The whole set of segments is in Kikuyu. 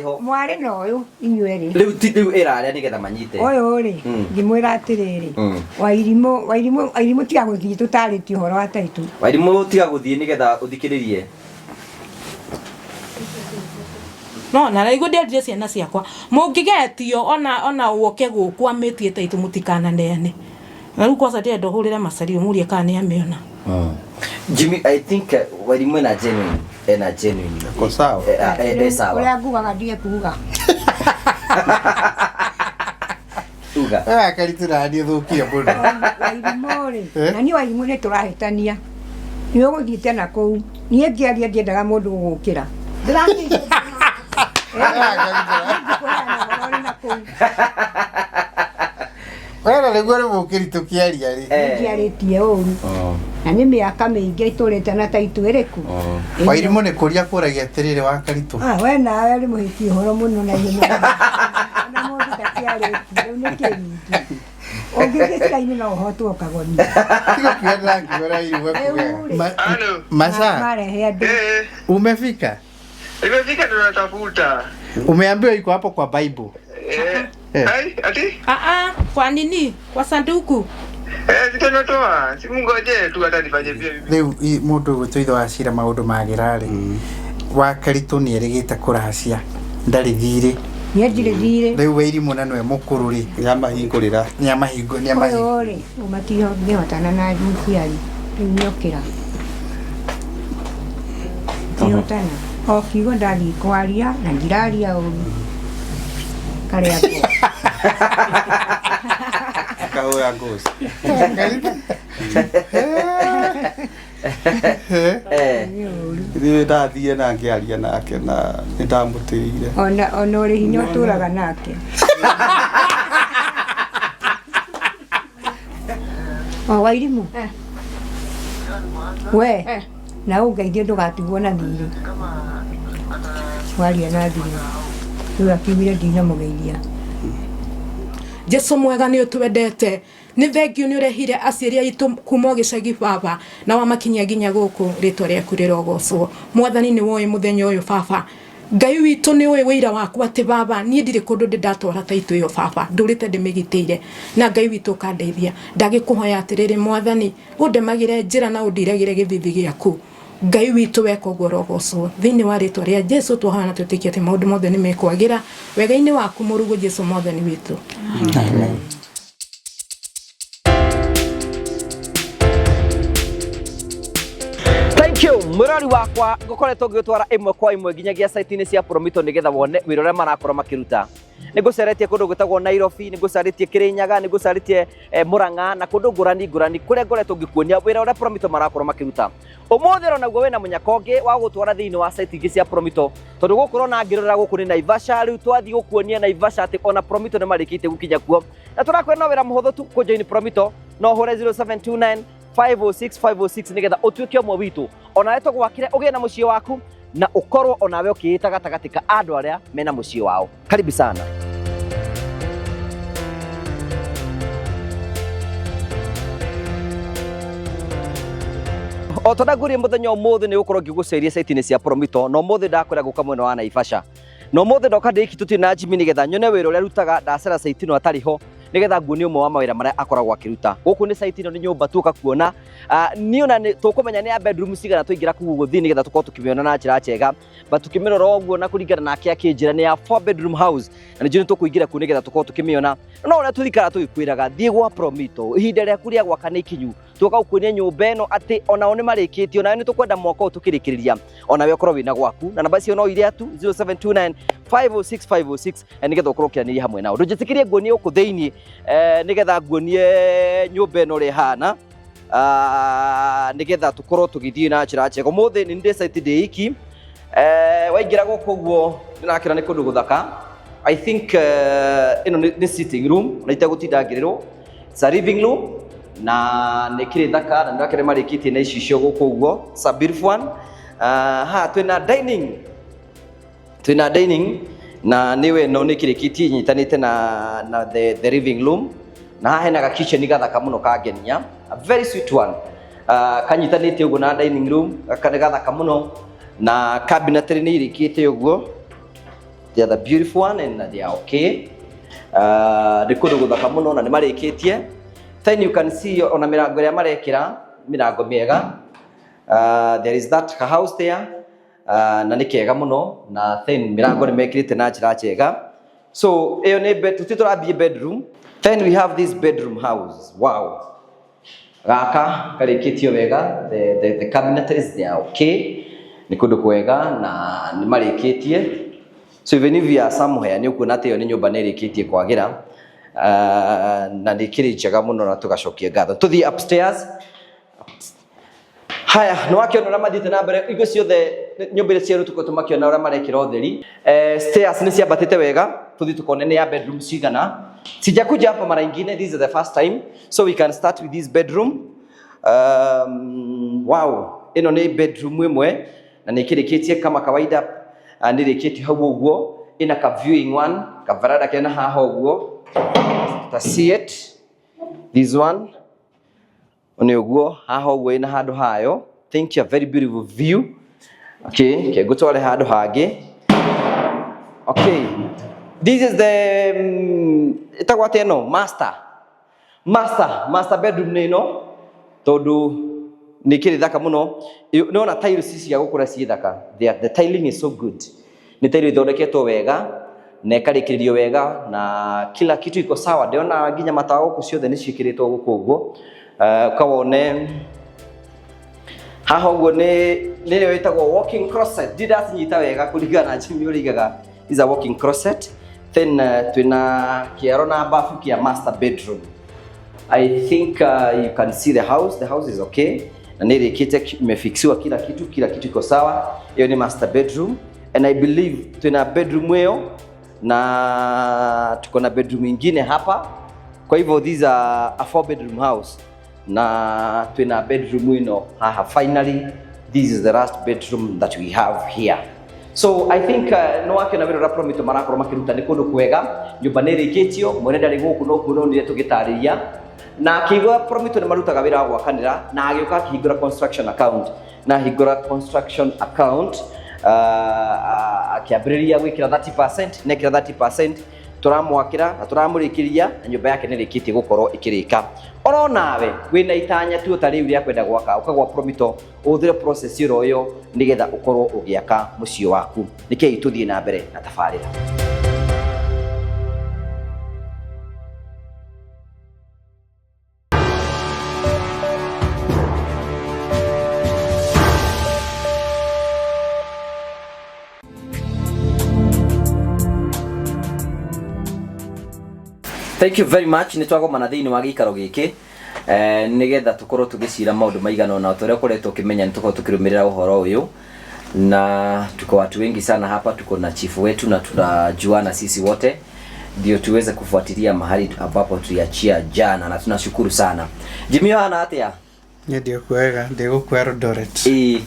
Ho. Mwarĩ na ũyũ inyuerĩ. Rĩu ti rĩu ĩra arĩa nĩgetha manyite. Ũyũ rĩ, ngĩmwĩra atĩrĩrĩ, Wairimũ, Wairimũ, Wairimũ tiga gũthiĩ tũtarĩtie ũhoro wa taitũ. Wairimũ tiga gũthiĩ nĩgetha ũthikĩrĩrie. No na rĩu ndĩerire ciana ciakwa mũngĩgetio ona woke gũkũ amĩtie taitũ mũtikananeane. Na rĩu kwanza ndĩrenda ũhũrĩre Macaria ũmũrie kana nĩ amĩona. Jimmy, I think Wairimũ ena genuine, ena genuine. Ako sawa. Eh, sawa. Ũrĩa ngugaga ndige kuga. Uga. Eh, karitũ nani ũthũkie mũno. Wairimũ rĩ, Eh? na niĩ Wairimũ nĩ tũrahĩtania. Nĩ ũgũthiĩte na kũu. Niĩ ngĩaria ndiendaga mũndũ gũgũkĩra. Ndĩrakĩigua. Nĩngĩkũheana ũhoro ũrĩ na kũu. Wena nĩguo rĩ mũkĩri tũkĩaria rĩ. Njiarĩtie ũru. Na nĩ mĩaka mĩingĩ itũrĩte na taitũ ĩrĩkũ. Wairimũ nĩ kũria kũragia atĩrĩrĩ wa karitũ. Ah, we nawe ũrĩ mũhĩti ũhoro mũno na ihenya. Ona mũndũ ndakĩarĩtie, rĩu nĩ kĩnyingĩ. Ũngĩthiĩ cira-inĩ no ũhotwo ũkagoni. Tiga kiuga ndĩrakiuga Wairimũ Rĩu rĩ, Halo. Masaa, marehe andũ. Eh, umefika? imefika ndo natafuta. Umeambiwa iko hapo kwa Bible. Eh. Eh. Ai, ati? Ah ah, kwa nini? Kwa sanduku. Eh, sito natoa. Si mungoje tu hata nifanye pia mimi. Rĩu mũndũ ũgwĩtwo ithe wa cira maũndũ magĩra rĩ wa karitũ nĩ erĩgĩte kũracia ndarĩ thirĩ. Niĩ ndirĩ thirĩ. Rĩu Wairimũ na nĩwe mũkũrũ rĩ Nĩamahingũrĩra. nĩamahingo Ũyũ nĩamahingo rĩ, ũmatihotana na mũciari. Rĩu nĩokĩra. Tihotana. O kiugo ndathiĩ kwaria na ndiraria ũru. Karĩa ngo. Akahũra ngoci. Eh. Nĩ ũru. Ithuĩ ndathire na ngĩaria nake na nĩndamũtĩire. Ona ũrĩ hinya ũtũraga nake. O Wairimũ. We. Na ũngeithie ndũgatigwo na thirĩ. Waria na thimũ. Rĩu akiugire ndinamũgeithia. Jesu mwega nĩ ũtwendete. Nĩ thengiũ nĩ ũrehire aciari aitũ kuma o gĩcagi baba na wamakinyia nginya gũkũ rĩtwa rĩaku rĩrogocwo. Mwathani nĩ woĩ mũthenya ũyũ baba. Ngai witũ nĩ ũĩ wĩira wakwa atĩ baba niĩ ndirĩ kũndũ ndĩ ndatwara taitũ ĩyo baba ndũrĩte ndĩmĩgitĩire na Ngai witũ ũkandeithia. Ndagĩkũhoya atĩrĩrĩ Mwathani ũndemagĩre njĩra na ũndiragĩre gĩthithi gĩaku. Ngai witũ weka ũguo ũrogocwo. Thĩinĩ wa rĩtwa rĩa Jesu twahoya na twĩtĩkia atĩ maũndũ mothe nĩ mekwagĩra wega-inĩ waku mũrũguo Jesu Mwathani witũ. Amen. Thank you mwĩrori wakwa ngũkoretwo ngĩgũtwara ĩmwe kwa ĩmwe nginyagia site-inĩ cia Promito nĩgetha wone wĩra ũrĩa marakorwo makĩruta. Nĩ ngũceretie kũndũ gwĩtagwo Nairobi, nĩ ngũcarĩtie Kĩrĩnyaga, nĩ ngũcarĩtie Murang'a na kũndũ ngũrani ngũrani kũrĩa ngoretwo ngĩkuonia wĩra ũrĩa Promito marakorwo makĩruta. Ũmũthĩ oro naguo wĩna mũnyaka ũngĩ wa gũtwara thĩinĩ wa site ingĩ cia Promito tondũ gũkũ ũrona ngĩrorera gũkũ nĩ Naivasha. Rĩu twathiĩ gũkuonia Naivasha atĩ ona Promito nĩ marĩkĩtie gũkinya kuo na tũrakwĩra no wĩra mũhũthũ tu kũ join Promito no ũhũre 0729 506 506 nĩgetha ũtuĩke ũmwe witũ onawe tũgwakĩre ũgĩe na mũciĩ waku na ũkorwo onawe ũkĩĩta gatagatĩ ka andũ arĩa mena mũciĩ wao. Karibu sana. O ta ndagurie mũthenya ũmũthĩ nĩ gũkorwo ngĩgũceria site-inĩ cia Promito na ũmũthĩ ndakwĩra gũka mwena wa Naivasha na ũmũthĩ ndoka ndĩki tũtirĩ na Jimmy nĩgetha nyone wĩra ũrĩa arutaga ndacera site ĩno atarĩ ho nĩgetha nguonie ũmwe wa mawĩra marĩa akoragwo akĩruta. Gũkũ nĩ site ĩno nĩ nyũmba tuoka kuona. Niĩ ona tũkũmenya nĩ ya bedroom cigana twaingĩra kũu ũguo thĩinĩ nĩgetha tũkorwo tũkĩmĩona na njĩra njega. But tũkĩmĩrora ũguo na kũringana nake akĩnjĩra nĩ ya 4 bedroom house na nĩnjũĩ nĩ tũkũingĩra kuo nĩgetha tũkorwo tũkĩmĩona. No ũrĩa tũikaraga tũgĩkwĩraga thiĩ gwa Promito ihinda rĩaku rĩa gwaka nĩ ikinyu. Tuoka gũkuonia nyũmba ĩno atĩ onao nĩ marĩkĩtie onawe nĩ tũkwenda mwaka ũyũ tũkĩrĩkĩrĩria onawe ũkorwo wĩna gwaku na namba icio no iria tu 0729 506 506 nĩgetha ũkorwo ũkĩaranĩria hamwe nao. Ndũnjĩtĩkĩrie nguonie gũkũ thĩinĩ nĩgetha nguonie nyũmba ĩno ũrĩa ĩhana nĩgetha tũkorwo tũgĩthiĩ na njĩra njega. Ũmũthĩ nĩ ndĩ site ndĩ iki waingĩra gũkũ ũguo ndĩrakĩona nĩ kũndũ gũthaka. I think ĩno nĩ sitting room na itegũtinda ngĩrĩrwo. It's a living room na nĩ kĩrĩ thaka na nĩndakĩona marĩkĩtie na icicio gũkũ ũguo. It's a beautiful one. Haha twĩna dining. Twĩna dining na nĩwe ĩno nĩ kĩrĩkĩtie inyitanĩte na the living room na haha hena ga kitchen gathaka mũno kangenia, a very sweet one. Kanyitanĩte ũguo na dining room, gaka nĩ gathaka mũno na cabinetry nĩ irĩkĩte ũguo. They are the beautiful one and they are okay. Nĩ kũndũ gũthaka mũno na nĩ marĩkĩtie. Then you can see ona mĩrango ĩrĩa marekĩra, mĩrango mĩega. There is that house there, na nĩ kega mũno, na then mĩrango nĩ mekĩrĩte na njĩra njega. So ĩyo nĩ bed, tũtirĩ tũrathiĩ bedroom. Then we have this bedroom house. Wow. Gaka karĩkĩtio wega, the cabinetries, they are okay. Nĩ kũndũ kwega na nĩ marĩkĩtie. So even if you are somewhere, nĩ ũkuona atĩ ĩyo nĩ nyũmba nĩ ĩrĩkĩtie kwagĩra, na nĩ ĩkĩrĩ njega mũno na tũgacokia ngatho. Tũthiĩ upstairs. Haya, nĩ wakĩona ũrĩa mathiĩte na mbere, igo ciothe nyũmba iria cierũ tũkoretwo makĩona ũrĩa marekĩra ũtheri. Stairs nĩ ciambatĩte wega, tũthiĩ tukone nĩ ya bedroom cigana. Sijakuja hapa mara ingine, this is the first time, so we can start with this bedroom. Wow, ĩno nĩ bedroom ĩmwe na nĩ ĩkĩrĩkĩtie kama kawaida, nĩ ĩrĩkĩtie hau ũguo, ĩna ka viewing one, ka veranda kena haha ũguo. Ta see it, this one nĩ ũguo haha ũguo ĩna handũ hayo. Thank you, a very beautiful view. Okay, ke ngũtware handũ hangĩ. Okay, this is the ĩtagwo atĩa ĩno? Master. Master bedroom nĩ ĩno, tondũ nĩ ĩkĩrĩ thaka mũno. Nĩwona tiles ici cia gũkũra ciĩ thaka. The tiling is so good. Nĩ tile ithondeketwo wega na ĩkarĩkĩrĩrio wega na kila kitu iko sawa. Ndĩrona nginya matawa gũkũ ciothe nĩ ciĩkĩrĩtwo gũkũ ũguo. Ukawone haha ũguo nĩ nĩyo ĩtagwo walking closet. Ndiracinyita wega kũringana na Jimmy ũrĩa aigaga, is a walking closet. Then twĩna kĩaro na bafu kĩa master bedroom. I think you can see the house. The house is okay. Na nĩ ĩrĩkĩte, imefixiwa kila kitu, kila kitu iko sawa. Hiyo ni master bedroom and I believe tuna bedroom hiyo na tuko na bedroom ingine hapa. Kwa hivyo these are a 4 bedroom house na tuna bedroom ino haha. Finally this is the last bedroom that we have here. So I think no wake na wĩra Promito marakorwo makĩruta nĩ kũndũ kwega, nyũmba nĩ ĩrĩkĩtio, mwene ndarĩ gũkũ no kuona nĩ tũgĩtarĩria. Na akĩigua Promito nĩ marutaga wĩra wa gwakanĩra, na agĩũka akĩhingũra construction account, na ahingũra construction account akĩambĩrĩria gwĩkĩra 30%, nekĩra 30% tũramwakĩra na tũramũrĩkĩria na nyũmba yake nĩ ĩrĩkĩtie gũkorwo ĩkĩrĩka. Oro nawe wĩna itanya tu ta rĩu rĩa kwenda gwaka, ũka gwa Promito ũhũthĩre process ĩro ĩyo nĩgetha ũkorwo ũgĩaka mũciĩ waku. Nĩkĩĩ tũthiĩ na mbere na tabarĩra. Thank you very much. Nĩ twagomana thĩinĩ wa gĩikaro gĩkĩ nĩgetha tũkorwo tũgĩcira maũndũ maigana ũna tũrĩa ũkoretwo ũkĩmenya. Nĩ tũkorwo tũkĩrũmĩrĩra ũhoro ũyũ na tuko watu wengi sana hapa, tuko na chifu wetu na tunajuana sisi wote ndio tuweze kufuatilia mahali ambapo tuliachia jana, na tunashukuru sana. Jimmy hana atia? Niĩ ndĩkuega, ndĩgũkũ Eldoret. Ĩĩ.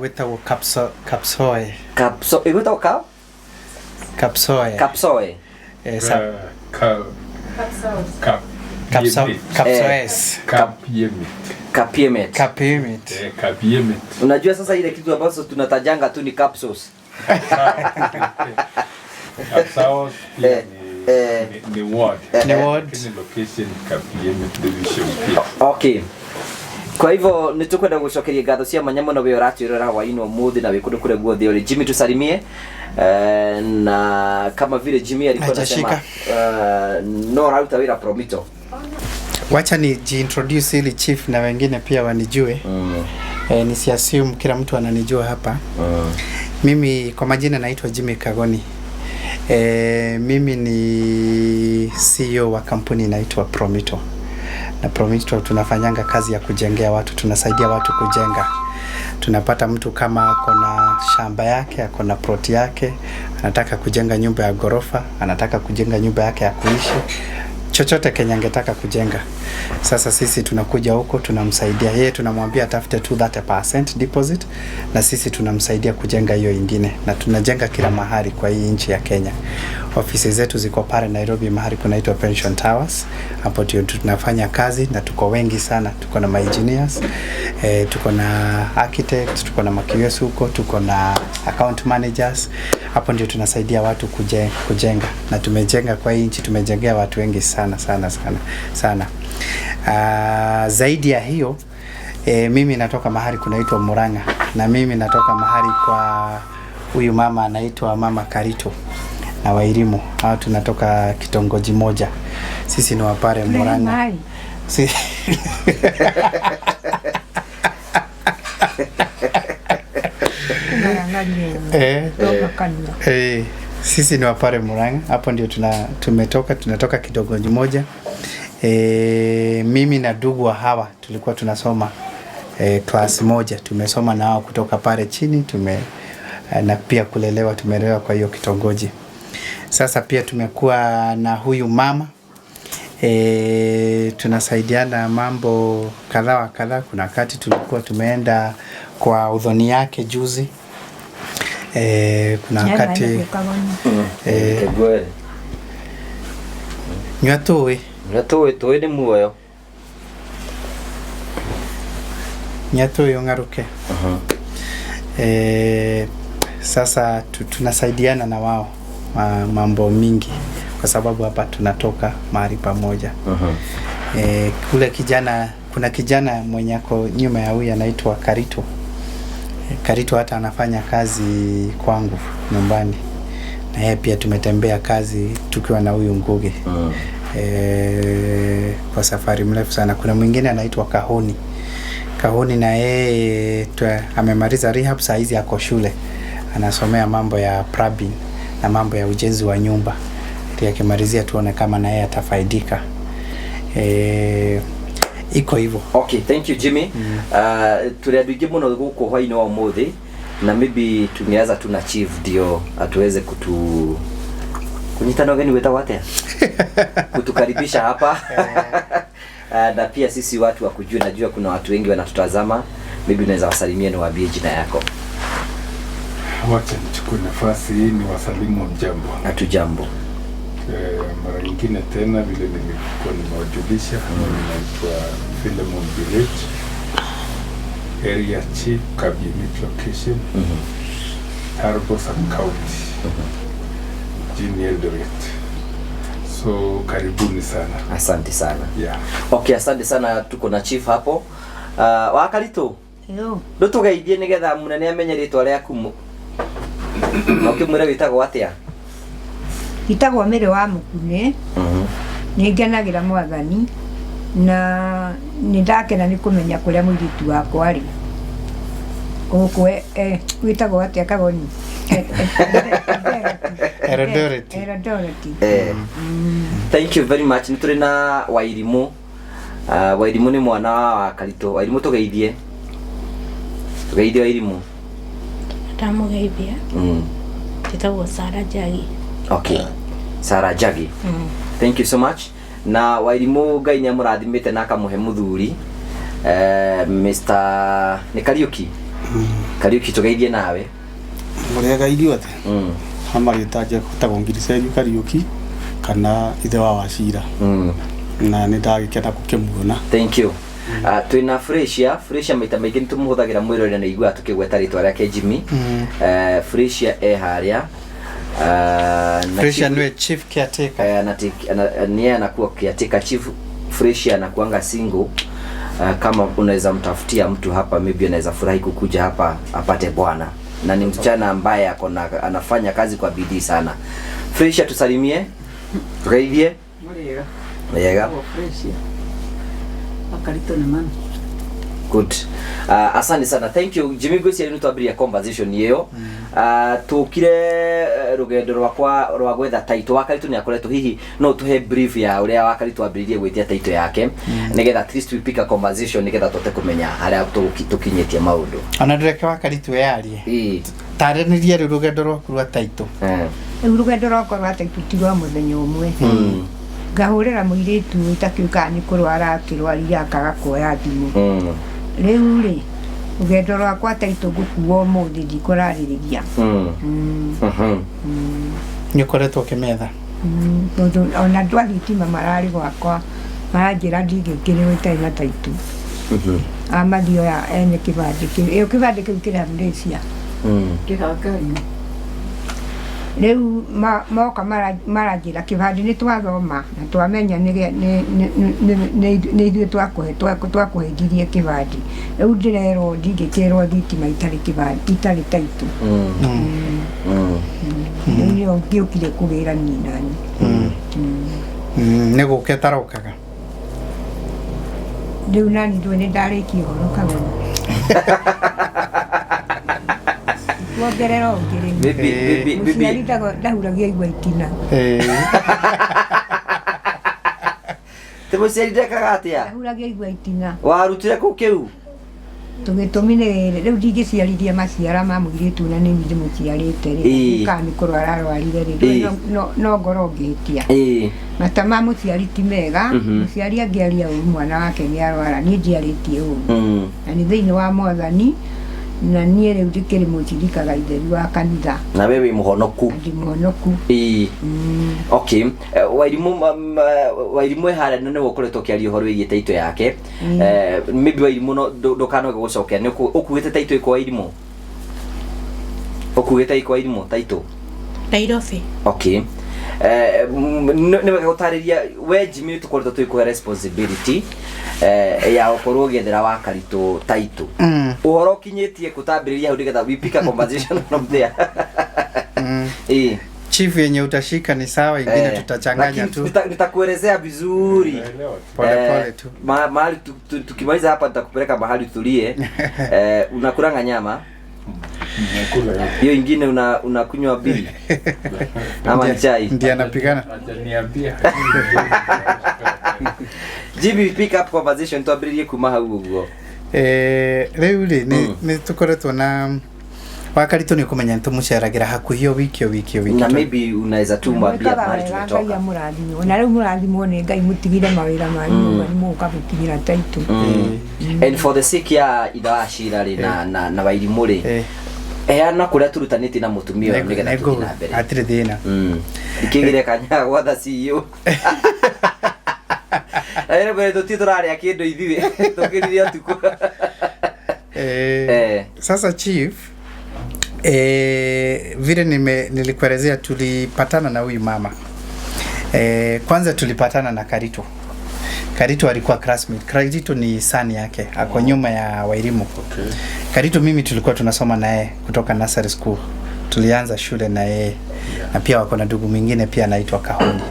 Gwĩtagwo Kapsoe. Kapso, ĩgwĩtagwo ka? Kapsoe. Kapsoe. Kapsoes. Kapiemet. Kapiemet. Kapiemet. Kapiemet. Unajua sasa ile kitu ambacho tunatajanga tu ni capsules. Kapsaos pia ni ward. Ni ward. Lakini location Kapiemet division pia. Okay. Kwa hivyo nitukwenda gucokeria ngatho cia mwanya muno we ũratwĩrora hwaĩ-inĩ ũmũthĩ na wĩ kũndũ kũrĩa guothe ũrĩ. Jimmy tusalimie. Na kama vile Jimmy alikuwa anasema, no araruta wĩra Promito. Wacha ni jiintroduce ili chief na wengine pia wanijue. Nisiassume kila mtu ananijua hapa. Mimi kwa majina naitwa Jimmy Kagoni. Mimi ni CEO wa kampuni inaitwa Promito. Na Promito tunafanyanga kazi ya kujengea watu, tunasaidia watu kujenga. Tunapata mtu kama ako na shamba yake, ako na plot yake, anataka kujenga nyumba ya ghorofa, anataka kujenga nyumba yake ya kuishi, chochote Kenya angetaka kujenga. Sasa sisi tunakuja huko tunamsaidia yeye, tunamwambia atafute tu 30% deposit na sisi tunamsaidia kujenga hiyo ingine, na tunajenga kila mahali kwa hii nchi ya Kenya. Ofisi zetu ziko pale Nairobi mahali kunaitwa Pension Towers, hapo ndio tunafanya kazi na tuko wengi sana, tuko na engineers, tuko na architects, tuko na maQS huko, tuko na account managers Hapo ndio tunasaidia watu kujenga, na tumejenga kwa hii nchi, tumejengea watu wengi sana sana sana sana. Zaidi ya hiyo, mimi natoka mahali kunaitwa Murang'a, na mimi natoka mahali kwa huyu mama anaitwa Mama Karito na Wairimu. Hao tunatoka kitongoji moja, sisi ni wapare Murang'a. Mahali. Sisi ni wapare Murang'a, hapo ndio tumetoka, tunatoka kitongoji moja. Mimi na ndugu wa hawa tulikuwa tunasoma class moja, tumesoma na hao kutoka pale chini na pia kulelewa, tumelelewa kwa hiyo kitongoji. Sasa pia tumekuwa na huyu mama, tunasaidiana mambo kadha wa kadha. Kuna wakati tulikuwa tumeenda kwa udhoni yake juzi. Kuna wakati nyua tuwe tuwe ni muoyo nyua tuwe ungaruke. Sasa tunasaidiana na wao mambo mingi kwa sababu hapa tunatoka mahali pamoja. Kule kijana, kuna kijana mwenye ako nyuma ya huyu anaitwa Karito. Karito hata anafanya kazi kwangu nyumbani, na yeye pia tumetembea kazi tukiwa na huyu Ngugi kwa safari mrefu sana. Kuna mwingine anaitwa Kahoni. Kahoni na yeye amemaliza rehab, saa hizi ako shule anasomea mambo ya plumbing na mambo ya ujenzi wa nyumba, ili akimalizia tuone kama na yeye atafaidika. Iko hivyo. Okay, thank you Jimmy. Tuli andũ aingĩ mũno gũkũ hwainĩ wa ũmũthĩ, na maybe tungeanza tu na chief ndio atuweze kutu kunyitana ũgeni wĩtagwo atĩa, kutukaribisha hapa. Na pia sisi watu wa kujua, najua kuna watu wengi wanatutazama, maybe unaweza wasalimia na waambie jina yako. Wacha nichukue nafasi hii ni wasalimu mjambo. Hatujambo. Mara nyingine tena vile nilikuwa nimewajulisha, mimi naitwa Philemon Birich, area chief Kabinet location, Tarbo sub county, jijini Eldoret. So karibuni sana. Asante sana. Yeah. Okay, asante sana, tuko na chief hapo. Wakarito. Hello. Ndutugeithie nigetha munene amenye ritwa riaku. Na ukimwira witagwo atia? Itagwo Mary wa Mukune. Nĩ ngenagĩra Mwathani na nĩ ndakena nĩ kũmenya kũrĩa mũirĩtu wakwa arĩ. Gũkũ wĩtagwo atĩa Kagoni? Eldoret. Eldoret. Thank you very much. Nĩ tũrĩ na Wairimu. Wairimu nĩ mwana wa Karito. Wairimu tũgeithie. Tũgeithie Wairimu. Ndamũgeithia. Njĩtagwo Sarah Njagi. Okay. Sarah Njagi. Thank you so much. Na Wairimu Ngai nĩ amũrathimĩte na akamũhe mũthuri, Mr. nĩ Kariuki. Kariuki tũgeithie nawe. Mũrĩega ithuothe. Amarĩta njĩtagwo Ngiricengi Kariuki kana ithe wa Wacira. Na nĩ ndagĩkena gũkĩmuona. Thank you. Twina Fresia. Fresia maita maingĩ nĩ tũmũhũthagĩra mwĩrore na iguaga tũkĩgweta rĩtwa rĩake Jimmy. Fresia e harĩa. Fresia niwe chief caretaker. Niye anakuwa caretaker chief. Fresia anakuanga single. Kama unaweza mtafutia mtu hapa, maybe anaweza furahi kukuja hapa apate bwana. Na ni msichana ambaye anafanya kazi kwa bidii sana. Fresia tusalimie. Tukaidie. Muriega. Muriega. Fresia. Akarito ni mami. Good. Asante sana. Thank you. Jimmy Gwisi ni twambiria conversation iyo. Tukire rugendo rwakwa rwa gwetha title. Wakaritu ni akoretwo hihi no tuhe brief ya uria Wakaritu ambiririe gwitia title yake nigetha at least we pick a conversation nigetha tote kumenya haria tukinyitie maundu. Ona ndireke Wakaritu yarie. Taranirie riu rugendo rwaku rwa title. Riu rugendo rwakwa rwa title ti rwa muthenya umwe. Ngahurira muiritu utakiuka ni kurwara akirwaria akaga kuoya thimu. Riu ri rugendo rwakwa title ngukuo umuthi ndikũrarĩrĩria. Nĩ ũkoretwo ũkĩmetha? Tondũ ona andũ a thitima mararĩ gwakwa maranjĩra ndingĩkĩrĩrwo itarĩ na title. Amathioya ene kĩbandĩ kĩu. Ĩyo kĩbandĩ kĩu kĩrĩ Amnesia. Kĩhangari. Rĩu moka maranjĩra kĩbandĩ nĩ twathoma na twamenya nĩ ithuĩ twakũhĩngirie kĩbandĩ. Rĩu ndĩrerwo ndingĩkĩrwo thitima itarĩ kĩbandĩ itarĩ taitũ. Rĩu nĩyo ngĩũkire kũgĩra niĩ nani. Nĩ gũka ĩtarokaga. Rĩu nani ndũĩ nĩ ndarĩkia ũhoro kagoni. Wongerera ũngĩ rĩu. Mũciari ndahuragia igwa itina. Ti mũciari ndekaga atĩa? Ndahuragia igwa itina. Warutire kũ kĩu? Tũgĩtũmi nĩ rĩrĩ, rĩu ndingĩciarithia maciara ma mũirĩtu na nĩ niĩ ndĩmũciarĩte rĩ, kana nĩ kũrwara arwarire rĩ, no ngorwo ngĩhĩtia. Mata ma mũciari ti mega, mũciari angĩaria ũru mwana wake nĩ arwara, niĩ ndiarĩtie ũru. Na nĩ thĩinĩ wa Mwathani, na niĩ rĩu ndĩkĩrĩ mũcirikaga itheru wa kanitha. Na we wĩ mũhonoku. Ndĩ mũhonoku. Okay. Wairimũ harĩa nĩwe ũkoretwo ũkĩaria ũhoro wĩgiĩ taitũ yake. Maybe Wairimũ no ndũkanoge gũcokia. Nĩ ũkuĩte taitũ ĩkũ Wairimũ? Ũkuĩte ĩkũ Wairimũ taitũ? Nairobi. Okay. Nĩ wega gũtarĩria we Jimmy tũkoretwo tũgĩkũhe responsibility ya gũkorwo ũgĩethera wa Karitũ taitũ. Ũhoro ũkinyĩtie kũtambĩrĩria hau nĩgetha we pick a conversation from there. Chief yenye utashika ni sawa, ingine tutachanganya tu. Nitakuelezea vizuri. Pole pole tu. Mahali tukimaliza hapa nitakupeleka mahali tulie. Unakulanga nyama? Hiyo ingine unakunywa bili ama chai? Ndiye anapigana. Hajaniambia. Jimmy, pick up conversation twambĩrĩrie kuma hau ũguo. Rĩu rĩ nĩ tũkoretwo na Wakaritũ nĩ ũkũmenya nĩ tũmũceragĩra hakuhĩ o wiki o wiki o wiki. Na maybe unaweza tu mwambia mahali tumetoka. Ngai amũrathime. Na rĩu mũrathimwo nĩ Ngai mũtigire mawĩra manyu ũguo nĩ mũgũka gũkinyĩra taitũ. And for the sake ya ithe wa Cira rĩ na Wairimũ rĩ, heana kũrĩa tũrutanĩtie na mũtumia ũyũ nĩgetha tũthiĩ na mbere. Hatirĩ thĩna. Ndikĩgire kanya gwatha CEO. Rĩu tũtirĩ tũrarĩa kĩndũ ithuĩ tũkĩrire ũtukũ. Sasa chief, vile nilikuelezea tulipatana na huyu mama. Kwanza tulipatana na Karito. Karito alikuwa classmate. Karito ni sani yake, ako nyuma ya Wairimu. Okay. Karito mimi tulikuwa tunasoma naye kutoka nursery school. Tulianza shule na yeye. Yeah. Na pia wako na ndugu mwingine pia anaitwa Kahoni.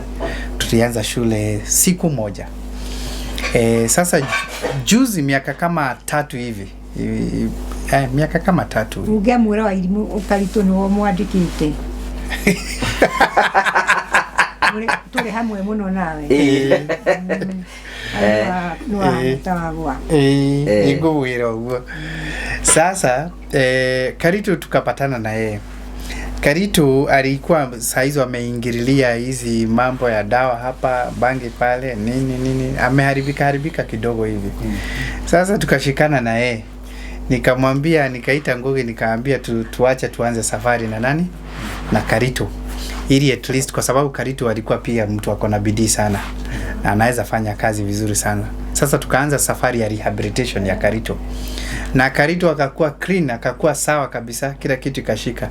Tulianza shule siku moja. Sasa juzi miaka kama 3 hivi. Miaka kama 3. Ungemwĩra Wairimu Karito nĩwe mwandĩkĩte. Tũrĩ hamwe mũno nawe. Nĩngũmwĩra ũguo. Sasa Karito tukapatana na yeye. Karito alikuwa saa hizo ameingililia hizi mambo ya dawa hapa, bangi pale, nini nini, ameharibika haribika kidogo hivi. Sasa tukashikana na yeye. Nikamwambia, nikaita Ngugi nikaambia tuache tuanze safari na nani? Na Karito. Ili at least kwa sababu Karito alikuwa pia mtu ako na bidii sana. Na anaweza fanya kazi vizuri sana. Sasa tukaanza safari ya rehabilitation ya Karito. Na Karito akakuwa clean, akakuwa sawa kabisa, kila kitu ikashika.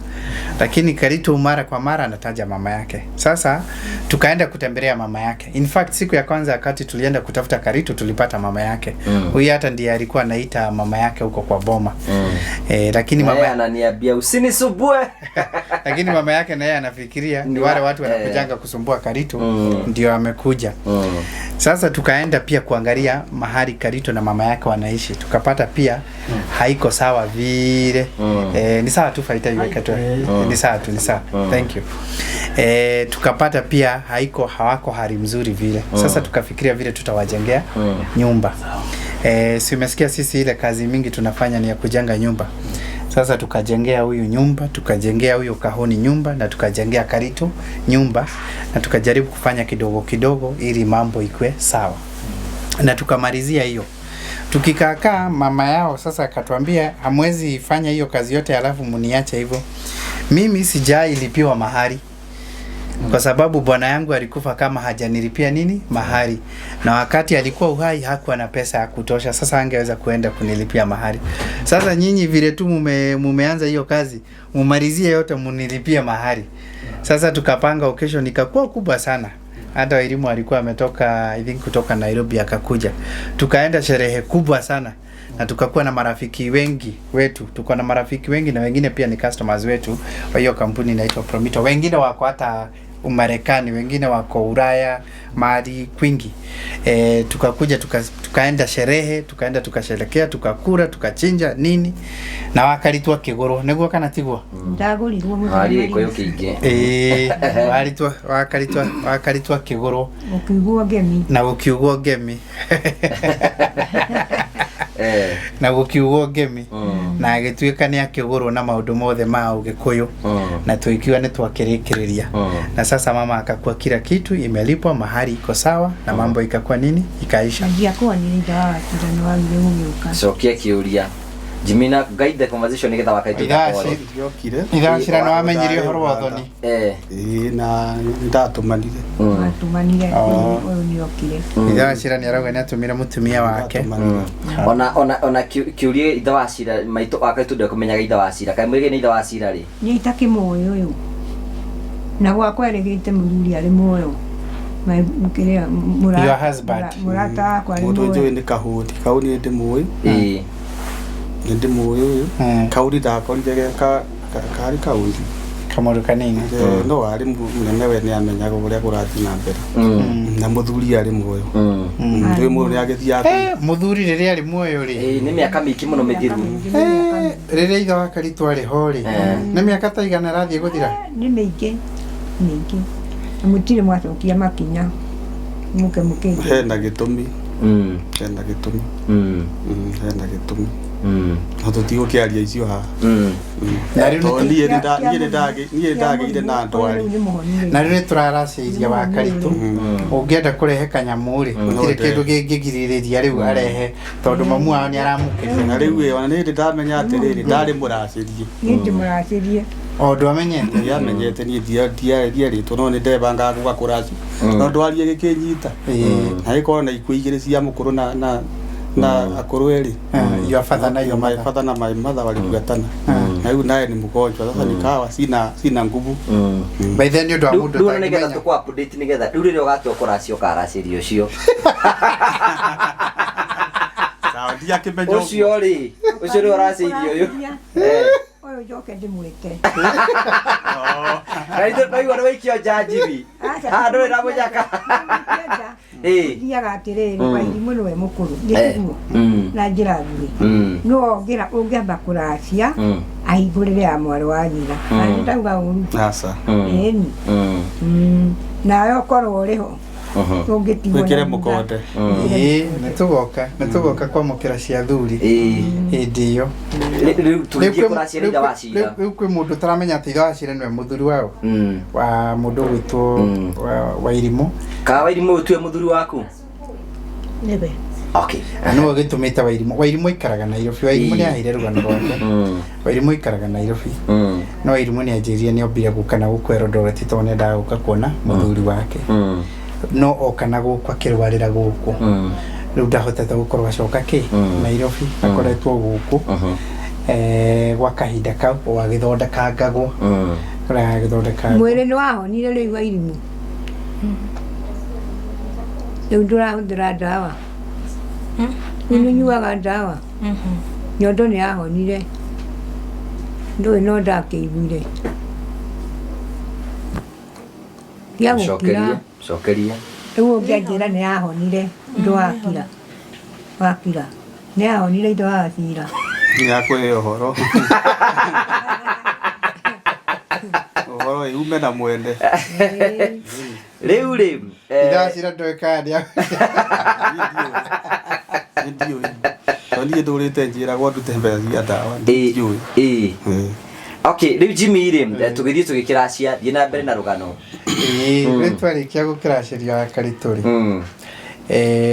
Lakini Karito mara kwa mara anataja mama yake. Sasa tukaenda kutembelea mama yake. In fact siku ya kwanza wakati tulienda kutafuta Karito tulipata mama yake. Huyu hata ndiye alikuwa anaita mama yake huko kwa boma. Lakini mama ananiambia usinisubue. Lakini mama yake naye anafikiria ni wale watu wanakujanga kusumbua Karito, ndio amekuja. Sasa tukaenda pia kuangalia mahali Karito na mama yake wanaishi. Tukapata pia haiko sawa vile. Ni sawa tu faita iweke tu. Ni sawa tu, ni sawa. Thank you. Tukapata pia haiko, hawako hali mzuri vile. Sasa tukafikiria vile tutawajengea nyumba. Si umesikia sisi ile kazi mingi tunafanya ni ya kujenga nyumba. Sasa tukajengea huyu nyumba, tukajengea huyu Kahoni nyumba na tukajengea Karito nyumba na tukajaribu kufanya kidogo kidogo ili mambo ikue sawa. Na tukamalizia hiyo. Tukikaakaa mama yao sasa akatuambia hamwezi fanya hiyo kazi yote alafu mniache hivyo. Mimi sijai lipiwa mahari. Kwa sababu bwana yangu alikufa kama hajanilipia nini mahari, na wakati alikuwa uhai hakuwa na pesa ya kutosha, sasa angeweza kuenda kunilipia mahari. Sasa nyinyi vile tu mumeanza hiyo kazi, mumalizie yote munilipie mahari. Sasa tukapanga occasion ikakuwa kubwa sana. Hata Wairimu alikuwa ametoka, I think, kutoka Nairobi akakuja. Tukaenda sherehe kubwa sana na tukakuwa na marafiki wengi wetu, tuko na marafiki wengi na wengine pia ni customers wetu wa hiyo kampuni inaitwa Promito. Wengine wako hata Umarekani, wengine wako Ulaya, mahali kwingi. Tukakuja tukaenda sherehe, tukaenda tukasherekea, tukakura, tukachinja nini na wakaritwa kiguru niguo kana tiguo? Ndagũrirwo mũthenya. Hari gĩkũyũ kĩingĩ. Ĩĩ, waritwa wakaritwa wakaritwa kiguru. Ũkiugwo ngemi. Na gũkiugwo ngemi. Na gũkiugwo ngemi na agĩtuĩka nĩ akĩgũrwo na maũndũ mothe ma ũgĩkũyũ na tuikiwa nĩ twakĩrĩkĩrĩria. Na sasa mama akakuwa kila kitu imelipwa, mahari iko sawa na mambo ikakuwa nini, ikaisha. Ndiakuonire ithe wa Wachira nĩ wagire gũgĩũka. Cokia kĩũria Jimmy na guide the conversation nĩgetha wakaitũ. Ndiokire. Ithe wa Wachira nĩ wamenyire ũhoro wa ũthoni? Ĩĩ, na ndatũmanire. Watũmanire ũyũ nĩokire. Ithe wa Wachira nĩ arauga nĩ atũmire mũtumia wake. Ona kĩũria ithe wa Cira maitũ wakaitũ ndekũmenyaga ithe wa Cira kaĩ mwĩrĩgĩrĩire ithe wa Cira rĩ? Niĩ itakĩmũĩ ũyũ na gwakwa erĩgĩte mũthuri arĩ muoyo. Kĩrĩa Your husband. Mũrata wakwa arĩ Mũndũ muoyo. njũĩ nĩ Kahũni. Kahũni nĩ ndĩmũĩ. Ĩĩ. Nĩ ndĩmũĩ ũyũ. Kaũni ndakorire ge karĩ kaũni. Kamũndũ kanini. No arĩ mũnene we nĩ amenyaga ũrĩa kũrathiĩ na mbere. Na mũthuri arĩ muoyo. Ndũĩ mũndũ nĩ agĩthiaga. Mũthuri rĩrĩa arĩ muoyo rĩ. Ĩĩ, nĩ mĩaka mĩingĩ mũno mĩthiru. Rĩrĩa ithe wa Karitũ arĩ ho rĩ, nĩ mĩaka ta igana ĩrathiĩ gũthira? Nĩ mĩingĩ mĩingĩ. Na mũtirĩ mwacokia makinya mũke mũkĩnjĩre. Hena gĩtũmi. Hena gĩtũmi. Hena gĩtũmi. No tũtigũkĩaria icio haha. Na rĩu Tondũ niĩ nĩ ndagĩire na ndwari. Na rĩu nĩ tũraracĩiria wa Karitũ ũngĩenda kũrehe kanyamũ rĩ, gũtirĩ kĩndũ kĩngĩgirĩrĩria rĩu arehe tondũ mamu wao nĩ aramũkĩria. Na rĩu ĩ, ona nĩ ndĩ ndamenya atĩrĩrĩ, ndarĩ mũracĩrie. Niĩ ndĩmũracĩrie. O ndwamenyete? Ndiamenyete niĩ ndiarĩtwo no nĩ ndebangaga gũka kũracia. No ndwari ĩgĩkĩnyita. Na ĩkorwo na ikuũ igĩrĩ cia mũkũrũ na akũrũ erĩ. Your father na your My mother. father na my mother walifuatana. Na rĩu naye ni mgonjwa sasa nikawa sina nguvu. By then nĩ ũndũ wa mũndũ Rĩu ona nĩgetha ũtangĩmenya. tũkũ update nĩgetha rĩu rĩrĩa ũgatua kũracia ũkaracĩria ũcio. Sawa, ndiakĩmenya ũguo. Ũcio rĩ, ũcio nĩwe ũracĩirie ũyũ. Ũyũ njoke ndĩmwĩte. Karitũ ndaigua nĩ waikio nja Jimmy. Haha ndũrĩ na mũnyaka. Ĩĩ. Thiaga atĩrĩrĩ, Wairimũ nĩwe mũkũrũ nĩguo na njĩra nguhĩ. No ũngĩamba kũracia ahingũrĩre ya mwarĩ wa nyina. Na nĩ ndauga ũru. Aca. Ĩni. Nawe ũkorwo ũrĩ ho ũngĩtigwo na Wĩkĩre thutha. mũkonde. Ĩĩ, nĩ tũgoka kwamũkĩra cia thuri hĩndĩ ĩyo. Rĩu tũgĩthiĩ kũracia ithe wa Cira. Rĩu kwĩ mũndũ ũtaramenya atĩ ithe wa Cira nĩwe mũthuri wao wa mũndũ ũgwĩtwo Wairimũ. Kana Wairimũ ũyũ tiwe mũthuri waku? Nĩwe. Okay. Na nĩwe ũgĩtũmĩte Wairimũ. Wairimũ aikaraga Nairobi. Wairimũ nĩ aheire rũgano rwake. Wairimũ aikaraga Nairobi. No Wairimũ nĩ anjĩrire nĩ ombire gũka na gũkũ Eldoret tondũ nĩ endaga gũka kuona mũthuri wake. No oka na gũkũ akĩrwarĩra gũkũ. Rĩu ndahotete gũkorwo acoka kĩ Nairobi, akoretwo gũkũ gwa kahinda kau o agĩthondekangagwo. Ũrĩa agĩthondekangwo. Mwĩrĩ nĩ wahonire rĩu Wairimũ? Rĩu ndũrahũthĩra ndawa? Rĩu nĩ ũnyuaga ndawa? Nyondo nĩ yahonire. Ndũĩ no ndakĩiguire. Tiga gũkira. Cokeria, cokeria. Rĩu ũngĩanjĩra nĩ yahonire ndwakira. Wakira. Nĩ yahonire ithe wa Wachira. Nĩakũhe ũhoro. Ũhoro ĩ ume na mwene. Rĩu rĩ, Ithe wa Cira ndoĩ kana nĩ Ndiũĩ. Tondũ niĩ ndũrĩte njĩragwo ndute mbeca cia ndawa. Ndiũĩ. Ĩĩ. Okay, rĩu Jimmy rĩ, tũgĩthiĩ tũgĩkĩracia, thiĩ na mbere na rũgano. Ĩĩ, rĩu twarĩkia gũkĩracĩria wa Karitũ rĩ,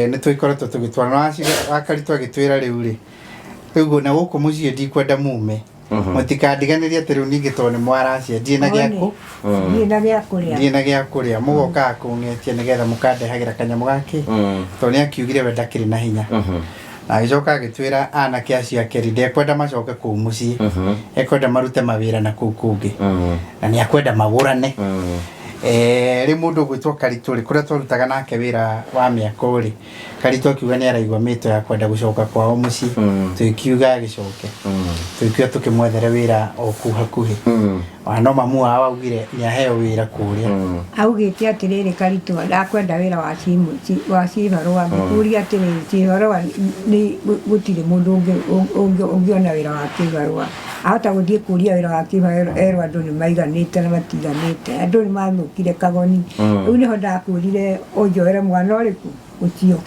nĩ tũgĩkoretwo tũgĩtwarana wa Karitũ agĩtwĩra rĩu rĩ, rĩu na gũkũ mũciĩ ndikwenda mume mũtikandiganĩrie atĩ rĩu ningĩ tondũ nĩ mwaracia ndirĩ na gĩakũ Ndirĩ na gĩa kũrĩa. Ndirĩ na gĩa kũrĩa, mũgokaga kũng'etia nĩgetha mũkandehagĩra kanyamũ gakĩ tondũ nĩ akiugire we ndakĩrĩ na hinya. Na agĩcoka agĩtwĩra anake acio ake rĩ, ndekwenda macoke kũu mũciĩ, ekwenda marute mawĩra na kũu kũngĩ, na nĩ akwenda magũrane. Rĩ mũndũ ũgwĩtwo Karitũ rĩ, kũrĩa twarutaga nake wĩra wa mĩako rĩ, Karitũ akiuga nĩ araigua mĩto ya kwenda gũcoka kwao mũciĩ. Tũgĩkiuga agĩcoke, tũgĩkiuga tũkĩmwethere wĩra o kũu hakuhĩ. Ona no mamu wao augire nĩ aheo wĩra kũrĩa. Augĩte atĩrĩrĩ, Karitũ ndakwenda wĩra wa wa cibarũa. Ngĩkũria atĩrĩrĩ, cibarũa nĩ gũtirĩ mũndũ ũngĩona wĩra wa kĩbarũa, ahota gũthiĩ kũria wĩra wa kĩbarũa erwo andũ nĩ maiganĩte na matiganĩte, andũ nĩ mathũkire Kagoni. Rĩu nĩho ndakũrire ũnjoere mwana ũrĩkũ ũcio.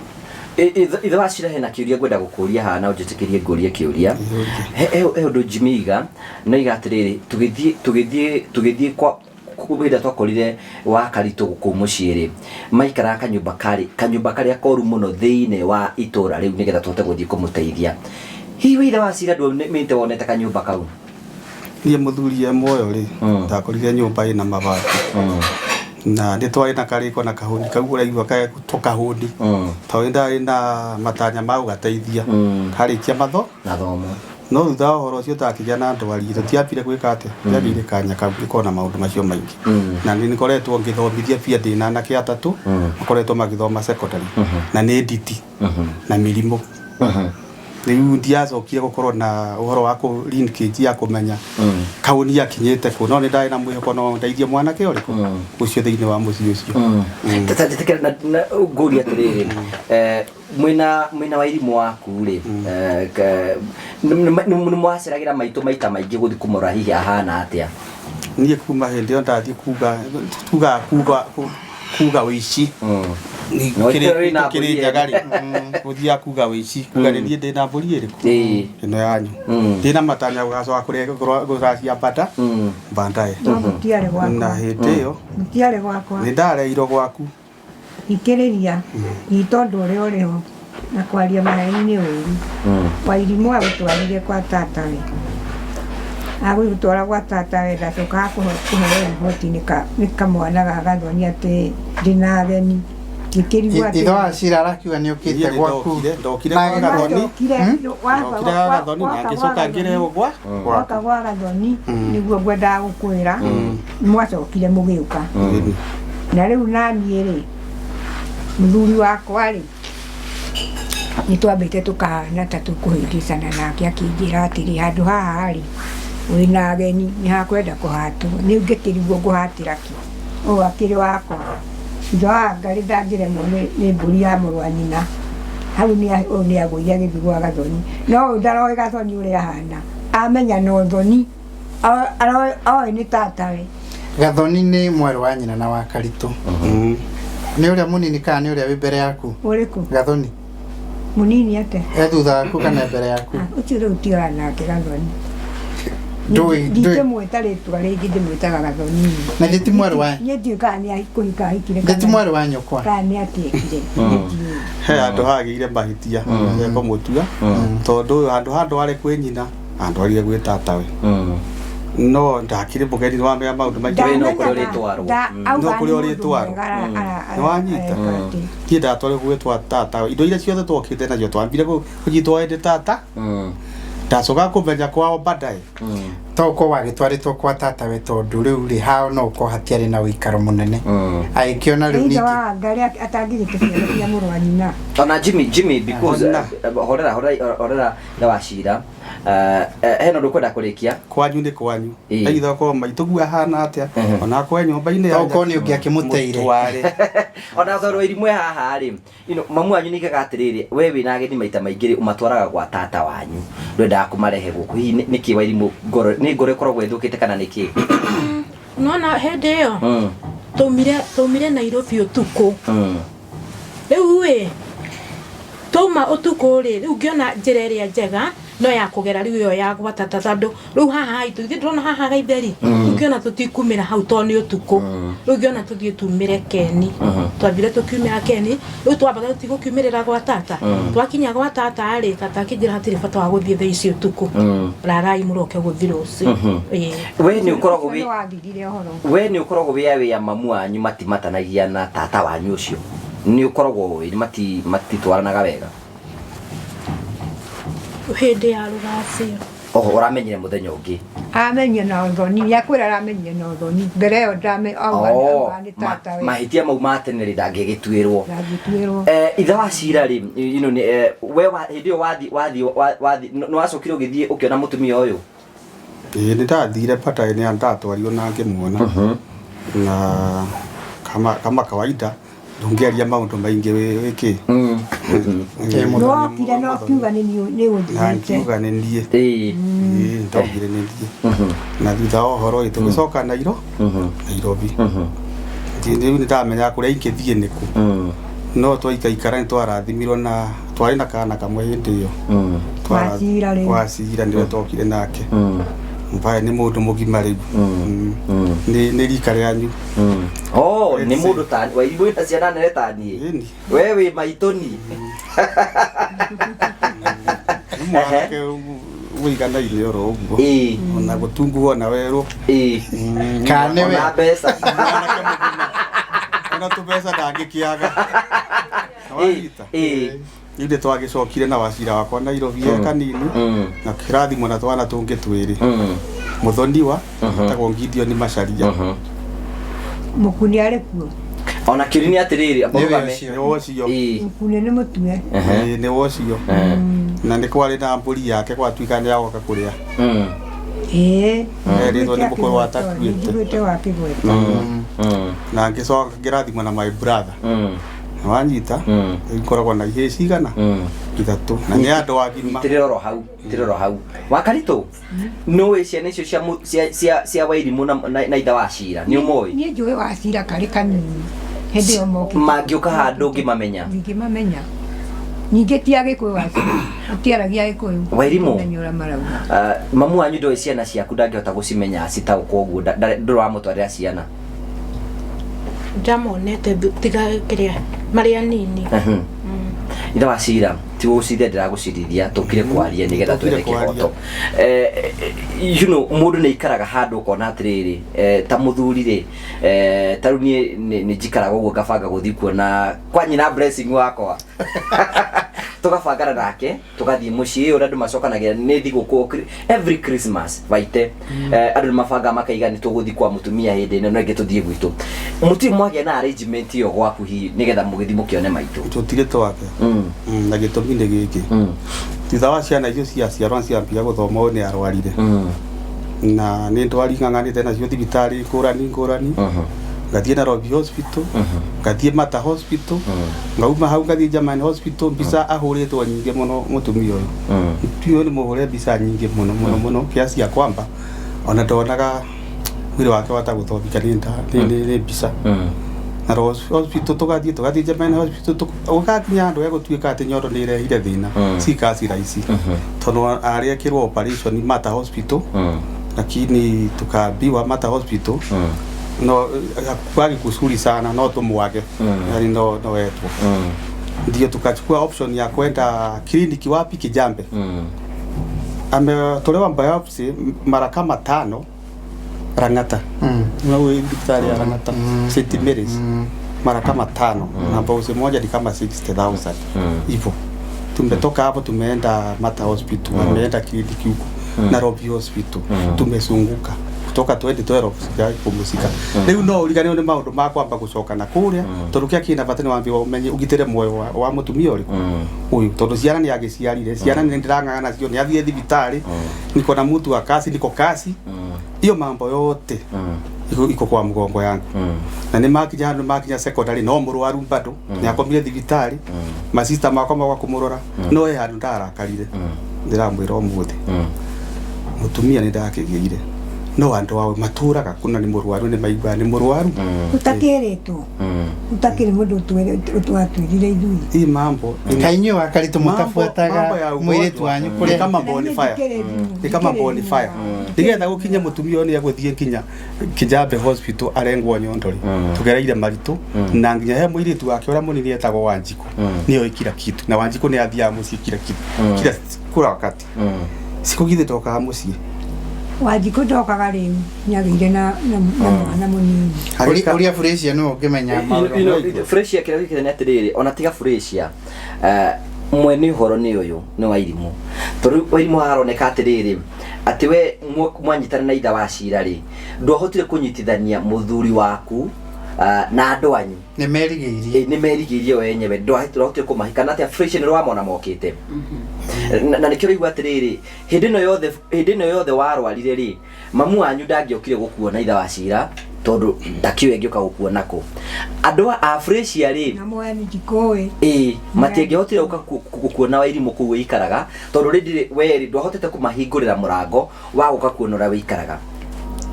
Ithe wa Cira, hena kĩũria ngwenda gũkũria haha na ũnjĩtĩkĩrie ngũrie kĩũria. He ũndũ Jimmy iga no iga atĩrĩrĩ, tũgĩthiĩ kwa hĩndĩ ĩrĩa twakorire wa Karitũ kũu mũciĩ rĩ, maikaraga kanyũmba karĩ kanyũmba karĩa koru mũno thĩinĩ wa itũra rĩu, nĩgetha tũhote gũthiĩ kũmũteithia. Hihi we ithe wa Cira ndũmĩte wonete kanyũmba kau? Niĩ mũthuri e muoyo rĩ, ndakorire nyũmba ĩna mabati na nĩ twarĩ na karĩko na kahũni kau ũraigua tũkahũni, tondũ nĩ ndarĩ na matanya ma gũgateithia karĩkia matho mathomo. No thutha wa ũhoro ũcio ndakĩgĩa na ndwari, tũtiambire gwĩka atĩa, ndiagĩire kanya kau gĩkorwo na maũndũ macio maingĩ. Na nĩ ngoretwo ngĩthomithia bia, ndĩna anake atatũ makoretwo magĩthoma secondary na nĩ nditi na mĩrimũ. Rĩu ndiacokire gũkorwo na ũhoro wa kũ linkage ya kũmenya kaũni akinyĩte kũ, no nĩ ndarĩ na mwĩhoko no ndeithie mwanake ũrĩkũ ũcio thĩinĩ wa mũciĩ ũcio. Njĩtĩkĩra na ngũria atĩrĩrĩ, mwĩna wa irimũ waku rĩ, nĩ mwaceragĩra maitũ maita maingĩ gũthiĩ kũmũrora hihi ahana atĩa? Niĩ kuma hĩndĩ ĩyo ndathiĩ kuga kuga kuga kuga wĩici. No wĩna mbũri. Kĩrĩ njaga rĩ, gũthiaga kuga wĩici, kuga nĩ niĩ ndĩna mbũri ĩrĩkũ ĩno yanyu, ndĩna matanya gũgacoka kũracia bada baadaye. No mũtiarĩ Na gwakwa. hĩndĩ ĩyo Mũtiarĩ gwakwa. nĩ ndareirwo gwaku. Thikĩrĩria, nyita ũndũ ũrĩa ũrĩ ho, na kwaria maheni nĩ ũru. Wairimũ agũtwarire kwa tatawe, agũgũtwara gwa tatawe, ndacokaga kũheo riboti nĩ kamwana ga Gathoni atĩ ndĩna ageni. Ngĩkĩrigwo atĩ Ithe wa Cira arakiuga nĩ ũkĩte Niĩ nĩ gwaku. ndokire Na gwa Gathoni. Ndokire Ndokire gwa Gathoni na ngĩcoka ngĩrehwo gwa Woka gwa Gathoni nĩguo ngwendaga gũkwĩra, mwacokire mũgĩũka na rĩu naniĩ rĩ, mũthuri wakwa rĩ, nĩ twambĩte tũkahana ta tũkũhĩngĩcana nake, akĩnjĩra atĩrĩ, handũ haha rĩ, wĩna ageni, nĩ hakwenda kũhatwo. Nĩ ngĩkĩrigwo ngũhatĩra kĩ, ũũ akĩrĩ wakwa. Thutha wa ngarĩ ndangĩremwo nĩ mbũri ya mũrũ wa nyina. Hau ũyũ nĩ agũire agĩthiĩ gwa Gathoni, no ũyũ ndaroĩ Gathoni ũrĩa ahana, amenya no thoni oĩ nĩ tatawe. Gathoni nĩ mwarĩ wa nyina na wa Karitũ. Nĩ ũrĩa mũnini kana nĩ ũrĩa wĩ mbere yaku? Ũrĩkũ? Gathoni. Mũnini atĩa? E thutha waku kana mbere yaku? Ũcio rĩu tigana nake Gathoni. Ndũĩ. Ndingĩmwĩta rĩtwa rĩngĩ, ndĩmwĩtaga Gathoni. Na githĩ ti mwarĩ wa Niĩ ndiũĩ kana nĩ kũhika ahikire. Githĩ ti mwarĩ wa nyũkwa? Kana nĩ atiekire. He handũ hagĩire mahĩtia ekũmũtua, tondũ ũyũ handũ handware kwĩ nyina andwarire gwĩ tatawe, no ndakĩrĩ mũgeni, nĩ wamenya maũndũ maingĩ. We no kũrĩa ũrĩtwarwo. No kũrĩa ũrĩtwarwo. Nĩwanyita? Niĩ ndatwarwo gwĩtwa tatawe, indo iria ciothe twokĩte nacio twambire kũnyitwo hĩndĩ tata ndacoka kũmenya kwao baadaye. To ũkorwo wagĩtwarĩtwo kwa tatawe tondũ rĩu rĩ hao no ũkorwo hatiarĩ na ũikaro mũnene, agĩkĩona rĩu Ithe ningĩ wa Ngarĩ atangĩgĩte ciana cia mũrũ wa nyina. Ona Jimmy, because Ona. Horera, horera, horera na wa Cira. Hena ũndũ ũkwenda kũrĩkia? Kwanyu nĩ kwanyu. Ĩĩ. Aitha korwo maitũguo ahana atĩa, ona kwe nyũmba-inĩ To ũkorwo nĩ ũngĩ akĩmũteire. Mũtware. Ona tondũ irimwe haha rĩ, mamu wanyu nĩigaga atĩrĩrĩ, we wĩna ageni maita maingĩ rĩ, ũmatwaraga gwa tata wanyu, ndwendaga kũmarehe gũkũ. Hihi nĩkĩ Wairimũ ngoro nĩ ngoro ĩkoragwo ĩthũkĩte kana nĩkĩ? Nona hĩndĩ ĩyo twaumire Nairobi ũtukũ. Rĩu ĩ twauma ũtukũ rĩ, rĩu ngĩona njĩra ĩrĩa njega no ya kũgera rĩu ĩyo ya gwa tata, tondũ rĩu haha haitũ ithuĩ ndĩrona haha gaitheri, rĩu ngĩona tũtikumĩra hau tondũ nĩ ũtukũ. Rĩu ngĩona tũthiĩ tumĩre Keni. Twambire tũkiumĩra Keni, rĩu twambaga tũtigũkiumĩrĩra gwa tata. Twakinya gwa tata rĩ, tata akĩnjĩra hatirĩ bata wa gũthiĩ thaa ici ũtukũ, rarai mũroke gũthiĩ rũciũ. Ĩĩ. We nĩ ũkoragwo Ũcio wĩ nĩ wathirire ũhoro. We nĩ ũkoragwo wĩ aware mamu wanyu matimatanagia na tata wanyu ũcio? Nĩ ũkoragwo ũĩ matitwaranaga wega? Hĩndĩ ya rũracio. Oho ũramenyire mũthenya ũngĩ. Amenye na ũthoni nĩakwĩra aramenyire na ũthoni mbere ĩyo ndame auga Oh, auga nĩ tata we mahĩtia mau ma tene rĩ ndangĩgĩtuĩrwo. Ndangĩtuĩrwo. Ithe wa cira rĩ, you know, we hĩndĩ ĩyo wathi wathi wathi nĩ wacokire ũgĩthiĩ ũkĩona mũtumia ũyũ? Ĩĩ nĩ ndathire baadaye nĩ ndatwarirwo na ngĩmuona na kama kawaida ndũngĩaria maũndũ maingĩ wĩ kĩ. Nĩwokire na ũkiuga nĩ niĩ nĩ Na ũthiĩte. ngiuga nĩ niĩ. Ĩĩ. Ndaugire nĩ niĩ. Na thutha wa ũhoro ĩ tũgĩcoka Nairobi. Rĩu nĩ ndamenyaga kũrĩa ingĩthiĩ nĩkũ. No twaikaikara nĩ twarathimirwo na twarĩ na kana kamwe hĩndĩ ĩyo. Wacira rĩu. Wacira nĩwe twokire nake. Mbae nĩ mũndũ mũgima rĩu. Nĩ rika rĩanyu. Oh, nĩ mũndũ ta Wairimũ wĩna ciana nene ta niĩ. We wĩ maitũ ni. Nĩ mwanake wĩiganaine oro ũguo. Ona gũtunguo na werũ. Kana nĩwe. Ona mbeca. Ona tũbeca ndangĩkĩaga. Wanyita? Rĩu nĩ twagĩcokire na wacira wakwa Nairobi e kanini na kĩrathimwo na twana tũngĩ twĩrĩ. Mũthoniwa etagwo Gideon Macharia. Mũkuni arĩ kuo. Ona kĩũria nĩ atĩrĩrĩ, mũrũgame. Nĩ ũcio. Mũkuni nĩ mũtue. Ĩĩ, nĩ ũcio. Na nĩ kwarĩ na mbũri yake gwatuĩka nĩ agoka kũrĩa. Ĩĩ. Erĩtwo nĩ mũkũrũ atakuĩte. Njiguĩte wa kĩgweta. Na ngĩcoka ngĩrathimwo na my brother. Wanyita? Rĩu ngoragwo na ihĩĩ cigana? Ithatũ. Na nĩ andũ agima. Nyitĩrĩra oro hau, nyitĩrĩra oro hau. Wakaritũ, nĩũĩ ciana icio cia Wairimũ na ithe wa Cira, nĩ ũmoĩ? Niĩ njũĩ Wacira karĩ kanini. Hĩndĩ ĩyo mokĩte. Mangĩũka handũ ũngĩmamenya? Ndingĩmamenya. Ningĩ ti Agĩkũyũ acio. Matiaragia Gĩkũyũ. Wairimũ. Ndingĩmenya ũrĩa marauga. Mamu wanyu ndoĩ ciana ciaku ndangĩhota gũcimenya citaũkwo ũguo, ndũrĩ wamũtwarĩra ciana? Ndamonete tiga kĩrĩa marĩ anini. Ithe wa Cira, ti gũgũcirithia ndĩragũcirithia, tũkire kwaria nĩgetha Tũkire twethe kĩhoto. You know, mũndũ nĩ aikaraga handũ ũkona atĩrĩrĩ, ta mũthuri rĩ, ta rĩu niĩ nĩ njikaraga ũguo ngabanga gũthiĩ kuona kwa nyina Blessing wakwa. Tũgabangana nake, tũgathiĩ mũciĩ ũrĩa andũ macokanagĩra nĩ thigũkũ every Christmas baite. Andũ nĩ mabangaga makaiga nĩ tũgũthiĩ kwa mũtumia hĩndĩ ĩno, no ĩngĩ tũthiĩ gwitũ. Mũtirĩ mwagĩa na arrangement ĩyo gwaku hihi nĩgetha mũgĩthiĩ mũkĩone maitũ? Tũtirĩ twake. Na gĩtũmi nĩ gĩkĩ. Thutha wa ciana icio ciaciarwo ciambia gũthoma ũyũ nĩ arwarire. Na nĩ ndwari ng'ang'anĩte nacio thibitarĩ ngũrani ngũrani. Ngathiĩ Nairobi Hospital, ngathiĩ Mata Hospital, ngauma hau ngathiĩ German Hospital, mbica ahũrĩtwo nyingĩ mũno mũtumia ũyũ. Mũtumia ũyũ nĩ mũhũre mbica nyingĩ mũno mũno mũno kiasi ya kwamba ona ndonaga mwĩrĩ wake wata gũthobika nĩ mbica. Na hospital tũgathiĩ German Hospital ũgakinya handũ hegũtuĩka atĩ nyondo nĩ ĩrehire thĩna cikaci raici tondũ arĩekĩrwo operation Mata Hospital, lakini tukaambiwa Mata Hospital no hakuwagi kusuri sana no tumwage, yani no etwo ndio tukachukua option ya kwenda kliniki wapi Kijambe. Ametolewa biopsy mara kama 5 Rang'ata. Unawe daktari ya Rang'ata St Mary's mara kama 5 na biopsy moja ni kama 60,000 hivyo. Tumetoka hapo tumeenda Mata Hospital, tumeenda kliniki huko Nairobi Hospital, tumezunguka kutoka 2012 sijawahi kupumzika. Rĩu no ũriganĩrwo nĩ maũndũ ma kwamba gũcoka na kũrĩa tondũ kĩrĩa kĩna bata nĩ wambe ũmenye ũgitĩre muoyo wa mũtumia ũrĩkũ ũyũ tondũ ciana nĩ agĩciarire, ciana nĩ ndĩrang'ang'ana nacio, nĩ athiĩ thibitarĩ, niko na mtu wa kasi, niko kasi, hiyo mambo yote iko kwa mgongo yangu. Na nĩ makinya handũ makinya secondary no mũrwaru bado nĩ akomire thibitarĩ, masista makwa magoka kũmũrora, no he handũ ndarakarire ndĩramwĩra ũmũthĩ mũtumia nĩ ndakĩgĩire no andũ ao matũraga kuna nĩ mũrwaru nĩ maiguaga nĩ mũrwaru Ũtakĩrĩtwo ũtakĩrĩ mũndũ ũtwatwĩrire ithuĩ. Hii mambo Kainyuĩ Wakaritũ mũtabuataga mũirĩtu wanyu kũrĩa kama bonfire, ni kama bonfire nĩgetha gũkinye mũtumia ũyũ nĩ egũthiĩ nginya Kijambe Hospital arengwo nyondo rĩ tũgereire maritũ na nginya he mũirĩtu wake ũrĩa mũnini etagwo Wanjikũ nĩoĩ kila kitu na Wanjikũ nĩ athiaga mũciĩ kila kitu kila kura wakati siku githĩ ndokaga mũciĩ Wanjikũ ndokaga rĩu nĩagĩire na mwana mũnini. Ũrĩa Furacia nĩwe ũngĩmenya maũndũ. Furacia kĩrĩa gĩkĩte nĩ atĩrĩrĩ, ona tiga Furacia, Mwene ũhoro nĩ ũyũ nĩ Wairimũ, tondũ Wairimũ haroneka atĩrĩrĩ atĩ we mwanyitana na itha wa cira rĩ, ndwahotire kũnyitithania mũthuri waku na andũ anyu. Nĩ merigĩirie. Nĩ merigĩirie we enyewe, ndwahotire kũmahika na atĩa fresh nĩ wamona mokĩte. Na nĩkĩo ũraigua atĩrĩrĩ, hĩndĩ ĩno yothe warwarire rĩ, mamu wanyu ndangĩokire gũkuona itha wa cira tondũ ndakĩũĩ angĩũka gũkuona kũ. Andũ a Freshia rĩ, na mweni ndikũĩ, ĩĩ matiangĩhotire gũka gũkuona Wairimũ kũu wĩikaraga, tondũ rĩndĩ we rĩ ndwahotete kũmahingũrĩra mũrango wa gũka kuona ũrĩa wĩikaraga.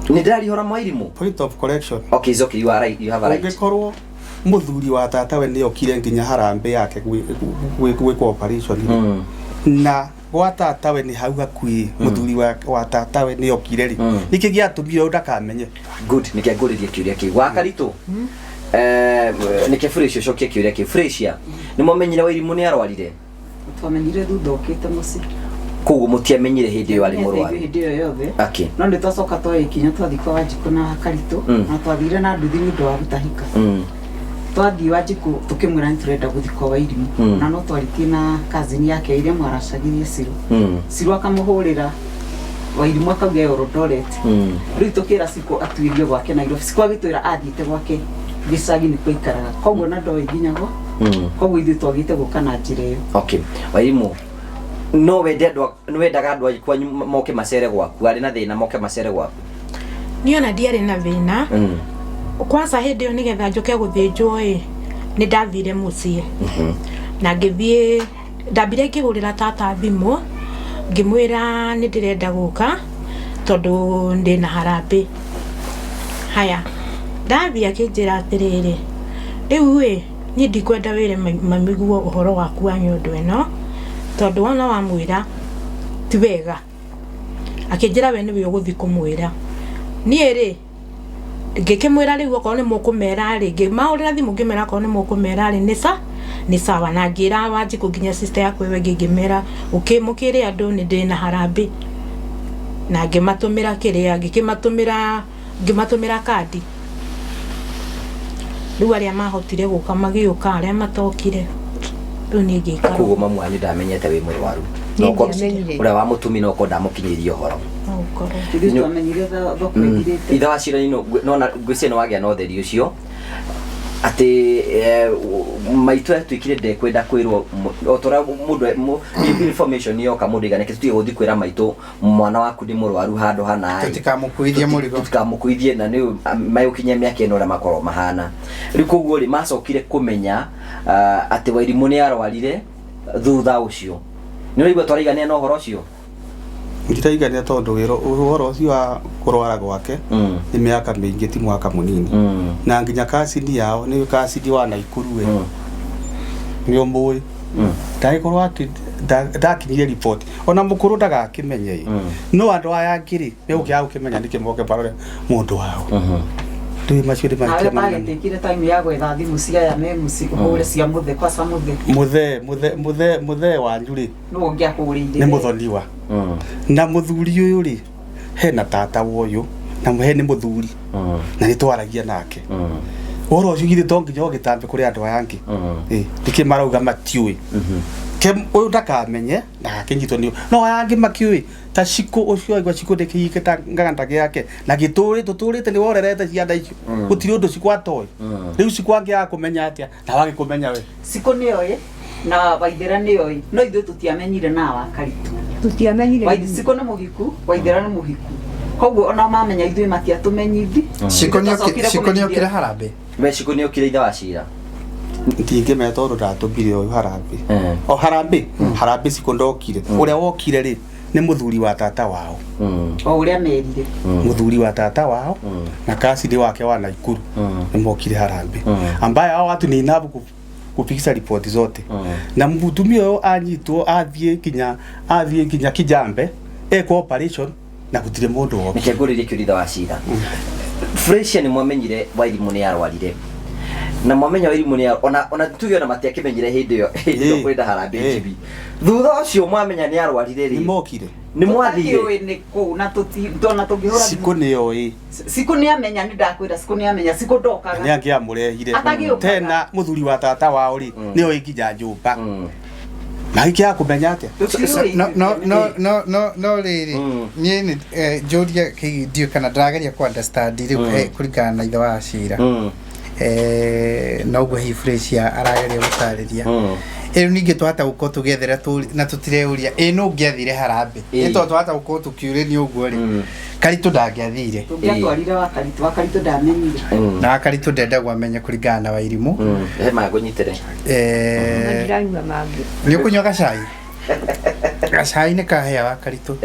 Nĩ ndĩrarihora Wairimũ? Point of correction. Okay, it's okay, you are right, you have a right. Ũngĩkorwo mũthuri wa tata we nĩ okire nginya harambĩ yake gwĩkwo operation na gwa tata we nĩ hau hakuhĩ, mũthuri wa tata we nĩ okire rĩ, nĩkĩ gĩatũmire ũyũ ndakamenye? Good, nĩkĩo ngũrĩrie kĩũria kĩu. Wa Karitũ, nĩkĩo Fresh ũcokie kĩũria kĩu. Freshia, nĩ mwamenyire Wairimũ nĩ arwarire? Twamenyire thutha okĩte mũciĩ. Koguo mũtiamenyire hĩndĩ ĩyo arĩ mũrwaru? Hĩndĩ ĩyo yothe. Okay. No nĩ twacoka twagĩkinya twathiĩ kwa Wanjikũ na Karitũ, na twathire na nduthi nĩ ũndũ wa gũtahĩka. Twathiĩ Wanjikũ tũkĩmwĩra nĩ tũrenda gũthiĩ kwa Wairimũ, na no twarĩtie na cousin yake ĩrĩa mwaracagĩrie Ciru. Ciru akamũhũrĩra Wairimũ akauga Eldoret. Rĩu tũkĩra Cikũ atuĩrie gwake Nairobi. Cikũ agĩtwĩra athiĩte gwake gĩcagi nĩkuo aikaraga, koguo na ndoĩ nginya gwa, koguo ithuĩ twagĩte gũka na njĩra ĩyo. Okay, Wairimũ, no wende andũ, nĩ wendaga andũ a kwanyu moke macere gwaku, arĩ na thĩna moke macere gwaku? Niĩ ona ndiarĩ na thĩna. Kwanza hĩndĩ ĩyo nĩgetha njũke gũthĩnjwo ĩ, nĩ ndathire mũciĩ na ngĩthiĩ, ndambire ngĩhũrĩra tata thimũ ngĩmwĩra nĩ ndĩrenda gũka tondũ ndĩna harambĩ. Haya, ndathiĩ akĩnjĩra atĩrĩrĩ, rĩu ĩ niĩ ndikwenda wĩre mamiguo ũhoro waku wa nyondo ĩno, tondũ wona wamwĩra ti wega. Akĩnjĩra we nĩwe ũgũthiĩ kũmwĩra. Niĩ rĩ ngĩkĩmwĩra rĩu okorwo nĩ mũkũmera rĩ, ngĩmahũrĩra thimũ ngĩmera okorwo nĩ mũkũmera rĩ nĩ sawa, na ngĩra Wanjikũ nginya sister yakwa ĩyo ĩngĩ ngĩmera mũkĩre andũ nĩ ndĩna harambĩ, na ngĩmatũmĩra kĩrĩa, ngĩmatũmĩra kandi. Rĩu arĩa mahotire gũka magĩũka, arĩa matokire rĩu niĩ ngĩikara. Koguo mamu wanyu ndamenyete wĩ mũrwaru? Ũrĩa wa mũtumi no korwo ndamũkinyĩirie ũhoro. Ithuĩ twamenyire thoko ĩthirĩte. Ithe wa cira nona ngwĩciria nĩ wagĩa na ũtheri ũcio atĩ maitũ atuĩkire ndekwenda kwĩrwo o ta ũrĩa mũndũ information yoka mũndũ igana tũtige gũthiĩ kwĩra maitũ mwana waku nĩ mũrwaru handũ hana ĩ. Tũtikamũkuithie mũrigo. Tũtikamũkuithie, na nĩ megũkinyia mĩaka ĩno ũrĩa makorwo mahana rĩu. Koguo rĩ macokire kũmenya atĩ Wairimũ nĩ arwarire thutha ũcio. Nĩ ũraigua twaraigania na ũhoro ũcio? Ndiraigania tondũ wĩra ũhoro ũcio wa kũrwara gwake nĩ mĩaka mĩingĩ, ti mwaka mũnini, na nginya kacini yao nĩ kacini wa Naikuru we nĩ ũmũĩ, ndagĩkorwo ndakinyire riboti ona mũkũrũ ndagakĩmenye ĩ, no andũ aya angĩ rĩ megũkĩaga gũkĩmenya nĩkĩ moke marore mũndũ wao. Rĩu macio nĩ Nawe mahĩtia manene. Ũtagĩtĩkire time ya gwetha thimũ cia aya me mũciĩ ũhũre cia mũthe kwaca mũthe. Mũthee mũthee mũthee mũthee wanyu rĩ Nũ ũngĩahũrĩire? Nĩ mũthoniwa na mũthuri ũyũ rĩ hena tata wa ũyũ na he nĩ mũthuri na nĩ twaragia nake ũhoro ũcio, githĩ to nginya ũgĩtambe kũrĩ andũ aya angĩ? Nĩkĩ marauga matiũĩ? Ke ũyũ ndakamenye ndagakĩnyitwo nĩ no aya angĩ makĩũĩ, ta Cikũ ũcio aigua Cikũ ndĩkĩigĩte ng'anda gĩake na gĩtũrĩ tũtũrĩte nĩ worerete ciana icio, gũtirĩ ũndũ Cikũ atoĩ. Rĩu Cikũ angĩaga kũmenya atĩa na wagĩkũmenya we? Cikũ nĩoĩ na Waithera nĩoĩ, no ithuĩ tũtiamenyire na wa Karitũ. Tũtiamenyire. Cikũ nĩ mũhiku, Waithera nĩ mũhiku, koguo ona mamenya ithuĩ matiatũmenyithi. Cikũ nĩokire harambĩ? We Cikũ nĩ okire ithe wa cira? Ndingĩmenya tondũ ndatũmire ũyũ harambĩ o harambĩ harambĩ. Cikũ ndokire, ũrĩa wokire rĩ nĩ mũthuri wa tata wao. O ũrĩa merire. Mũthuri wa tata wao na kasidi wake wa Naikuru nĩ mokire harambĩ, ambaye hao watu ni inabu kufikisha ripoti zote, na mũtumia ũyũ anyitwo athiĩ nginya Kijambe ekwo operation na gũtirĩ mũndũ wokire. Nĩkĩo ngũrĩrie kĩũria ithe wa cira. Freshia, nĩ mwamenyire Wairimũ nĩ arwarire, na mwamenya Wairimũ nĩ ona tuge ona matiakĩmenyire hĩndĩ ĩyo kwenda harambĩ njibi, thutha ũcio mwamenya nĩ arwarire Nĩ rĩ mokire. Nĩ mwathire? Tũtakĩũĩ nĩ kũ na ona tũngĩhũra. Cikũ nĩoĩ. Cikũ nĩ amenya, nĩ ndakwĩra Cikũ nĩ amenya, Cikũ ndokaga. Nĩ angĩamũrehire. Atagĩũkaga. Tena mũthuri wa tata wao rĩ nĩoĩ nginya nyũmba. Na ikĩaga kũmenya atĩa? No no no no no no rĩrĩ, niĩ nĩ njũrie kĩ ndiũĩ kana ndĩrageria ku understand rĩu, kũringana na ithe wa cira, noguo hihi Felicia arageria gũtarĩria. Rĩu ningĩ twahota gũkorwo tũgĩethera na tũtireuria ĩ nũ ũngĩathire harambĩ. Ĩ tondũ twahota gũkorwo tũkiũrĩria ũguo rĩ, Karitũ ndangĩathire. Tũngĩatwarire wa Karitũ, wa Karitũ ndamenyire. Na wa Karitũ ndendagwo amenye kũringana na Wairimũ. He maya ngũnyitĩre. Ndiranyua mangĩ. Nĩ ũkũnyua gacai? Gacai nĩ kahĩa wa Karitũ.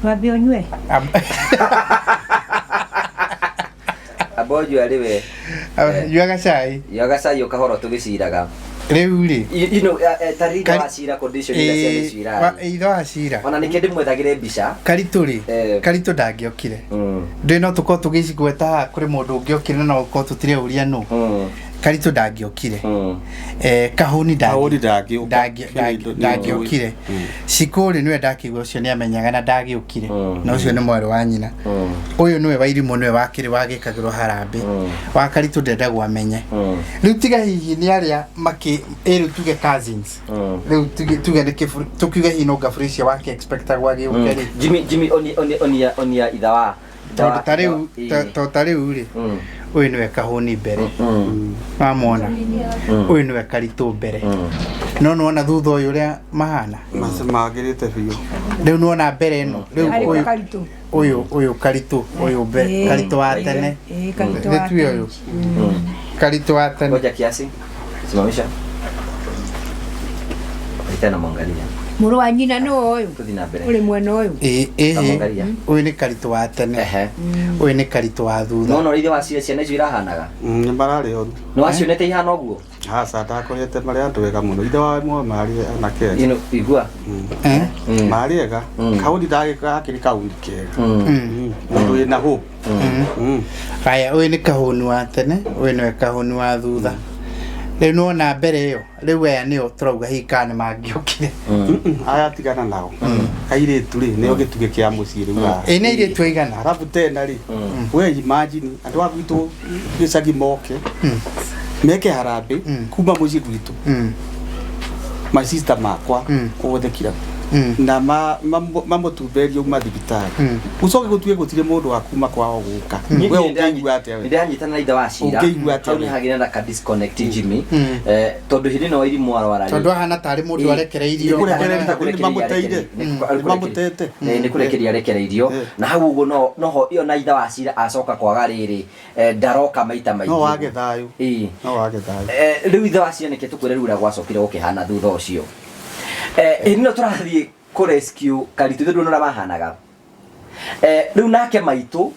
Wambe ũnyue. Amba ũnyue arĩ we. Nyua gacai. Nyua gacai o kahora tũgĩciraga. Rĩu rĩ, You know, ta rĩrĩa wa cira condition ĩrĩa ciana icio irarĩ. Ithe wa cira. Ona nĩkĩo ndĩmwethagĩre mbica. Karitũ rĩ, Karitũ ndangĩokire. Ndũĩ no tũkorwo tũgĩcigweta haha kũrĩ mũndũ ũngĩokire na no gũkorwo tũtireuria nũ. Karitũ ndangĩokire. Kahũni ndangĩokire. Cikũrĩ nĩwe ndakĩigua ũcio nĩ amenyaga na ndagĩũkire, na ũcio nĩ mwarĩ wa nyina. Ũyũ nĩwe Wairimũ, nĩwe wakĩrĩ wagĩkagĩrwo harambĩ. Wa Karitũ ndendagwo amenye. Rĩu tiga hihi nĩ arĩa makĩ ĩ rĩu tuge cousins, rĩu tuge nĩ tũkiuge hihi no Ngaburicia wake expectagwo agĩũke rĩ. Jimmy, Jimmy, onia onia onia onia itha wa tondũ ta rĩu, tondũ ta rĩu rĩ, ũyũ nĩwe Kahũni mbere, wamwona, ũyũ nĩwe Karitũ mbere, no nĩwona thutha ũyũ ũrĩa mahana. Magĩrĩte biũ. Rĩu nĩwona mbere ĩno rĩu. Arĩ ũyũ Karitũ. Ũyũ Karitũ ũyũ mbere. Karitũ wa tene. Ĩĩ, Karitũ wa nĩ tuge ũyũ Karitũ wa tene. Ngoja kiasi. Simamisha. Tena mwangalia. Mũrũ wa nyina nĩ ũyũ. Tuthi na mbere. Ũrĩ mwena ũyũ. Ĩĩ ĩĩ. Kamwangalia. Ũyũ nĩ Karitũ wa tene, ũyũ nĩ Karitũ wa thutha. Nona ũrĩa ithe wa ciana, ciana icio irahanaga. Nĩ mararĩ oru. Nĩ wacionete ihana ũguo? Aca, ndakorete marĩ andũ ega mũno. Ithe wa mwe marĩ anake ega. You know, igua. Marĩ ega. Kaũni ndagĩkakĩrĩ kaũni kega. Mũndũ wĩna hope. Haya, ũyũ nĩ Kahũni wa tene, ũyũ nĩwe Kahũni wa thutha. Rĩu nĩwona mbere ĩyo, rĩu aya nĩo tũrauga hihi kana nĩ mangĩokire. Aya tigana nao. Kairĩtu rĩ, nĩo gĩtugĩ kĩa mũciĩ rĩu haha. Ĩ nĩ airĩtu aigana? Arabu tena rĩ, we imagine andũ a gwitũ gĩcagi moke meke harambĩ kuma mũciĩ gwitũ, my sister makwa othe kira na mamũtumberie uma thibitarĩ, gũcoke gũtuĩke gũtirĩ mũndũ wa kuma kwao gũka, we ũngĩigua atĩa we? Ndĩranyitana na ithe wa cira. Ũngĩigua atĩa Hau we? nĩ hagĩrĩ na ka disconnect, Jimmy. Tondũ hĩndĩ ĩno Wairimũ arwara rĩ, Tondũ ahana tarĩ mũndũ arekereirio. Nĩ kũrekereria, nĩ mamũteire. Nĩ mamũtete. Nĩ kũrekeria arekereirio na hau ũguo noho ĩyo na ithe wa cira acoka kwaga rĩrĩ, ndaroka maita maingĩ. No wage thayũ. Ĩĩ. No wage thayũ. Rĩu ithe wa cira nĩkĩ tũkwĩre rĩu ũrĩa gwacokire gũkĩhana thutha ũcio. Hĩndĩ ĩno tũrathiĩ kũ rescue Karitũ, ithuĩ ndũĩ ũrĩa mahanaga. Rĩu nake maitũ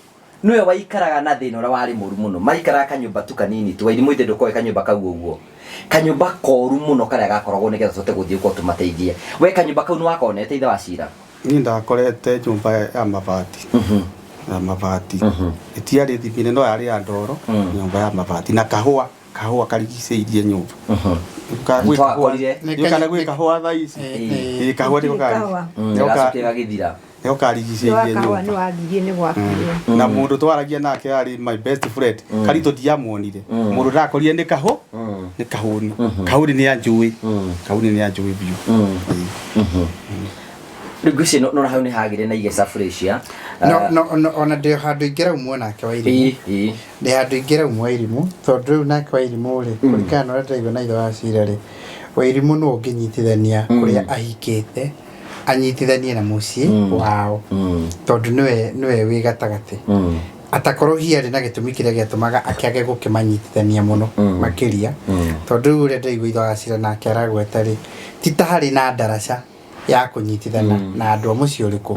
nĩwe waikaraga na thĩna ũrĩa warĩ mũru mũno. Maikaraga kanyũmba tu kanini tu. Wairimũ ithe ndũkoĩ kanyũmba kau ũguo, kanyũmba koru mũno karĩa gakoragwo nĩgetha tũhote gũthiĩ gũkorwo tũmateithie. We kanyũmba kau nĩ wakonete, ithe wa cira? Niĩ ndakorete nyũmba ya mabati, ya mabati, ĩtiarĩ thimine no yarĩ ya ndoro, nyũmba ya mabati na kahũa, kahũa karigicĩirie nyũmba. Gwĩ kahũa. Twakorire. Nĩ kana gwĩ kahũa thaa ici. Ĩĩ, kahũa nĩko Kahũa. Gacokire gagĩthira. Nĩko karigicĩirie Kahũa nĩ nyũmba. wathirie nĩ gwakirwo. Na mũndũ twaragia nake arĩ my best friend Karitũ, ndiamuonire. Mũndũ ndakorire nĩ kahũ, nĩ kahũni. Kahũni nĩ anjũĩ, kahũni nĩ anjũĩ biũ. Ĩĩ. Rĩu ngwĩciria nona hau nĩ hagĩrĩ na igeca Felicia. No no no, ona ndĩ handũ ingĩraumwo nake Wairimũ. Ĩĩ. Ndĩ handũ ingĩraumwo Wairimũ, tondũ rĩu nake Wairimũ rĩ, kũringana na ũrĩa ndĩraigua na ithe wa cira rĩ, Wairimũ nĩwe ũngĩnyitithania kũrĩa ahikĩte, anyitithanie na mũciĩ wao, tondũ nĩwe wĩ gatagatĩ. Atakorwo hihi arĩ na gĩtũmi kĩrĩa gĩatũmaga akĩage gũkĩmanyitithania mũno makĩria, tondũ rĩu ũrĩa ndĩraigua ithe wa cira nake aragweta rĩ, ti ta harĩ na ndaraca ya kũnyitithana na andũ a mũciĩ ũrĩkũ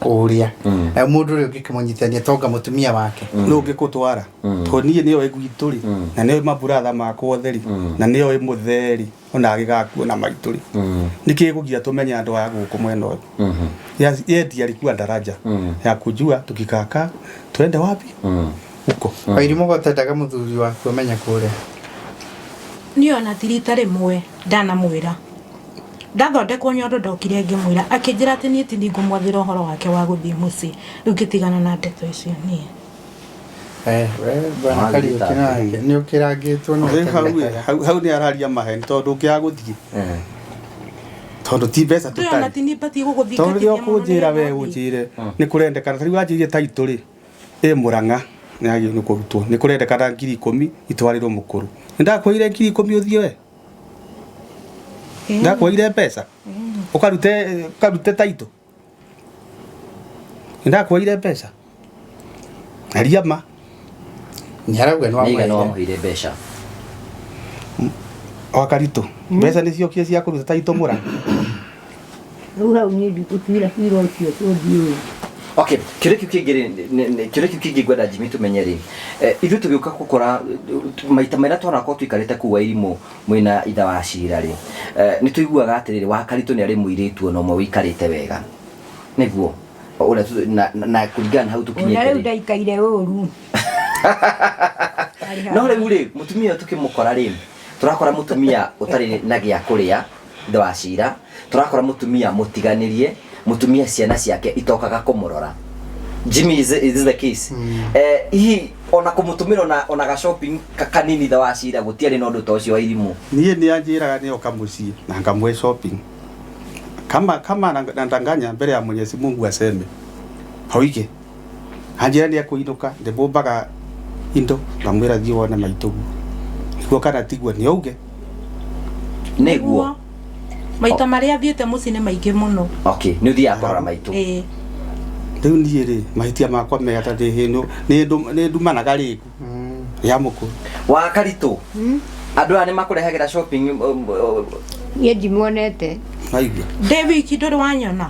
ũrĩa na mũndũ ũrĩa ũngĩkĩmũnyitithania tonga mũtumia wake. Nũ ũngĩkũtwara? Tondũ niĩ nĩoĩ gwitũ rĩ, na nĩoĩ maburatha makwa othe rĩ, na nĩoĩ mũthee rĩ, ona agĩgakuo na maitũ rĩ, nĩkĩ gũgia tũmenye andũ aya gũkũ mwena ũyũ? Ye ndiye alikuwa daraja ya kujua tukikaka tuende wapi huko. Wairimũ, gotendaga mũthuri waku amenye kũrĩa? Niĩ ona ti rita rĩmwe ndanamwĩra. Ndathondekwo nyondo ndokire ngĩmwĩra, akĩnjĩra atĩ niĩ ti ngũmwathĩra ũhoro wake wa gũthiĩ mũciĩ. Rĩu ngĩtigana na ndeto icio niĩ. We bwana Kariũki nake nĩ ũkĩrangĩtwo nĩ Rĩu hau hau nĩ araria maheni tondũ ũngĩaga gũthiĩ. Tondu ti mbeca Ndũĩ ona tũtarĩ. ti niĩ batiĩ Tondũ gũgũthingatithia rĩrĩa ũkũnjĩra we ũnjĩre nĩ kũrendekana ta rĩu wanjĩrire taitũ rĩ ĩ Mũrang'a nĩ yagĩrĩirwo nĩ kũrutwo nĩ kũrendekana 10,000 itwarĩrwo mũkũrũ. Nĩ ndakũheire 10,000 ũthiĩ we? Ndakũheire mbeca ũkarute ũkarute taitũ? Nĩ ndakũheire mbeca? Aria ma. Nĩ arauga nĩ Nĩ igana wamũheire. wamũheire mbeca. Wakaritũ mbeca nĩ ciokire cia kũruta taitũ Mũrang'a? Rĩu hau niĩ ndigũtuĩra cira ũcio tũndiũĩ. Okay, kĩũria kĩu kĩngĩ rĩ, kĩũria kĩu kĩngĩ ngwenda Jimmy tũmenye rĩ, ithuĩ tũgĩũka gũkora maita marĩa twanakorwo tũikarĩte kũu Wairimũ mwĩna ithe wa Cira rĩ, nĩ tũiguaga atĩrĩrĩ, Wakaritũ nĩ arĩ mũirĩtu ona ũmwe ũikarĩte wega. Nĩguo ũrĩa na kũringana na hau Ona tũkinyĩte rĩu rĩ. ndaikaire ũru. No rĩu rĩ, mũtumia ũyũ tũkĩmũkora rĩ, tũrakora mũtumia ũtarĩ na gĩa kũrĩa, ithe wa Cira, tũrakora mũtumia mũtiganĩrie, mũtumia ciana ciake itokaga kũmũrora. Jimmy, is this the case? Hihi ona kũmũtũmĩra ona ga shopping kanini ithe wa Cira gũtiarĩ na ũndũ ta ũcio wa irimũ? Niĩ nĩ anjĩraga nĩ oka mũciĩ na ngamũhe shopping. Kama nandanganya mbere ya Mwenyezi Mungu aseme. Hoige. Anjĩra nĩ ekũinũka ndĩmũmbaga indo ngamwĩra thiĩ wone maitũguo. Nĩguo kana tiguo nĩ auge. Nĩguo. Maita marĩa thiĩte mũciĩ nĩ maingĩ mũno. Okay, nĩ ũthiaga kũrora maitũ. Ĩĩ. Rĩu niĩ rĩ mahĩtia makwa mega ta ndĩ hĩndũ nĩ ndumanaga rĩngĩ ya mũkũrũ. Wa Karitũ. Andũ aya nĩ makũrehagĩra shopping Niĩ ndimuonete. Maigua. Ndĩ wiki ndũrĩ wanyona.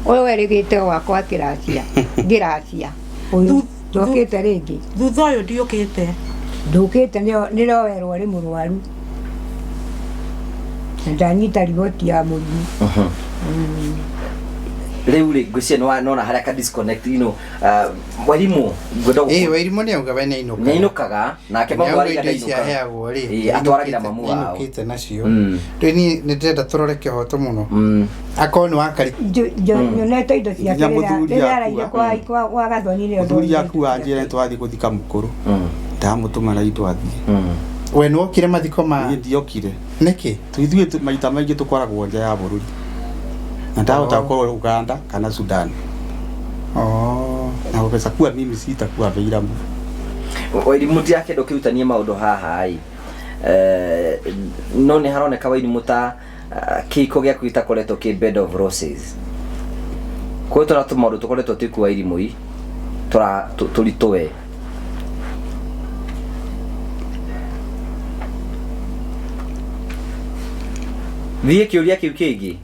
Ũyũ werĩgĩte gwakwa akĩracia. Ngĩracia. Ũyũ ndũkĩte rĩngĩ. Thutha ũyũ ndiũkĩte. Ndũkĩte nĩrowerwo arĩ mũrwaru. Na ndanyita riboti ya mũrimũ. Rĩu rĩ ngwĩciria nĩ nona harĩa ka disconnect you know Wairimũ ngwenda Ĩĩ Wairimũ nĩ auga we nĩ ainũkaga. Nĩ ainũkaga nake mamu Nĩ auga araiga indo ici ndainũkaga. aheagwo rĩ. Ĩĩ atwaragĩra mamu wao. Ainũkĩte nacio. Rĩu niĩ nĩ ndĩrenda tũrore kĩhoto mũno. Akorwo nĩ wakari. Nyonete indo ciake Nginya mũthuri rĩrĩa araire akua. kwa Gathoni nĩrĩo Mũthuri ndonire akua anjĩra nĩ tũrathiĩ gũthika mũkũrũ. Ndamũtũma na indo athiĩ. We nĩ wokire mathiko ma Niĩ ndiokire. Nĩkĩ? Ithuĩ maita maingĩ tũkoragwo nja ya bũrũri. Na ndahota gũkorwo Uganda kana Sudan. Na pesa kuwa mimi sitakuwa available. Wairimũ ndirakĩenda ũkĩrutanie maũndũ haha ĩ. No nĩ haroneka Wairimũ ta kĩhiko gĩaku gĩtakoretwo kĩ bed of roses. Kwĩ tũra tũmaũndũ tũkoretwo twĩ kuo Wairimũ i tũritũ we. Thiĩ kĩũria kĩu kĩngĩ.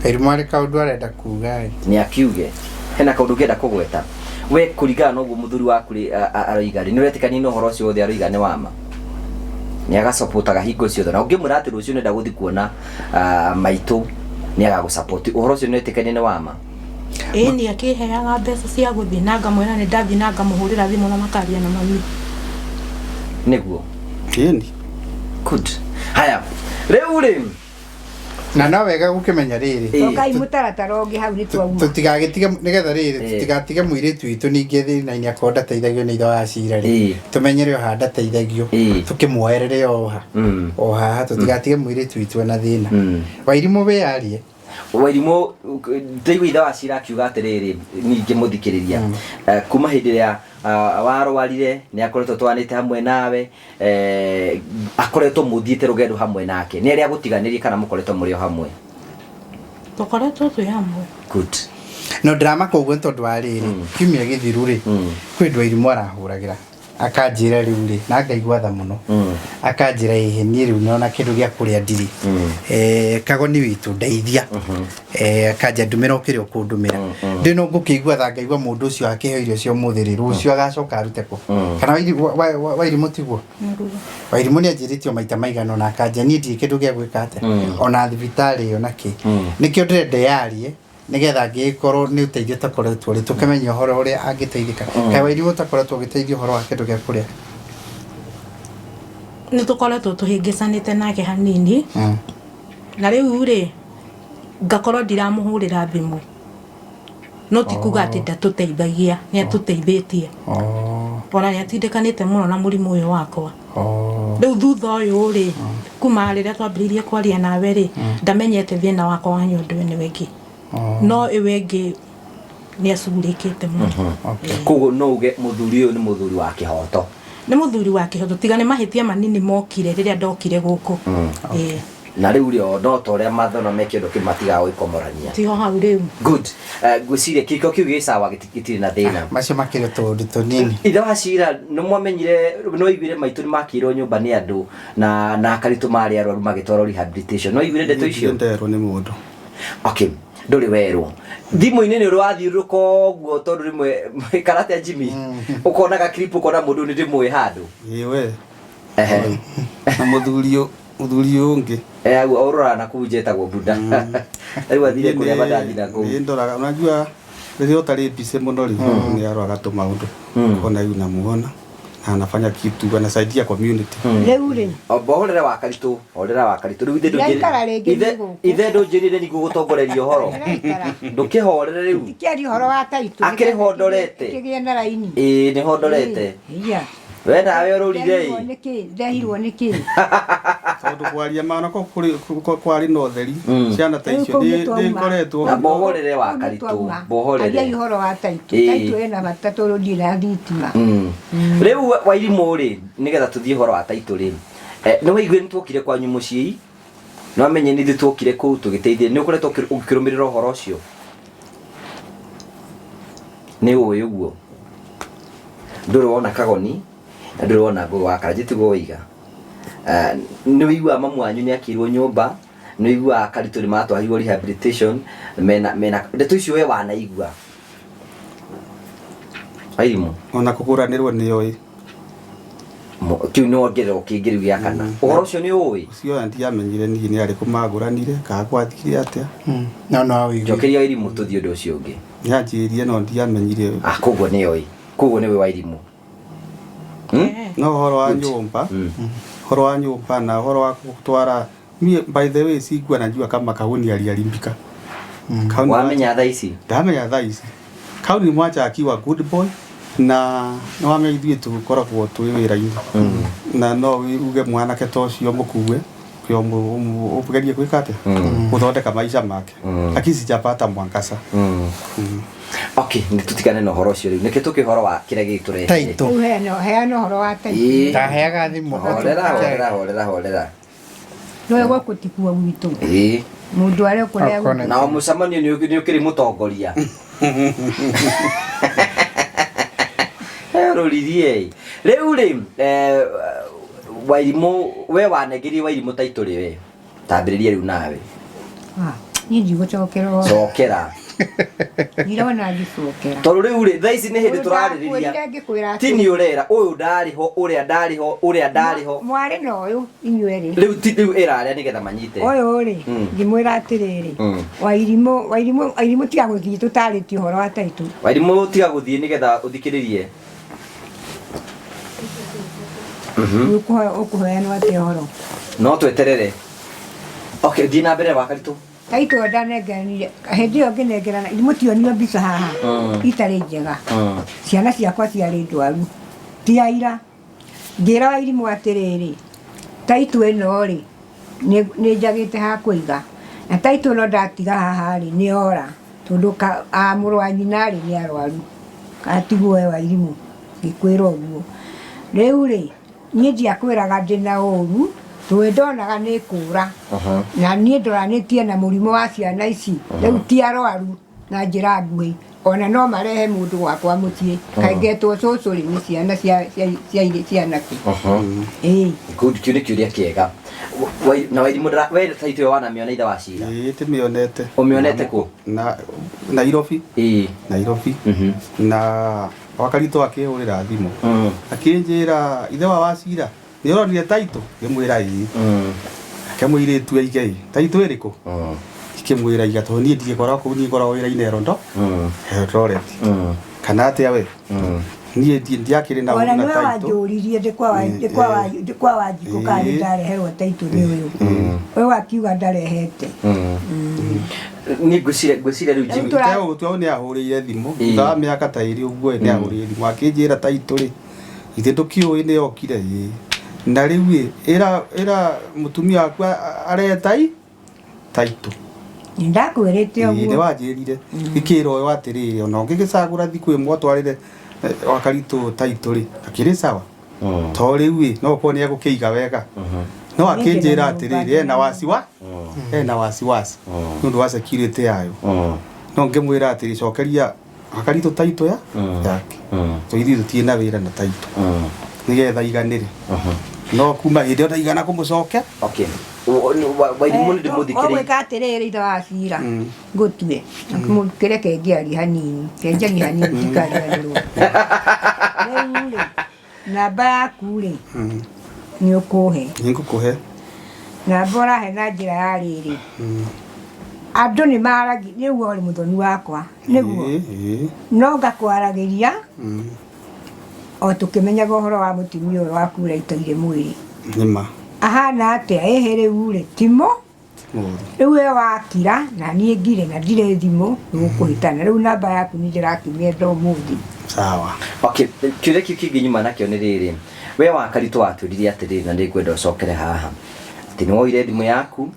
Wairimũ arĩ kaũndũ arenda kuga ĩ. Nĩ akiuge. Hena kaũndũ ũngĩenda kũgweta. We kũringana na ũguo mũthuri waku rĩ aroiga rĩ, nĩ ũretĩkania na ũhoro ũcio wothe aroiga nĩ wa ma? Nĩ agacapũtaga hingo ciothe. Na ũngĩmwĩra atĩ rũciũ nĩenda gũthiĩ kuona maitũ nĩ agagũcapoti. Ũhoro ũcio nĩ ũretĩkania nĩ wa ma? Ĩĩ nĩ akĩheaga mbeca cia gũthiĩ na ngamwĩra nĩ ndathiĩ na ngamũhũrĩra thimũ na makaria na mami. Nĩguo. Ĩni. Good. Haya. Rĩu rĩ Na no wega gũkĩmenya rĩrĩ. Cokai mũtaratara ũngĩ hau nĩ twauma. Tũtigagĩtige nĩgetha rĩrĩ tũtigatige mũirĩtu witũ ningĩ thĩna-inĩ akorwo ndateithagio nĩ ithe wa Cira rĩ. Tũmenyere o haha ndateithagio. Tũkĩmuoerere o ha. O haha tũtigatige mũirĩtu witũ ena thĩna. Wairimũ wĩyarie. Wairimũ ndaigua ithe wa Cira akiuga atĩrĩrĩ niĩ ngĩmũthikĩrĩria. Kuma hĩndĩ ĩrĩa warwarire nĩ akoretwo twanĩte hamwe nawe akoretwo mũthiĩte rũgendo hamwe nake nĩ arĩa agũtiganĩrie kana mũkoretwo mũrĩ o hamwe? Tũkoretwo twĩ hamwe. Good. No ndĩramaka ũguo nĩ tondũ wa rĩrĩ kiumia gĩthiru rĩ kwĩ andũ Wairimũ arahũragĩra akanjĩra rĩu rĩ na ngaigua tha mũno akanjĩra ĩhĩ niĩ rĩu nona kĩndũ gĩa kũrĩa ndirĩ Kagoni witũ ndeithia akanja ndũmĩra o kĩrĩa ũkũndũmĩra ndĩ no ngũkĩigua tha ngaigua mũndũ ũcio akĩheo irio cia ũmũthĩ rĩ rũciũ agacoka arute kũ kana Wairimũ tiguo? Wairimũ nĩ anjĩrĩtio maita maigana ona akanja niĩ ndirĩ kĩndũ gĩa gwĩka atĩa ona thibitarĩ ĩyo na kĩ nĩkĩo ndĩrenda yarie nĩgetha angĩgĩkorwo nĩ ũteithio ũtakoretwo rĩ tũkĩmenye ũhoro ũrĩa angĩteithĩka. Kaĩ Wairimũ ũtakoretwo ũgĩteithio ũhoro wa kĩndũ gĩa kũrĩa? Nĩ tũkoretwo tũhĩngĩcanĩte nake hanini na rĩu rĩ ngakorwo ndiramũhũrĩra thimũ no ti kuga atĩ ndatũteithagia nĩ atũteithĩtie ona nĩ atindĩkanĩte mũno na mũrimũ ũyũ wakwa. Rĩu thutha ũyũ rĩ, kuma rĩrĩa twambĩrĩirie kwaria nawe rĩ, ndamenyete thĩna wakwa wa nyondo ĩno ĩngĩ. No ĩyo ĩngĩ nĩ acugurĩkĩte mũno. Koguo no uge mũthuri ũyũ nĩ mũthuri wa kĩhoto. Nĩ mũthuri wa kĩhoto, tiga nĩ mahĩtia manini mokire rĩrĩa ndokire gũkũ. Ĩĩ. Na rĩu rĩ, o no ta ũrĩa mathona me kĩndũ kĩu matigaga gũikomorania. Tiho hau rĩu. Good. Ngwĩciria kĩhiko kĩu gĩ sawa, gĩtirĩ na thĩna. Macio makĩrĩ tũũndũ tũnini. Ithe wa cira, nĩ mwamenyire, nĩ waiguire maitũ nĩ makĩirwo nyũmba nĩ andũ na Karitũ marĩ arwaru magĩtwarwo rehabilitation. Nĩ waiguire ndeto icio? Nderwo nĩ mũndũ. Okay, ndũrĩ werwo. Thimũ-inĩ nĩ ũrĩ wathiũrũrũka ũguo, tondũ rĩmwe karate Jimmy ũkonaga clip, ũkona mũndũ nĩ ndĩmũĩ handũ. Ĩĩ we. Ehe. Na mũthuri ũyũ ũngĩ. Eh, ũroraga na kũu njetagwo Buda. Rĩu athire kũrĩa mandathi na kũu. Nĩ ndoraga, unajua rĩrĩa ũtarĩ busy mũno rĩ, nĩ aroraga tũmaũndũ. Kona rĩu namuona na anafanya kitu, anasaidia community. Rĩu rĩ, Horera wa Karitũ, horera wa Karitũ. Rĩu ithe Ndiraikara rĩngĩ ithe nĩ gũkũ. Ithe ndũnjĩrire nĩ ngũgũtongoreria ũhoro. Ndiraikara. Ndũkĩhorere rĩu. Ndikĩaria ũhoro wa taitũ. Akĩrĩ ho ndorete. Kĩgĩe na raini. Ĩĩ, nĩ ho ndorete. Iya. We nawe ũrũrire Ndehirwo ĩ. nĩkĩ? Ndehirwo nĩkĩ? Tondũ kwaria mana ko kwarĩ na ũtheri, ciana ta Rĩu icio kũu nĩ twauma. nĩ ngoretwo. Na bohorere wa Kũu nĩ Karitũ, twauma. bohorere. Ariai ũhoro wa taitũ. Ĩĩ. Taitũ ĩna bata tondũ ndirĩ na thitima. Rĩu Wairimũ rĩ, nĩgetha tũthiĩ ũhoro wa taitũ rĩ, nĩ waiguire nĩ tuokire kwanyu mũciĩ, nĩ wamenye nĩ ithuĩ tuokire kũu tũgĩteithia, nĩ ũkoretwo ũkĩrũmĩrĩra ũhoro ũcio? Nĩ ũĩ ũguo? Ndũrĩ wona Kagoni na ndũrĩ wona Ngũgĩ wa Karanja, tiguo waiga? Nĩ ũiguaga mamu wanyu nĩ akĩirwo nyũmba, nĩ ũiguaga Karitũ nĩ matwarirwo rehabilitation, mena ndeto icio we wanaigua? Wairimũ. Ona kũgũranĩrwo nĩ oĩ. Kĩu nĩ wongererwo kĩngĩ rĩu gĩa kana. Ũhoro ũcio nĩ ũĩ? Ũcio ndiamenyire niĩ nĩ arĩkũ magũranire, kana gwathire atĩa. No no awĩiguire. Njokeria Wairimũ tũthiĩ ũndũ ũcio ũngĩ. Nĩanjĩrire no ndiamenyire. Ah, koguo nĩ oĩ. Koguo nĩwe Wairimũ. No ũhoro wa nyũmba, ũhoro wa nyũmba na ũhoro wa gũtwara, niĩ by the way sikuwa najua kama Kahuni aliharibika. Kahuni Wamenya thaa ici? Ndamenya thaa ici. Kahuni mwacha akiwa good boy, na nĩ wamenya ithuĩ tũkoragwo twĩ wĩra-inĩ. Na no uge mwanake ta ũcio mũkue, ũgerie gwĩka atĩa? Gũthondeka maica make. Lakini sijapata mwangaza. Okay, nĩ tũtigane na ũhoro ũcio rĩu. Nĩkĩ tũkĩ ũhoro wa kĩrĩa gĩgĩtũrehire? Taitũ. Rĩu heana ũhoro wa taitũ. Ĩĩ. Ndaheaga thimũ. Horera, horera, horera, horera. Nĩwe gũkũ tikuo gwitũ. Ĩĩ. Mũndũ arĩ kũrĩa Akona. Na o mũcemanio nĩ ũkĩrĩ mũtongoria. Rũririe. Rĩu rĩ, Wairimũ, we wanengerie Wairimũ taitũ rĩ we? Tambĩrĩria rĩu nawe. Ah, niĩ ndigũcokera ũhoro. Cokera. Ndirona ngĩcokera. Tondũ rĩu rĩ, thaa ici nĩ hĩndĩ Ũyũ tũrarĩrĩria. ndakwĩrire ngĩkwĩra Ti nĩ ũrera, ũyũ ndarĩ ho, ũrĩa ndarĩ ho, ũrĩa ndarĩ ho. Mwarĩ na ũyũ inyuĩ erĩ. Rĩu ti rĩu ĩra arĩa nĩgetha manyite. Ũyũ rĩ, ngĩmwĩra atĩrĩrĩ, Wairimũ, Wairimũ, Wairimũ tiga gũthiĩ tũtarĩtie ũhoro wa taitũ. Wairimũ tiga gũthiĩ nĩgetha ũthikĩrĩrie. Ũkũheanwo atĩa ũhoro? No tweterere. Okay, thiĩ na mbere wa Karitũ. Taitũ ndanengeranire, hĩndĩ ĩyo ngĩnengerana, mũtionio mbica haha, itarĩ njega. Ciana ciakwa ciarĩ ndwaru, ti aira. Ngĩra Wairimũ atĩrĩrĩ, taitũ ĩno rĩ, nĩ njagĩte ha kũiga. Na taitũ ĩno ndatiga haha rĩ, nĩ yora. Tondũ mũrũ wa nyina rĩ, nĩ arwaru. Atigwo we Wairimũ, ngĩkwĩra ũguo. Rĩu rĩ, niĩ ndiakwĩraga ndĩna ũru, tondũ ndonaga nĩ kũra. Na niĩ ndoranĩtie na mũrimũ wa ciana ici, rĩu ti arwaru na njĩra nguhĩ. Ona no marehe mũndũ gwakwa mũciĩ, kaingetwo cũcũ rĩ, nĩ ciana cia anake. Ĩĩ. Good, kĩu nĩ kĩũria kĩega. Na Wairimũ we taitũ ĩyo wanamĩona ithe wa cira? Ĩĩ, ndĩmĩonete. Ũmĩonete kũ? Na Nairobi. Ĩĩ. Nairobi. Na Wakaritũ akĩhũrĩra thimũ. Akĩnjĩra ithe wa Wacira, nĩ ũronire taitũ? Ngĩmwĩra ĩĩ. Akĩmũirĩtu aige ĩ, taitũ ĩrĩkũ? Ngĩmwĩra iga tondũ niĩ ndigĩkoragwo kũu, niĩ ngoragwo wĩra-inĩ Eldoret. Kana atĩa we? Niĩ ndiakĩrĩ na Ona ũru na nĩwe taitũ. wanjũririe ndĩ kwa Wanjikũ kana nĩ ndareherwo taitũ nĩ ũyũ. Ũyũ akiuga ndarehete. Niĩ ngwĩciria rĩu Jimmy. Teo nĩ ahũrĩire thimũ thutha wa mĩaka ta ĩrĩ ũguo, nĩ ahũrĩire thimũ akĩnjĩra taitũ rĩ, ithe ndũkĩũĩ nĩ yokire ĩ. Na rĩu ĩ ĩra ĩra mũtumia waku aretai taitũ. Ndakwĩrĩte Ĩĩ, nĩ ũguo. Wanjĩrire gĩkĩra ũyũ atĩrĩrĩ, ona ũngĩgĩcagũra thikũ ĩmwe ũtwarĩre Wakaritũ taitũ rĩ, akĩrĩ sawa. To rĩu ĩ no ũkorwo nĩ egũkĩiga wega, no akĩnjĩra atĩrĩrĩ, ena wasiwa ena wasiwasi nĩ ũndũ wa security yayo. No ngĩmwĩra atĩrĩ, cokeria Wakaritũ taitũ ya yake, to ithuĩ tũtirĩ na wĩra na taitũ, nĩgetha iganĩre. No kuma hĩndĩ ĩyo ndaigana kũmũcoke. Okay. Wairimũ nĩ ndĩmũthikĩrĩirie. Ũgwĩka atĩrĩrĩ, ithe wa cira, ngũtue kĩreke ngĩarie hanini, kenjarie hanini ndikariganĩrwo. Rĩu rĩ, namba yaku rĩ, nĩ ũkũhe? Nĩngũkũhe. Namba ũrahe na njĩra ya rĩrĩ, andũ nĩ maragi nĩguo ũrĩ mũthoni wakwa nĩguo. Ĩĩ, ĩĩ. No ngakwaragĩria o tũkĩmenyaga ũhoro wa mũtumia ũyũ waku ũrĩa aikaire mwĩrĩ. Nĩma. Ahana atĩa? Ĩhĩ, rĩu rĩ, timo Mũru. Rĩu we wakira na niĩ ngire na ndirĩ thimũ, nĩgũkũhĩtana. Rĩu namba yaku nĩ ndĩrakĩmĩenda ũmũthĩ. Sawa. Okay, kĩũria kĩu kĩngĩ nyuma nakĩo nĩ rĩrĩ, we Wakaritũ watwĩrire atĩrĩrĩ, na nĩngwenda ũcokere haha, atĩ nĩ woire thimũ yaku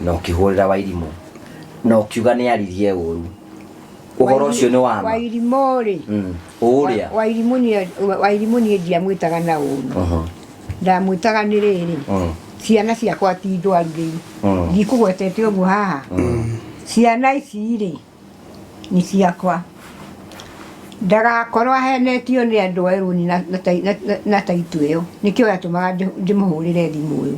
na ũkĩhũrĩra Wairimũ na ũkiuga nĩ aririe ũru. Ũhoro ũcio nĩ wa ma? Wairimũ rĩ, Ũrĩa Wairimũ niĩ ndiamwĩtaga na ũru. Ndamwĩtaga nĩ rĩrĩ, ciana ciakwa ti ndwaru rĩu. Ndikũgwetete ũguo haha. Ciana ici rĩ, nĩ ciakwa, ndagakorwo ahenetio nĩ andũ a rũni na taitũ ĩyo. Nĩkĩo yatũmaga ndĩmũhũrĩre thimũ ũyũ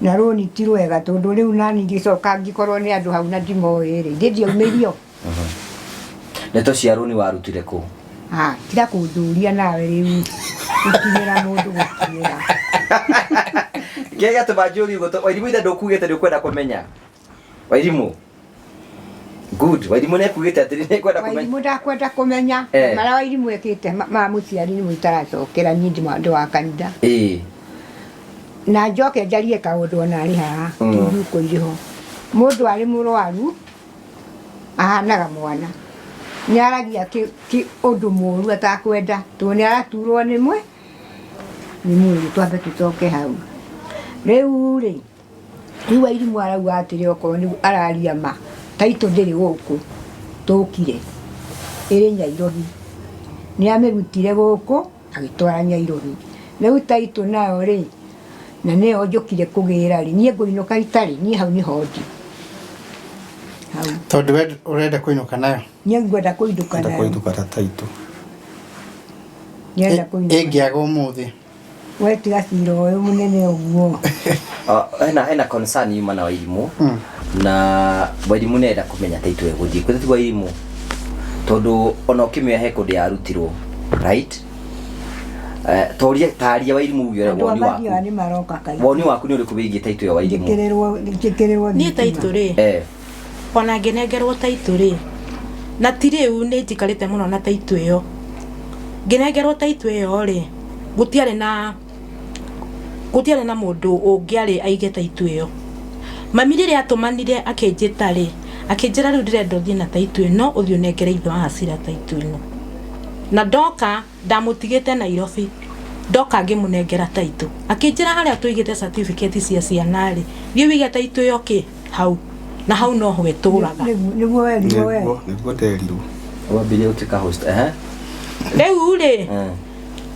na rũni ti rwega, tondũ rĩu nani ngĩcoka ngĩkorwo nĩ andũ hau na ndimoĩ rĩ, ndĩ ndiaumĩrio. Ndeto cia rũni warutire kũ? Ah, tiga kũndũria nawe rĩu, gũkinyĩra mũndũ gũkinyĩra. Kĩrĩa gĩatũma njũrie ũguo, Wairimũ ithe ndũkugĩte nĩ ũkwenda kũmenya. Wairimũ, good. Wairimũ nĩ ekugĩte atĩrĩ, nĩ ekwenda kũmenya. Wairimũ ndakwenda kũmenya. Marĩa Wairimũ ekĩte ma mũciari nĩ mũitaracokera. Niĩ ndĩ wa kanitha. Na njoke njarie kaũndũ ona arĩ haha. Tinduko irĩ ho, mũndũ arĩ mũrwaru ahanaga mwana, nĩ aragia ũndũ mũru atakwenda, tondũ nĩ araturwo nĩ mwĩrĩ. Twambe tũcoke hau rĩu rĩ, rĩu Wairimũ arauga atĩrĩ, okorwo nĩ araria ma, taitũ ndĩrĩ gũkũ tũkire, ĩrĩ Nyairobi. Nĩ amĩrutire gũkũ agĩtwara Nyairobi. Rĩu taitũ nayo rĩ, na nĩyo njũkire kũgĩra rĩ, niĩ ngũinũka itarĩ niĩ hau nĩho ndĩ hau. Tondũ we ũrenda kũinũka nayo. Niĩ ngwenda kũinũka Enda nayo. kũinũka ta taitũ. Nyenda kũinũka. Ĩngĩaga ũmũthĩ? We tiga cira ũyũ mũnene ũguo. Hena concern yuma na Wairimũ, na Wairimũ nĩ arenda kũmenya taitũ ĩgũthiĩ kwĩ ti Wairimũ, tondũ ona ũkĩmĩoya he kũndũ yarutirwo, right? Toria taria Wairimũ uge Andũ a woni waku. mathiaga nĩ maroka kaingĩ. Woni waku nĩ ũrĩkũ wĩgiĩ taitũ ĩyo, Wairimũ? Njĩkĩrĩrwo Niĩ thitima. taitũ rĩ, ona ngĩnengerwo taitũ rĩ, na ti rĩu nĩ njikarĩte mũno na taitũ ĩyo. Ngĩnengerwo taitũ ĩyo rĩ, gũtiarĩ na mũndũ ũngĩarĩ aige taitũ ĩyo. Mami rĩrĩa atũmanire akĩnjĩta rĩ, akĩnjĩra rĩu ndĩrenda ũthiĩ na taitũ ĩno, ũthiĩ ũnengere ithe wa Hasira taitũ ĩno. Na ndoka ndamũtigĩte Nairobi, ndoka ngĩmũnengera taitũ, akĩnjĩra harĩa tũigĩte certificate cia ciana rĩ, thiĩ wĩige taitũ ĩyo kĩ hau, na hau noho ĩtũraga. Nĩguo werirwo we? Nĩguo nderirwo. Wambirie gũtuĩka host, ehe. Rĩu rĩ,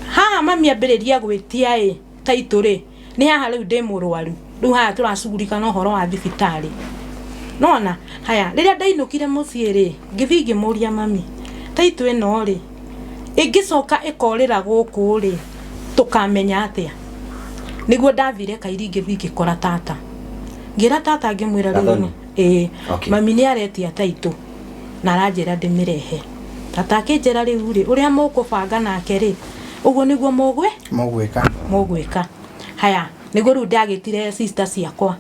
haha mami ambĩrĩria gwĩtia ĩ taitũ rĩ, nĩ haha rĩu ndĩ mũrwaru, rĩu haha tũracugurika na ũhoro wa thibitarĩ nona. Haya, rĩrĩa ndainũkire mũciĩ rĩ, ngĩthiĩ ngĩmũria mami, taitũ ĩno rĩ, ĩngĩcoka ĩkorĩra gũkũ rĩ, tũkamenya atĩa? Nĩguo ndathire Kairi, ngĩthiĩ ngĩkora tata, ngĩra tata, ngĩmwĩra rĩu Gathoni? Ĩĩ. Okay. Mami nĩ aretia taitũ na aranjĩra ndĩmĩrehe. Tata akĩnjĩra rĩu rĩ, ũrĩa mũkũbanga nake rĩ, ũguo nĩguo mũgwĩ Mũgwĩka. Mũgwĩka. Haya, nĩguo rĩu ndagĩtire sister ciakwa,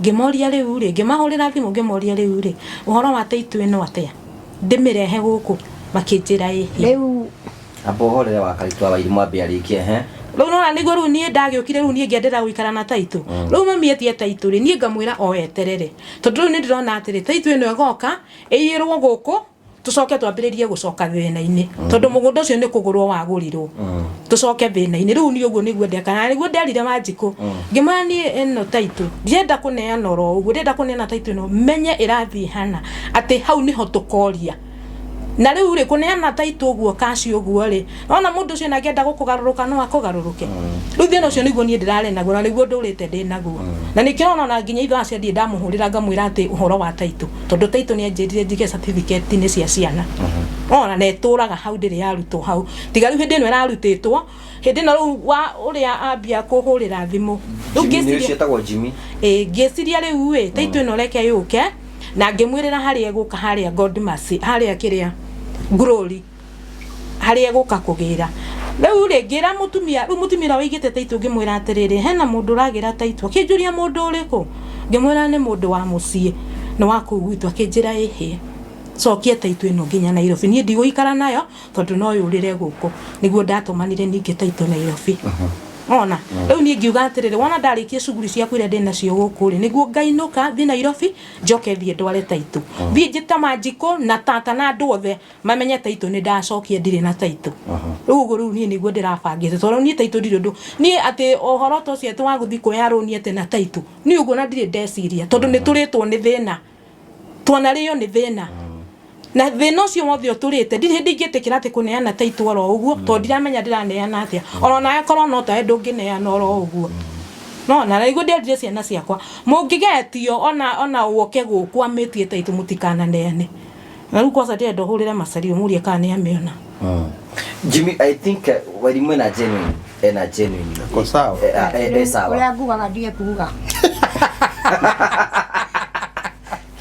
ngĩmoria rĩu rĩ, ngĩmahũrĩra thimũ, ngĩmoria rĩu rĩ, ũhoro wa taitũ ĩno atĩa, ndĩmĩrehe gũkũ? Makĩnjĩra ĩhĩ. Rĩu Amba ũhorere Wakaritũ wa Wairimũ ambe arĩkie, ehe. Rĩu nona nĩguo rĩu niĩ ndagĩũkire, rĩu niĩ ngĩenderera gũikara na taitũ. Rĩu mami etie taitũ rĩ, niĩ ngamwĩra o eterere, tondũ rĩu nĩ ndĩrona atĩrĩ, taitũ ĩno ĩgoka ĩiyĩrwo gũkũ. Tucoke twambĩrĩrie gũcoka thĩna-inĩ, tondũ mũgũnda ũcio nĩ kũgũrwo wagũrirwo, tũcoke thĩna-inĩ. Rĩu niĩ ũguo nĩguo ndeka, na nĩguo nderire Wanjikũ, ngĩmwĩra niĩ ĩno taitũ ndirenda kũneana oro ũguo, ndĩrenda kũneana taitũ ĩno menye ĩrathiĩ hana, atĩ hau nĩho tũkoria. Na rĩu rĩ, kũneana taitũ ũguo kaci ũguo rĩ, ona mũndũ ũcio nangĩenda gũkũgarũrũka no akũgarũrũke. Rĩu thĩna ũcio nĩguo niĩ ndĩrarĩ naguo, na nĩguo ndũrĩte ndĩ naguo, na nĩkĩo ona nginya ithe acio ndirĩ ndamũhũrĩra ngamwĩra atĩ ũhoro wa taitũ, tondũ taitũ nĩ anjĩrire njige certificate-inĩ cia ciana, ona na ĩtũraga hau, ndĩrĩ yarutwo hau, tiga rĩu hĩndĩ ĩno ĩrarutĩtwo, hĩndĩ ĩno rĩu wa ũrĩa ambia kũhũrĩra thimũ rĩu. Jimmy nĩ Ngĩciria ũcio etagwo Jimmy. Ĩĩ, ngĩciria rĩu ĩ taitũ ĩno reke yũke, na ngĩmwĩrĩra harĩa ĩgũka, harĩa God Mercy, harĩa kĩrĩa Glory, harĩa ĩgũka kũgĩra. Rĩu rĩ, ngĩra mũtumia, rĩu mũtumia ũrĩa waigĩte taitũ, ngĩmwĩra atĩrĩrĩ, hena mũndũ ũragĩra taitũ. Akĩnjũria mũndũ ũrĩkũ, ngĩmwĩra nĩ mũndũ wa mũciĩ, nĩ wa kũu gwitũ. Akĩnjĩra ĩhĩ, cokia taitũ ĩno nginya Nairobi, niĩ ndigũikara nayo tondũ no yũrĩre gũkũ. Nĩguo ndatũmanire ningĩ taitũ Nairobi. Ona rĩu niĩ ngiuga atĩrĩrĩ, wona ndarĩkia cuguri ciakwa iria ndĩ nacio gũkũ rĩ, nĩguo ngainũka thiĩ Nairobi, njoke thiĩ ndware taitũ, thiĩ njĩte Manjikũ na tata na andũ othe mamenye taitũ nĩ ndacokia, ndirĩ na taitũ rĩu. Ũguo rĩu niĩ nĩguo ndĩrabangĩte, tondũ niĩ taitũ ndirĩ ũndũ niĩ atĩ ũhoro ta ũcio atĩ wa gũthiĩ kuoya rũni atĩ na taitũ, niĩ ũguo na ndirĩ ndeciria, tondũ nĩ tũrĩtwo nĩ thĩna, twanarĩo nĩ thĩna, na thĩna ũcio wothe ũtũrĩte, ndirĩ hĩndĩ ingĩtĩkĩra atĩ kũneana taitũ oro ũguo, tondũ ndiramenya ndĩraneana atĩa. Oro nawe korwo no tawe ndũngĩneana oro ũguo. No na nĩguo nderire ciana ciakwa, mũngĩgetio ona woke gũkũ amĩtie taitũ, mũtikananeane. Na rĩu kwanza ndĩrenda ũhũrĩre Macari ũmũrie kana nĩ amĩona. Jimmy, I think Wairimu ena genuine, ena genuine. Ako sawa. Eh, sawa. Ũrĩa ngugaga ndige kuga.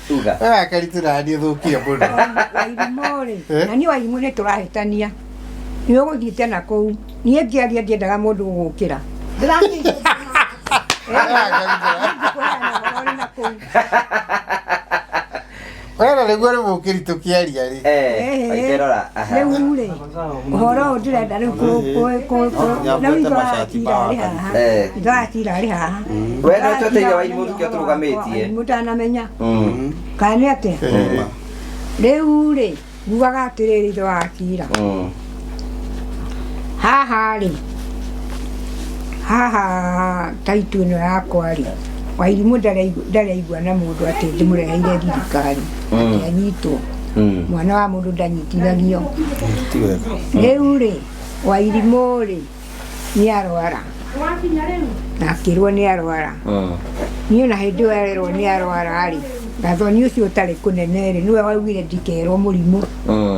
Uga. We Karitũ naniĩ thũkie mũno. Wairimũ rĩ, Eh? na niĩ Wairimũ nĩ tũrahĩtania, nĩ ũgũthiĩte na kũu. Niĩ ngĩaria ndiendaga mũndũ gũgũkĩra. Ndĩrakĩigua ngĩkũheana ũhoro ũrĩ na kũu. Wena nĩguo rĩ mũkĩri tũkĩaria rĩ. Waiterora. Aha. Rĩu rĩ, ũhoro ũyũ ndĩrenda rĩu rĩu Nyambĩte macati ithorakira arĩ haha. Ithorakira arĩ haha. We no tweteire Wairimũ tũkĩo tũrũgamĩtie. Wairimũ ndanamenya kana nĩ atĩa. Rĩu rĩ, ngugaga atĩrĩrĩ, ithorakira haha rĩ, haha taitũ ĩno yakwa rĩ, Wairimũ ndaraigua na mũndũ atĩ ndĩmũreheire thirikari atĩ anyitwo. Mwana wa mũndũ ndanyitithagio. Ti wega. Rĩu rĩ, Wairimũ rĩ, nĩ arwara na akĩrwo nĩ arwara. Niĩ ona hĩndĩ ĩyo ererwo nĩ arwara rĩ, gathoni ũcio ũtarĩ kũnene rĩ, nĩwe waugire ndikerwo mũrimũ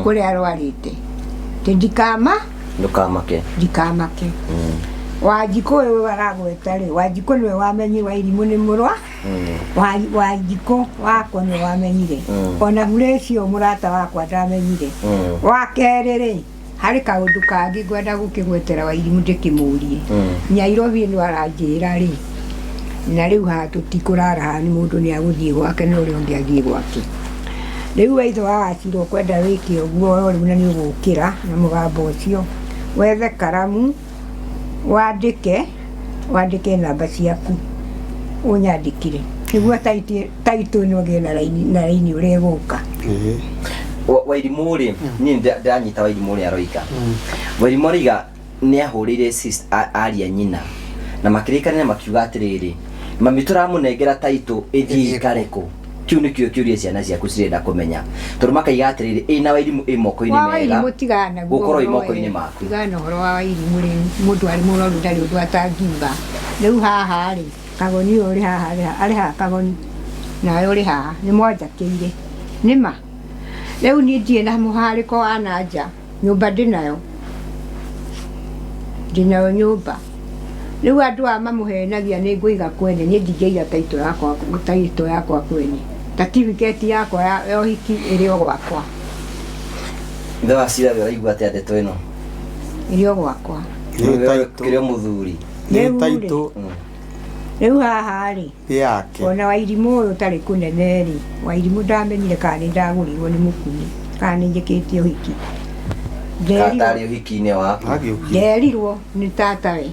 kũrĩa arwarĩte, atĩ ndikama Ndũkamake. Ndikamake. Wanjikũ ũyũ aragweta rĩ, Wanjikũ nĩwe wamenyire Wairimũ nĩ mũrwa. Wanjikũ wakwa nĩwe wamenyire. Ona Hurĩcio mũrata wakwa ndamenyire. Wa kerĩ rĩ, harĩ kaũndũ kangĩ ngwenda gũkĩgwetera Wairimũ ndĩkĩmũrie. Nyairobi ĩno aranjĩra rĩ, na rĩu haha tũtikũrara haha, nĩ mũndũ nĩ agũthiĩ gwake na ũrĩa ũngĩ athiĩ gwake. Rĩu waitho wa Wachira ũkwenda wĩke ũguo o rĩu, na nĩ ũgũkĩra na mũgambo ũcio, wethe karamu, wandĩke wandĩke namba ciaku ũnyandĩkire, nĩguo taitũ ĩno ĩgĩe na raini, na raini ũrĩa ĩgũka. Wairimũ rĩ, niĩ ndĩranyita Wairimũ ũrĩa aroiga. Wairimũ aroiga nĩ ahũrĩire aria nyina na makĩrĩkanĩra, makiuga atĩrĩrĩ, mami, tũramũnengera taitũ ĩthiĩ ikare kũ? Kĩu nĩkĩo kĩũria ciana ciaku cirenda kũmenya, tondũ makaiga atĩrĩrĩ, ĩna Wairimũ ĩ moko-inĩ wa mega Wairimũ tigana naguo gũkorwo ĩ ũhoro moko-inĩ we. maku. Tigana na ũhoro wa Wairimũ rĩ, mũndũ arĩ mũrwaru ndarĩ ũndũ atangiuga. Rĩu haha rĩ, Kagoni ũyũ ũrĩ haha, arĩ haha Kagoni, nawe ũrĩ haha, nĩ mwanjakĩire nĩma. Rĩu niĩ ndirĩ na mũharĩko wa na nja, nyũmba ndĩnayo, ndĩnayo nyũmba. Rĩu andũ aya mamũhenagia nĩ ngũiga kwene, niĩ ndingĩiga taitũ yakwa, taitũ yakwa kwene, certificate yakwa ya ũhiki ĩrĩ o gwakwa. Ithe wa Cira, we ũraigua atĩa ndeto ĩno? Ĩrĩ o gwakwa. Nĩ taitũ. Kĩrĩ o mũthuri. Nĩ Rĩu rĩ, taitũ. Rĩu haha rĩ, Nĩ yake. Ona Wairimũ ũyũ ũtarĩ kũnene rĩ, Wairimũ ndamenyire kana nĩ ndagũrirwo nĩ mũkuni kana nĩ njĩkĩte ũhiki. Kana ndarĩ ũhiki-inĩ waku. Agĩũkire. Nderirwo nĩ tatawe.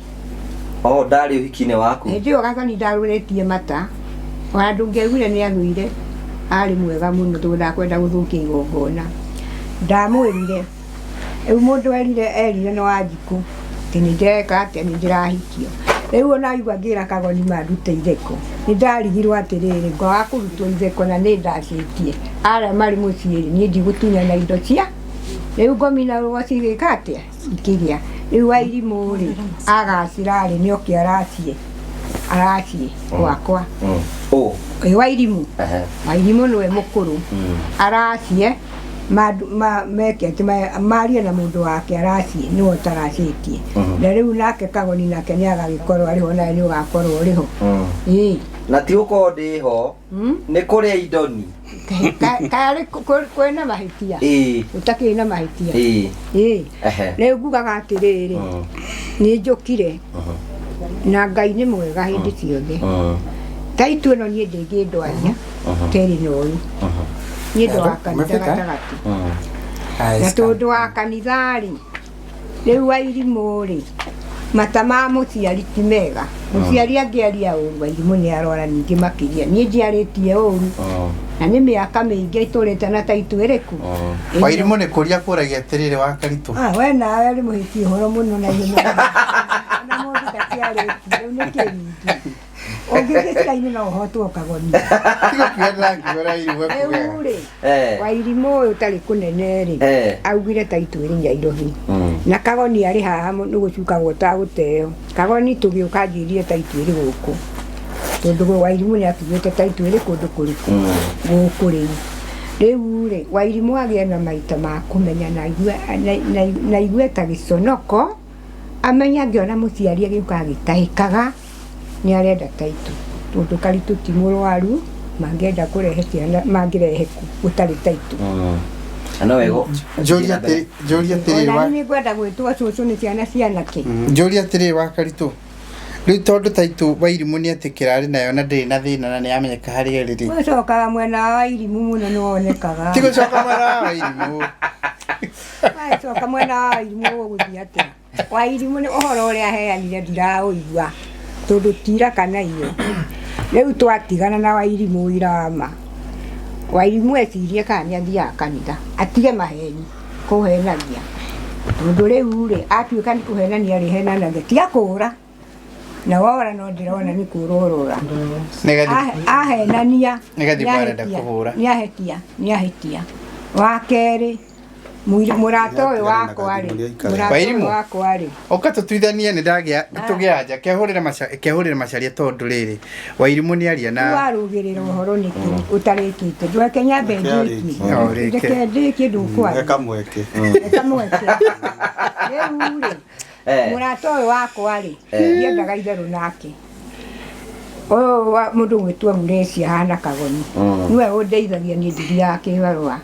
O ndarĩ ũhiki-inĩ waku. Hĩndĩ ĩyo gathoni ndarũrĩtie mata, ona ndũngĩaiguire nĩ agũire, arĩ mwega mũno tondũ ndakwenda gũthũkia igongona. Ndamwĩrire rĩu mũndũ erire erire nĩ Wanjikũ atĩ nĩ ndĩreka atĩa nĩ ndĩrahikio. Rĩu ona igua ngĩra Kagoni mandute itheko nĩ ndarigirwo atĩrĩrĩ ngwaga kũrutwo itheko na nĩ ndacĩtie arĩa marĩ mũciĩ rĩ niĩ ndigũtunyana indo cia rĩu ngomi na rũgo cigĩka atĩa ikĩgĩa. Rĩu Wairimũ rĩ agacĩra rĩ nĩ oke aracie aracie gwakwa. Ũ. Ĩ Wairimũ Ehe. Wairimũ nĩwe mũkũrũ aracie meke atĩ marie na mũndũ wake aracie nĩwe ũtaracĩtie. Na rĩu nake Kagoni nake nĩ agagĩkorwo arĩ ho nawe nĩ ũgakorwo ũrĩ ho. Ĩĩ. Na ti gũkorwo ndĩ ho nĩ kũrĩa indoni. Karĩ kwĩna mahĩtia. Ĩĩ. Ũtakĩrĩ na mahĩtia. Ĩĩ. Ĩĩ. Ehe. Rĩu ngugaga atĩrĩrĩ nĩ njũkire na Ngai nĩ mwega hĩndĩ ciothe. Taitũ ĩno niĩ ndĩngĩndwaria terĩ na ũyũ. Niĩ ndo wa kanitha Umefika? gatagatĩ. Haya, Na sawa. tondũ wa kanitha rĩ rĩu Wairimũ rĩ mata ma mũciari ti mega. Mũciari angĩaria ũru Wairimũ nĩ arwara ningĩ makĩria. Niĩ ndiarĩtie ũru na nĩ mĩaka mĩingĩ itũrĩte na taitũ ĩrĩkũ. Wairimũ nĩ kũria kũragia atĩrĩrĩ wa Karitũ. Ah, we nawe rĩ mũhĩtie ũhoro mũno na ihenya. Na mũndũ ndakĩarĩtie rĩu nĩ kĩ ningĩ. Ũngĩthiĩ cira-inĩ no ũhotwo Kagoni. Tiga kuga ndĩrakiuga Wairimũ ekugaga. Rĩu rĩ Eh. Wairimũ ũyũ ũtarĩ kũnene rĩ Eh. augire taitũ ĩrĩ Nyairobi. Na Kagoni arĩ haha nĩ gũcukagwo tagũteo. Kagoni tũgĩũka anjĩrire taitũ ĩrĩ gũkũ. Tondũ Wairimũ nĩ atugĩte taitũ ĩrĩ kũndũ kũrĩkũ gũkũ rĩu. Rĩu rĩ Wairimũ agĩe na maita ma kũmenya na aigue na aigue ta gĩconoko amenye angĩona mũciari agĩũka agĩtahĩkaga nĩ arenda taitũ. Tondũ Karitũ ti mũrwaru mangĩenda kũrehe ciana mangĩrehe kũ gũtarĩ taitũ. Na no wego. Njũria atĩrĩ njũria atĩrĩrĩ Ona wa niĩ nĩngwenda gwĩtwo cũcũ nĩ ciana cianake. Njũria atĩrĩrĩ wa Karitũ. Rĩu tondũ taitũ Wairimũ nĩ etĩkĩra arĩ nayo na ndĩrĩ na thĩna na nĩ yamenyeka harĩa ĩrĩ rĩ. Ũcokaga mwena wa Wairimũ mũno nĩ wonekaga. Ti gũcoka mwena wa Wairimũ. Wacoka mwena wa Wairimũ ũgũthiĩ atĩa? Wairimũ nĩ ũhoro ũrĩa aheanire ndiraũigua tondũ tira kana iyo. Rĩu twatigana na Wairimũ ũira wa ma. Wairimũ ecirie kana nĩ athiaga kanitha atige maheni kũhenagia. Tondũ rĩu rĩ atuĩka nĩ kũhenania arĩhenanagia tiga kũra. Na wora no ndĩrona nĩ kũra ũrora. Nĩgathi Ahenania Nĩ gathimũ arenda kũhũra. nĩ ahĩtia nĩ ahĩtia. Wa kerĩ mũrata ũyũ wakwa rĩ mũrata ũyũ Wairimũ. wakwa rĩ Ũka tũtuithanie nĩ ndagĩa tũgĩa anja kehũrĩre macaria tondũ rĩrĩ Wairimũ nĩ aria na warũgĩrĩra ũhoro nĩkĩ ũtarĩkĩte ndweke nyambe ndĩkie No, ũrĩke. ndeke ndĩkie ndũkwaria Eka mweke. eka mweke rĩu rĩ Eh. mũrata ũyũ wakwa rĩ ndiendaga itherũ nake ũyũ wa mũndũ gwĩtwo Mureci ahana Kagoni nĩwe ũndeithagia niĩ ndithiaga kĩbarũa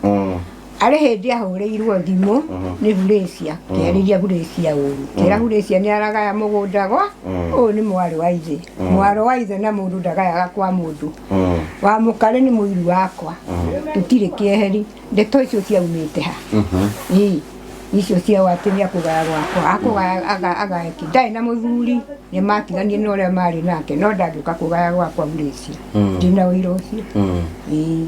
arĩ hĩndĩ ahũrĩirwo thimũ nĩ Hurĩcia kĩarĩria Hurĩcia ũru kĩra Hurĩcia nĩ aragaya mũgũnda gwa ũyũ nĩ mwarĩ wa ithe mwarĩ wa ithe na mũndũ ndagayaga kwa mũndũ wa mũkarĩ nĩ mũiru wakwa tũtirĩ kĩeheri ndeto icio ciaumĩte ha ĩĩ icio ciao atĩ nĩ akũgaya gwakwa akũgaya agae kĩ ndarĩ na mũthuri nĩ matiganire na ũrĩa marĩ nake no ndangĩũka kũgaya gwakwa Hurĩcia ndĩna ũira ũcio ĩĩ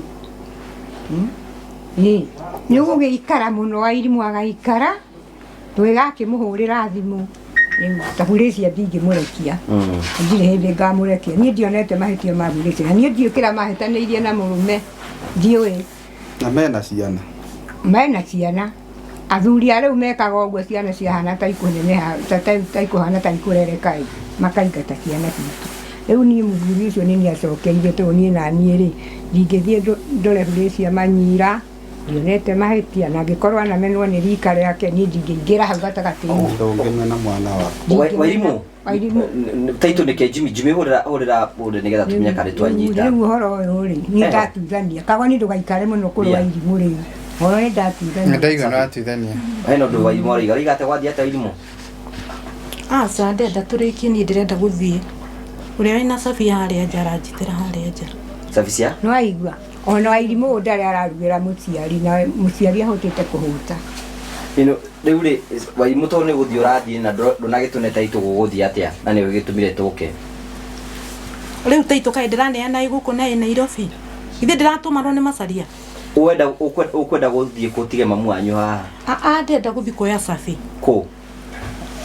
ĩĩ nĩ ũgũgĩikara mũno Wairimũ agaikara twĩgakĩmũhũrĩra thimũ rĩu ta Hurĩcia ndingĩmũrekia ndirĩ hĩndĩ ngamũrekia niĩ ndionete mahĩtia ma Hurĩcia na niĩ ndiũĩ kĩrĩa mahĩtanĩirie na mũrũme ndiũĩ Na mena ciana. mena ciana athuri a rĩu mekaga ũguo ciana ciahana ta ikũneneha ta ikũhana ta ikũrereka ĩ makaingata ciana citũ rĩu niĩ mũthuri ũcio nĩ niĩ acokeire tondũ niĩ na niĩ rĩ ndingĩthiĩ ndore Hurĩcia manyira ndionete mahĩtia na angĩkorwo anamenwo nĩ rika rĩake niĩ ndingĩingĩra hau gatagatĩ-inĩ Ndũngĩmena mwana waku. Wairimũ. Wairimũ. Taitũ nĩ ke Jimmy Jimmy hũrĩra hũrĩra hũrĩra nĩgetha tũmenye kana twanyita. Rĩu ũhoro ũyũ rĩ niĩ ndatuithania Kagoni ndũgaikare mũno kũrĩ Yeah. Wairimũ rĩu ũhoro nĩ ndatuithania ndaigua nĩ watuithania. Hena ũndũ Wairimũ arauga arauga atĩa gwathiĩ atĩa Wairimũ? Aca ndenda tũrĩkie niĩ ndĩrenda gũthiĩ. Ũrĩa wĩna cabi harĩa nja aranjĩtĩra harĩa nja. Cabi cia? Nĩ waigua ona Wairimũ ũyũ ndarĩ ararugĩra mũciari na mũciari ahotete kũhũta. Ĩno rĩu rĩ Wairimũ tondũ nĩ gũthiĩ ũrathiĩ na ndũnagĩtũne taitũ gũgũthiĩ atĩa na nĩwe gĩtũmire tũke. Rĩu taitũ kaĩ ndĩraneana ĩ gũkũ na ĩ Nairobi. Ithe ndĩratũmanwo nĩ Macaria. Wenda ukwenda guthie kutige mamu wanyu haha? Aa, ndĩrenda gũthiĩ kuoya cabi. Kũ?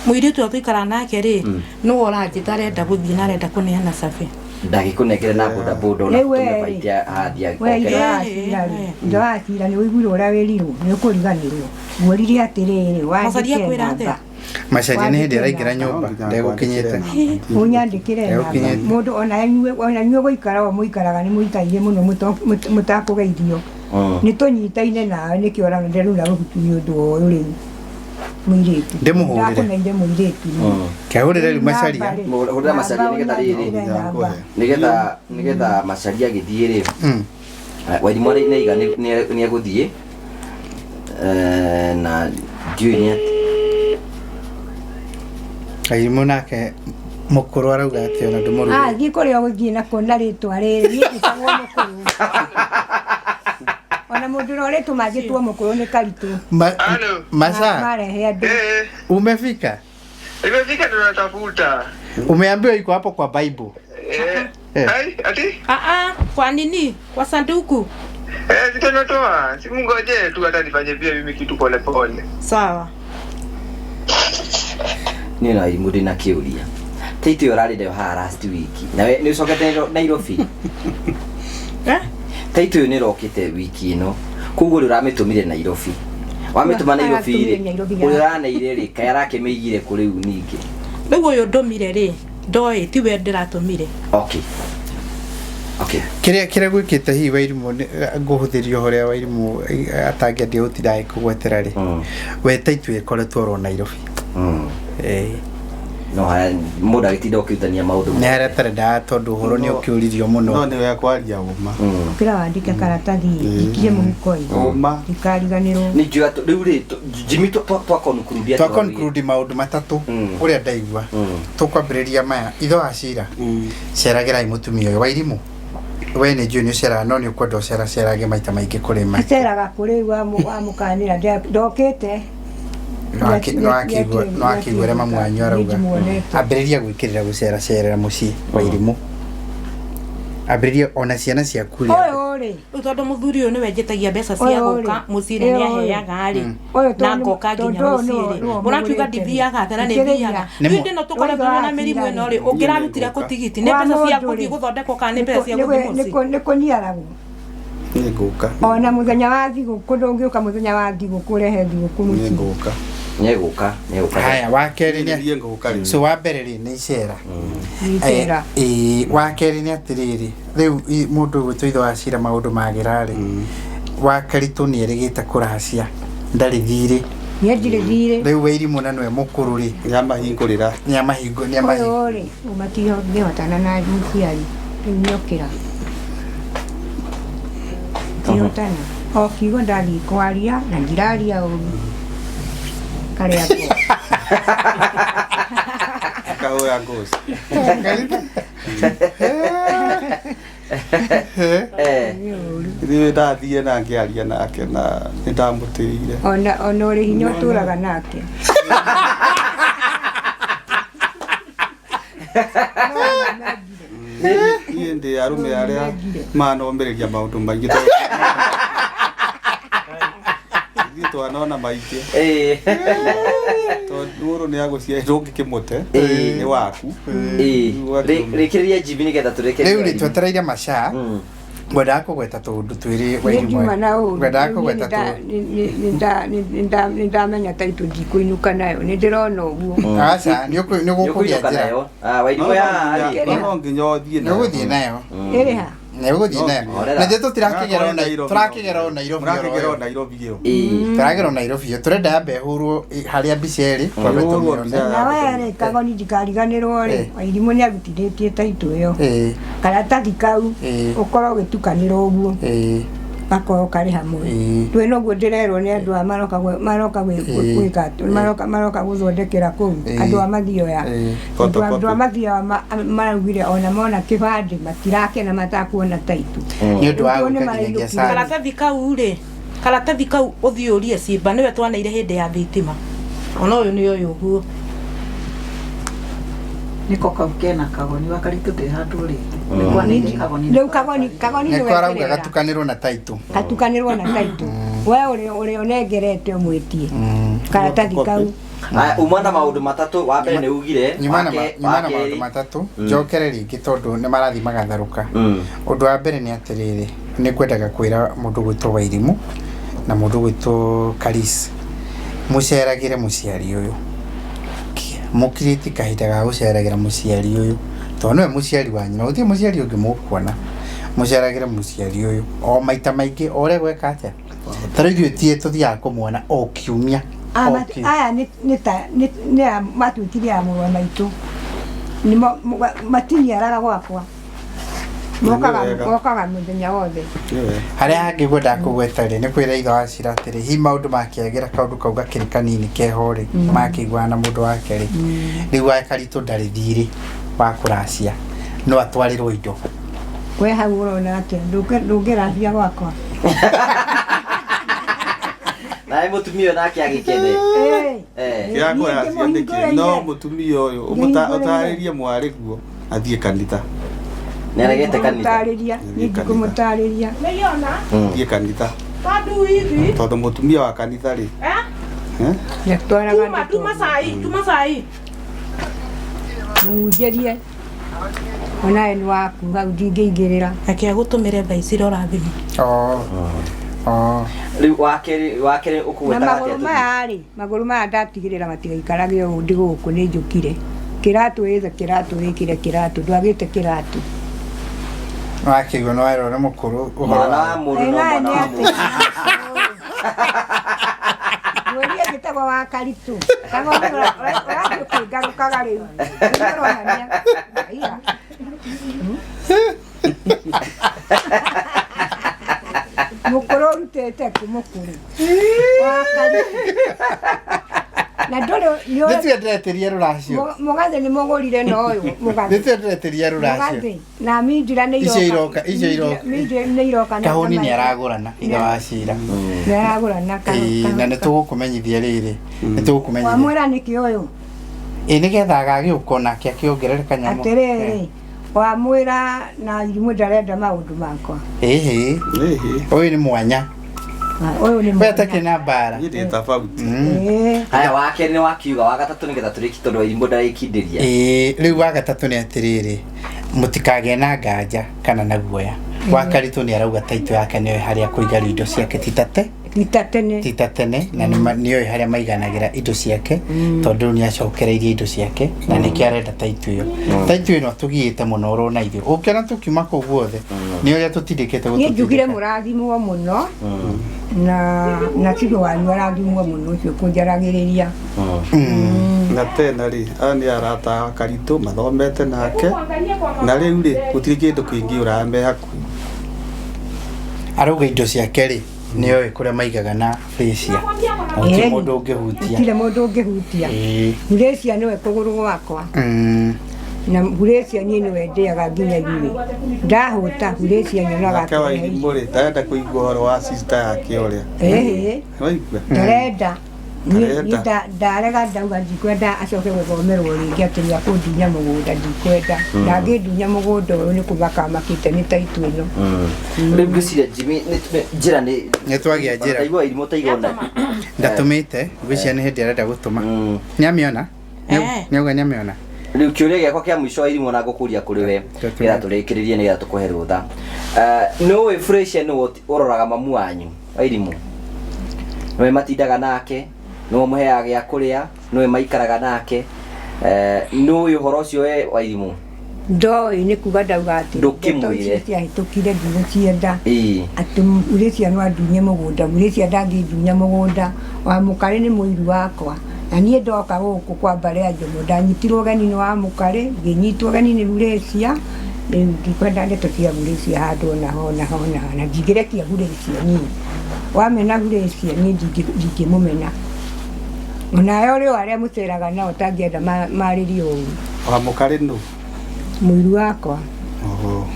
Mũirĩtu ũrĩa tũikaraga nake rĩ, nĩwe ũranjĩta arenda gũthiĩ na arenda kũneana cabi. Ndagĩkũnengere na boda boda ona Rĩu we tũme rĩ. baiti athiĩ We okere. ithe wa cira rĩ, ithe wa cira nĩ ũiguire ũrĩa wĩrirwo, nĩ ũkũriganĩrwo. Ngwĩrire atĩrĩrĩ, Macaria wandĩke kwĩra atĩa? namba. Macaria nĩ hĩndĩ araingĩra No nyũmba nginya ndegũkinyĩte. ngwandĩkĩre Ũnyandĩkĩre namba. Ndegũkinyĩte. Mũndũ ona inyuĩ gũikara o mũikaraga nĩ mũikaire mũno mũtakũgeithio. Nĩ tũnyitaine nawe nĩkĩo ũrona ndĩruna rũhutu nĩ ũndũ wa ũyũ rĩu mũirĩtu. Ndĩmũhũrĩre. Ndakũneire mũirĩtu. Kehũrĩre rĩu Macaria. Hũrĩra Macaria nĩgetha rĩrĩ. Namba. Nigetha nigetha Macaria agĩthiĩ rĩ, Wairimũ arĩ nĩaiga nĩ egũthiĩ, na ndiũĩ nĩ atĩ Kairimũ nake mũkũrũ arauga atĩ ona ndũmũrugĩre. Ah, thiĩ kũrĩa ũgũthiĩ nakuo na rĩtwa rĩrĩ, niĩ njĩtagwo mũkũrũ. Ona mũndũ ũrĩa ũrĩtũma njĩtwo mũkũrũ nĩ Karitũ. Halo. Maca, Marehe andũ. Eh, umefika? imefika tunatafuta. Umeambiwa iko hapo kwa Bible. Eh. Eh. Ai, ati? Aa, kwa nini? Kwa sanduku. Eh, sitanatoa. Simungoje tu hata nifanye pia mimi kitu pole pole. Sawa. Niĩ na Wairimũ ndĩna kĩũria. Taitũ ĩyo ũrarĩ nayo haha last week, nawe nĩ ũcokete Nairobi? Eh? Taitũ ĩyo nĩ ĩrokĩte wiki ĩno, koguo rĩ ũramĩtũmire Nairobi. Wamĩtũma Nairobi rĩ, Aratũmire Nairobi ũrĩa ũraneire rĩ, kaĩ arakĩmĩigire kũ rĩu ningĩ? Rĩu ũyũ ndũmire rĩ, ndoĩ tiwe ndĩratũmire. Okay. Okay. Kĩrĩa kĩrĩa gwĩkĩte hihi Wairimũ ngũhũthĩria ũhoro ũrĩa Wairimũ atangĩendia gũtinda agĩkũgwetera rĩ, we taitũ ĩkoretwo oro Nairobi. No haya mũndũ agĩtinda ũkĩrutania maũndũ. Nĩ harĩa atarendaga tondũ ũhoro nĩ ũkĩũririo No mũno. nĩ wega kwaria ũma. Ũkĩra wandĩke karatathi njikie mũhuko-inĩ. Ũma. Ndikariganĩrwo. Nĩ njũĩ atĩ rĩu rĩ, Jimmy twa conclude atĩ Twa conclude maũndũ matatũ ũrĩa ndaigua. Tũkwambĩrĩria maya ithe wa cira, ceragĩrai mũtumia ũyũ Wairimũ. We nĩ njũĩ nĩ ũceraga no nĩ ũkwenda ũceracerage maita maingĩ kũrĩ ma. Aceraga kũrĩ wamũkanĩra ndokĩte. No akĩigua ũrĩa mamu wanyu arauga. Ambĩrĩria gwĩkĩrĩra gũceracerera mũciĩ Wairimũ. Ambĩrĩria ona ciana ciaku rĩ. Ũyũ rĩ. Rĩu tondũ mũthuri ũyũ nĩwe njĩtagia mbeca cia Ũyũ rĩ. gũka mũciĩ nĩ aheaga rĩ, na ngoka nginya mũciĩ rĩ, mũrakiuga ndithiaga atĩa na nĩ thiaga. Rĩu hĩndĩ ĩno tũkoretwo na mĩrimũ ĩno rĩ, ũngĩrarutire kũ tigiti? Nĩ mbeca cia gũthiĩ gũthondekwo kana nĩ mbeca cia gũthiĩ mũciĩ? Nĩ kũniaragwo. Nĩ ngũka. Ona mũthenya wa thigũkũ ndũngĩũka mũthenya wa thigũkũ ũrehe thigũkũ Nĩ mũciĩ. ngũka. Nĩ egũka. Haya, wa kerĩ nĩ Niĩ ngũka rĩu. so wa mbere rĩ nĩ icera. Icera. Wa kerĩ nĩ atĩrĩrĩ, rĩu mũndũ ũgwĩtwo ithe wa cira maũndũ magĩra rĩ, wa Karitũ nĩ erĩgĩte kũracia ndarĩ thirĩ. Niĩ ndirĩ thirĩ. Rĩu Wairimũ na nĩwe mũkũrũ rĩ, Nĩ amahingũrĩra. nĩ amahingũ nĩ amahingũ. Ũyũ rĩ, matingĩhotana na mũciari. Rĩu nĩokĩra. Ndihotana. O kiugo ndathiĩ kwaria na ndiraria ũru. Karĩa ngo. Akahũra ngoci. Ithuĩ ndathire na ngĩaria nake na nĩ ndamũtĩire. Ona ũrĩ hinya ũtũraga nake. Niĩ ndĩ arũme arĩa manomĩrĩria maũndũ maingĩ tondũ ithuĩ twanona maingĩ. Tondũ mũndũ nĩ agũciarĩrwo ũngĩkĩmũte nĩ waku. Rĩkĩrĩria Jimmy nĩgetha tũrĩkĩrĩrie. Rĩu rĩ twetereire Maca, ngwendaga kũgweta tũũndũ twĩrĩ Nĩ njuma na ũru. Ngwendaga kũgweta tũũndũ. Nĩ ndamenya taitũ ndikũinũka nayo. Nĩ ndĩrona ũguo. Aca, nĩ ũgũkũgĩa njĩra. Wairimũ ya rĩ. No nginya ũthiĩ Nĩ ũgũthiĩ nayo. Ĩrĩ ha? Nĩ ũgũthiĩ nayo. Na ithuĩ tũtirakĩgera ona tũrakĩgera o Nairobi. Mũrakĩgera o Nairobi ĩyo. Tũragera o Nairobi ĩyo. Tũrenda yambe ĩhũrwo harĩa mbica ĩrĩ, twambe tũmĩone. Na we rĩ, Kagoni ndikariganĩrwo rĩ, Wairimũ nĩ arutithĩtie taitũ ĩyo. Karatathi kau ũkorwo ũgĩtukanĩra ũguo. Gakorwo karĩ hamwe. Ndũĩ noguo ndĩrerwo nĩ andũ aya maroka gwĩka maroka gũthondekera kũu andũ a mathioya. Andũ a mathioya maraugire ona mona kĩbandĩ matirakena matakuona taitũ. Nĩ ũndũ wa gwĩka nginyagia sari. Karatathi kau rĩ, karatathi kau ũthiĩ ũrie Simba nĩwe twaneire hĩndĩ ya thitima. Ona ũyũ nĩ ũyũ ũguo. Niko kau kena kagoni wa Karitũ ndĩ handũ rĩngĩ. Nĩkwanĩire kagoni. Rĩu kagoni kagoni nĩko nĩwe arauga kĩrĩra. gatukanĩrwo na taitũ Gatukanĩrwo na taitũ. We ũrĩa ũrĩa ũnengerete ũmwĩtie karatathi kau. Aya, uma na maũndũ matatũ wa mbere nĩ ugire nyuma na wake- nyuma na wa maũndũ kerĩ- matatũ njokere rĩngĩ tondũ nĩ marathiĩ magatharũka ũndũ wa mbere nĩ atĩrĩrĩ nĩ ngwendaga kwĩra mũndũ gwĩtwo Wairimu na mũndũ gwĩtwo Karis mũceragĩre mũciari ũyũ mũkirĩti kahinda ga gũceragĩra mũciari ũyũ tondũ nĩwe mũciari wanyu na gũtirĩ mũciari ũngĩ mũkuona mũceragĩre mũciari ũyũ o maita maingĩ o ũrĩa gweka atĩa ta rĩu ithuĩ tie tũthiaga kũmuona o kiumia Ah, o kiumia. Aya nĩ nĩ ta nĩ nĩ a matuĩkire a mũrũ wa maitũ. Nĩmo matiniaraga gwakwa. Mokaga Nĩ wega. mokaga mũthenya wothe. Nĩ wega. Harĩa hangĩ ngwendaga kũgweta rĩ nĩ kwĩra ithe wa cira atĩrĩ hi maũndũ makĩagĩra kaũndũ kau gakĩrĩ kanini keho rĩ makĩiguana na mũndũ wake rĩ rĩu wa Karitũ ndarĩ thirĩ wa kũracia no atwarĩrwo indo. We hau ũrona atĩa? Ndũngĩrathia gwakwa. Nawe mũtumia ũyũ nake agĩkene. Ĩĩ. Eh. Kĩrĩa Niĩ kũracia nĩkĩ no ngĩmũhingũrĩire. mũtumia ũyũ Ngĩhingũrĩire. ũtarĩrie mwarĩ guo athiĩ kanitha. Nĩ aregete kanitha. Ndikũmũtarĩria, niĩ ndikũmũtarĩria. Nĩiona Athiĩ kanitha tondũ hivi tondũ mũtumia wa kanitha rĩ eh eh? Ndatwaraga tuma tuma sai tuma sai mũhunjĩrie. Onawe nĩ waku hau ndingĩingĩrĩra. Reke agũtũmĩre thaa ici rora thimũ. Oh. Oh. Rĩu wa kerĩ wa kerĩ Na ũkũgwetaga magũrũ atĩa? maya rĩ, magũrũ maya ndatigĩrĩra matigaikarage ũũ ndĩ gũkũ nĩ njũkire. Kĩratũ ĩthe kĩratũ wĩkĩre kĩratũ, ndwagĩte kĩratũ. Wakĩigua nĩ werwo nĩ mũkũrũ ũhoro Mwana wa wa mũndũ no Ĩ, nawe mwana nĩ wa atĩ. mũndũ. Mwĩrie njĩtagwo wa Karitũ. Kagoni ũrathiĩ ũkĩngarũkaga rĩu. Nĩ ũronania. Iya. Mũkũrũ ũrutĩte kũ mũkũrũ? Wa Karitũ. Na ndũrĩ nĩ Nĩ twendetĩrie rũracio. Mũgathĩ nĩ mũgũrire na ũyũ mũgathĩ. Nĩ twendetĩrie rũracio. Mũgathĩ na mindira nĩ Icio iroka, icio iroka. Mindira nĩ iroka na Kahũni nĩ aragũrana ithe wa cira. Nĩ aragũrana Ĩĩ, na nĩ tũgũkũmenyithia rĩrĩ. Nĩ tũgũkũmenyithia. Wamwĩra nĩkĩ ũyũ? Ĩ nĩgetha agagĩũka onake akĩongerere kanyamũ. Atĩrĩrĩ, wamwĩra na irimũ ndarenda maũndũ makwa. Ĩhĩ. Ĩhĩ. Ũyũ nĩ mwanya. Ũyũ nĩ We mwanya. atakĩrĩ na mbara. Niĩ ndĩ tofauti. Ĩĩ. Haya wa kerĩ nĩ wakiuga wa gatatũ nĩgetha tũrĩkie tondũ Wairimũ ndarĩkindĩria. Ĩĩ, rĩu wa gatatũ nĩ atĩrĩrĩ mũtikagĩe na nganja kana na guoya. Wa Karitũ nĩ arauga taitũ yake nĩoĩ harĩa kũiga indo ciake ti tate Ti ta tene. ti ta tene na nĩoĩ harĩa maiganagĩra indo ciake tondũ rĩu nĩacokereirie indo ciake na nĩkĩo arenda taitũ ĩyo. Taitũ ĩno tũgiĩte mũno ũrona ithuĩ ũngĩona tũkiuma kũu guothe nĩ ũrĩa tũtindĩkĩte Niĩ njugire gũtũtindĩka. mũrathimwo mũno na na cibũ wanyu arathimwo mũno ũcio kũnjaragĩrĩria. Na tena rĩ aya nĩ arata a Karitũ mathomete nake na rĩu rĩ gũtirĩ kĩndũ kĩngĩ ũrame hakuhĩ. Arauga indo ciake rĩ nĩoĩ kũrĩa maigaga na Frĩcia na gũtirĩ mũndũ ũngĩhutia. Gũtirĩ mũndũ ũngĩhutia. Ĩĩ. Hurĩcia nĩwe kũgũrũ gwakwa. Na hurĩcia niĩ nĩwe ndĩaga nginya ithuĩ. Ndahũta hurĩcia nyonaga Nake Wairimũ rĩ ndarenda kũigua ũhoro wa sister yake ũrĩa. Ĩhĩ. Waigua? Ndarenda. Niĩ Ndarenda. ndarega ndauga ndikwenda acoke gũthomerwo rĩngĩ atĩ nĩ akũndunya mũgũnda ndikwenda. Ndangĩndunya mũgũnda ũyũ nĩ kũmaka makĩte nĩ taitũ ĩno. Rĩu ngwĩciria Jimmy njĩra nĩ Nĩ twagĩa njĩra. Ndaigua Wairimũ taigona. Ndatũmĩte ngwĩciria nĩ hĩndĩ arenda gũtũma. Nĩamĩona? Nĩauga nĩamĩona? Rĩu kĩũria gĩakwa kĩa mũico Wairimũ na ngũkũria kũrĩ we nĩgetha tũrĩkĩrĩrie nĩgetha tũkũhe rũtha. Nĩ ũĩ Frĩcia nĩwe ũroraga mamu wanyu Wairimũ? Nĩwe matindaga nake, nĩwe ũmũheaga gĩa kũrĩa, nĩwe maikaraga nake. Nĩ ũĩ ũhoro ũcio we Wairimũ? Ndoĩ nĩ kuga ndauga atĩ Ndũkĩmwĩre. ndeto icio ciahĩtũkire ndigũcienda. Ĩĩ. Atĩ Hurĩcia no andunye mũgũnda, Hurĩcia ndangĩndunya mũgũnda, wa mũkarĩ nĩ mũiru wakwa. Na niĩ ndoka gũkũ kwa mbarĩ ya Njomo ndanyitirwo ũgeni nĩ wa mũkarĩ, ngĩnyitwo ũgeni nĩ Hurĩcia, rĩu ndikwenda ndeto cia Hurĩcia handũ ona ho ona ho ona ho, na ndingĩrekia Hurĩcia niĩ. Wamena Hurĩcia niĩ ndingĩmũmena. Onawe ũrĩ o arĩa mũceraga nao ũtangĩenda marĩrie ũru. Wa mũkarĩ nũ? Mũiru wakwa. Oho.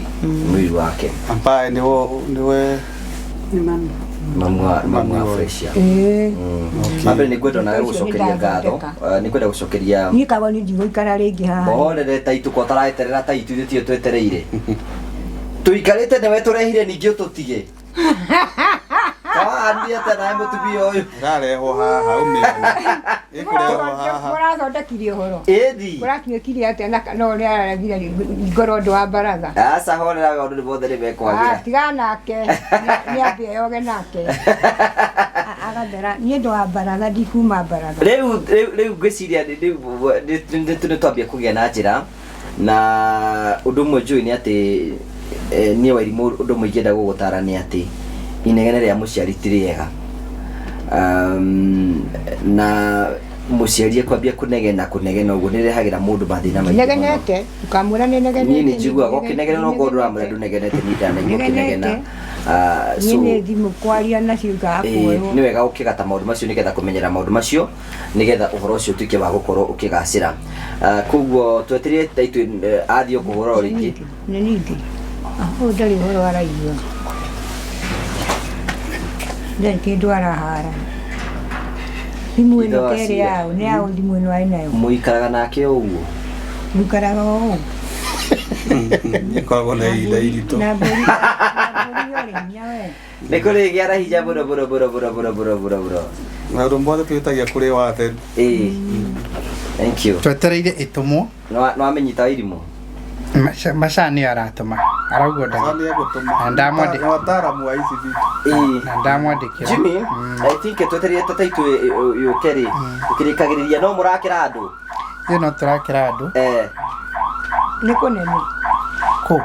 Mũiru wake. Ambaye nĩwe Nĩ mami. Mamu wa Mami wa- fresh ya. Ĩĩ. Wambere nĩ ngwenda onawe Ũcio nĩ gũcokeria ngatho. ndathondeka. Nĩ ngwenda gũcokeria Niĩ Kagoni ndigũikara rĩngĩ haha. Mũhorere ta itu ko taraeterera ta itu ithuĩ tiyo twetereire. Tũikarĩte nĩwe tũrehire ningĩ ũtũtige. Kawahanire atĩa nawe mũtumia ũyũ? Ĩrarehwo haha ũmĩone. Ĩkũrehwo haha. Mũrathondekire ũhoro. Ĩthi. Kũratuĩkire atĩa na no ũrĩa araregire ngoro ũndũ wa baratha. Aca horera we maũndũ nĩ mothe nĩ mekwagĩra. Tigana nake. Nĩ ambe eyoge nake. Agathera niĩ ndũ wa baratha ndikuma baratha. Rĩu rĩu rĩu ngwĩciria rĩu nĩ twambia kũgĩa na njĩra na ũndũ ũmwe njũĩ nĩ atĩ niĩ Wairimũ ũndũ ũmwe ingĩenda gũgũtara nĩ atĩ inegene rĩa mũciari ti rĩega. Na mũciari ekwambia kũnegena kũnegena ũguo nĩ rehagĩra mũndũ mathĩna maingĩ mũno. Negenete, ndũkamwĩra nĩ negenete. Niĩ nĩ njiguaga ũkĩnegena no korwo ndũramwĩra ndũnegenete niĩ ndanaigua ũkĩnegena. Niĩ So nĩ thimũ kwaria nacio ikaga kuoywo. Nĩ wega ũkĩgata maũndũ macio nĩgetha kũmenyera maũndũ macio nĩgetha ũhoro ũcio ũtuĩke wa gũkorwo ũkĩgacĩra. Koguo twetereire ta ithuĩ athiĩ kũhũra o rĩngĩ. Nĩ ningĩ. Ũyũ ndarĩ ũhoro araigua. Ndarĩ kĩndũ arahara. Thimũ ĩno Ithe wa terĩ Cira. yaũ, nĩ yaũ thimũ ĩno arĩ nayo. Mũikaraga nake o ũguo? Mũikaraga o ũguo. Ĩkoragwo na ihinda iritũ. Na mbũri na mbũri yorĩ hinya we. Nĩ kũrĩ gĩa na hinya mũno mũno mũno mũno mũno mũno mũno mũno. Maũndũ mothe twĩtagia kũrĩ watheru. Ĩĩ. Thank you. Twetereire ĩtũmwo. Nĩ wamĩnyita Wairimũ? Maca nĩyo aratũma. Arauga Maca nĩ egũtũma. Na ndamwandĩ- Nĩ wataaramu wa ici vitu. Ĩĩ. Na ndamwandĩkĩra. Jimmy, I think twetereire tata itu yũke rĩ, ũkĩrĩkagĩrĩria no mũrakĩra andũ. Ithuĩ no tũrakĩra andũ. Nĩ kũnene. Kũ?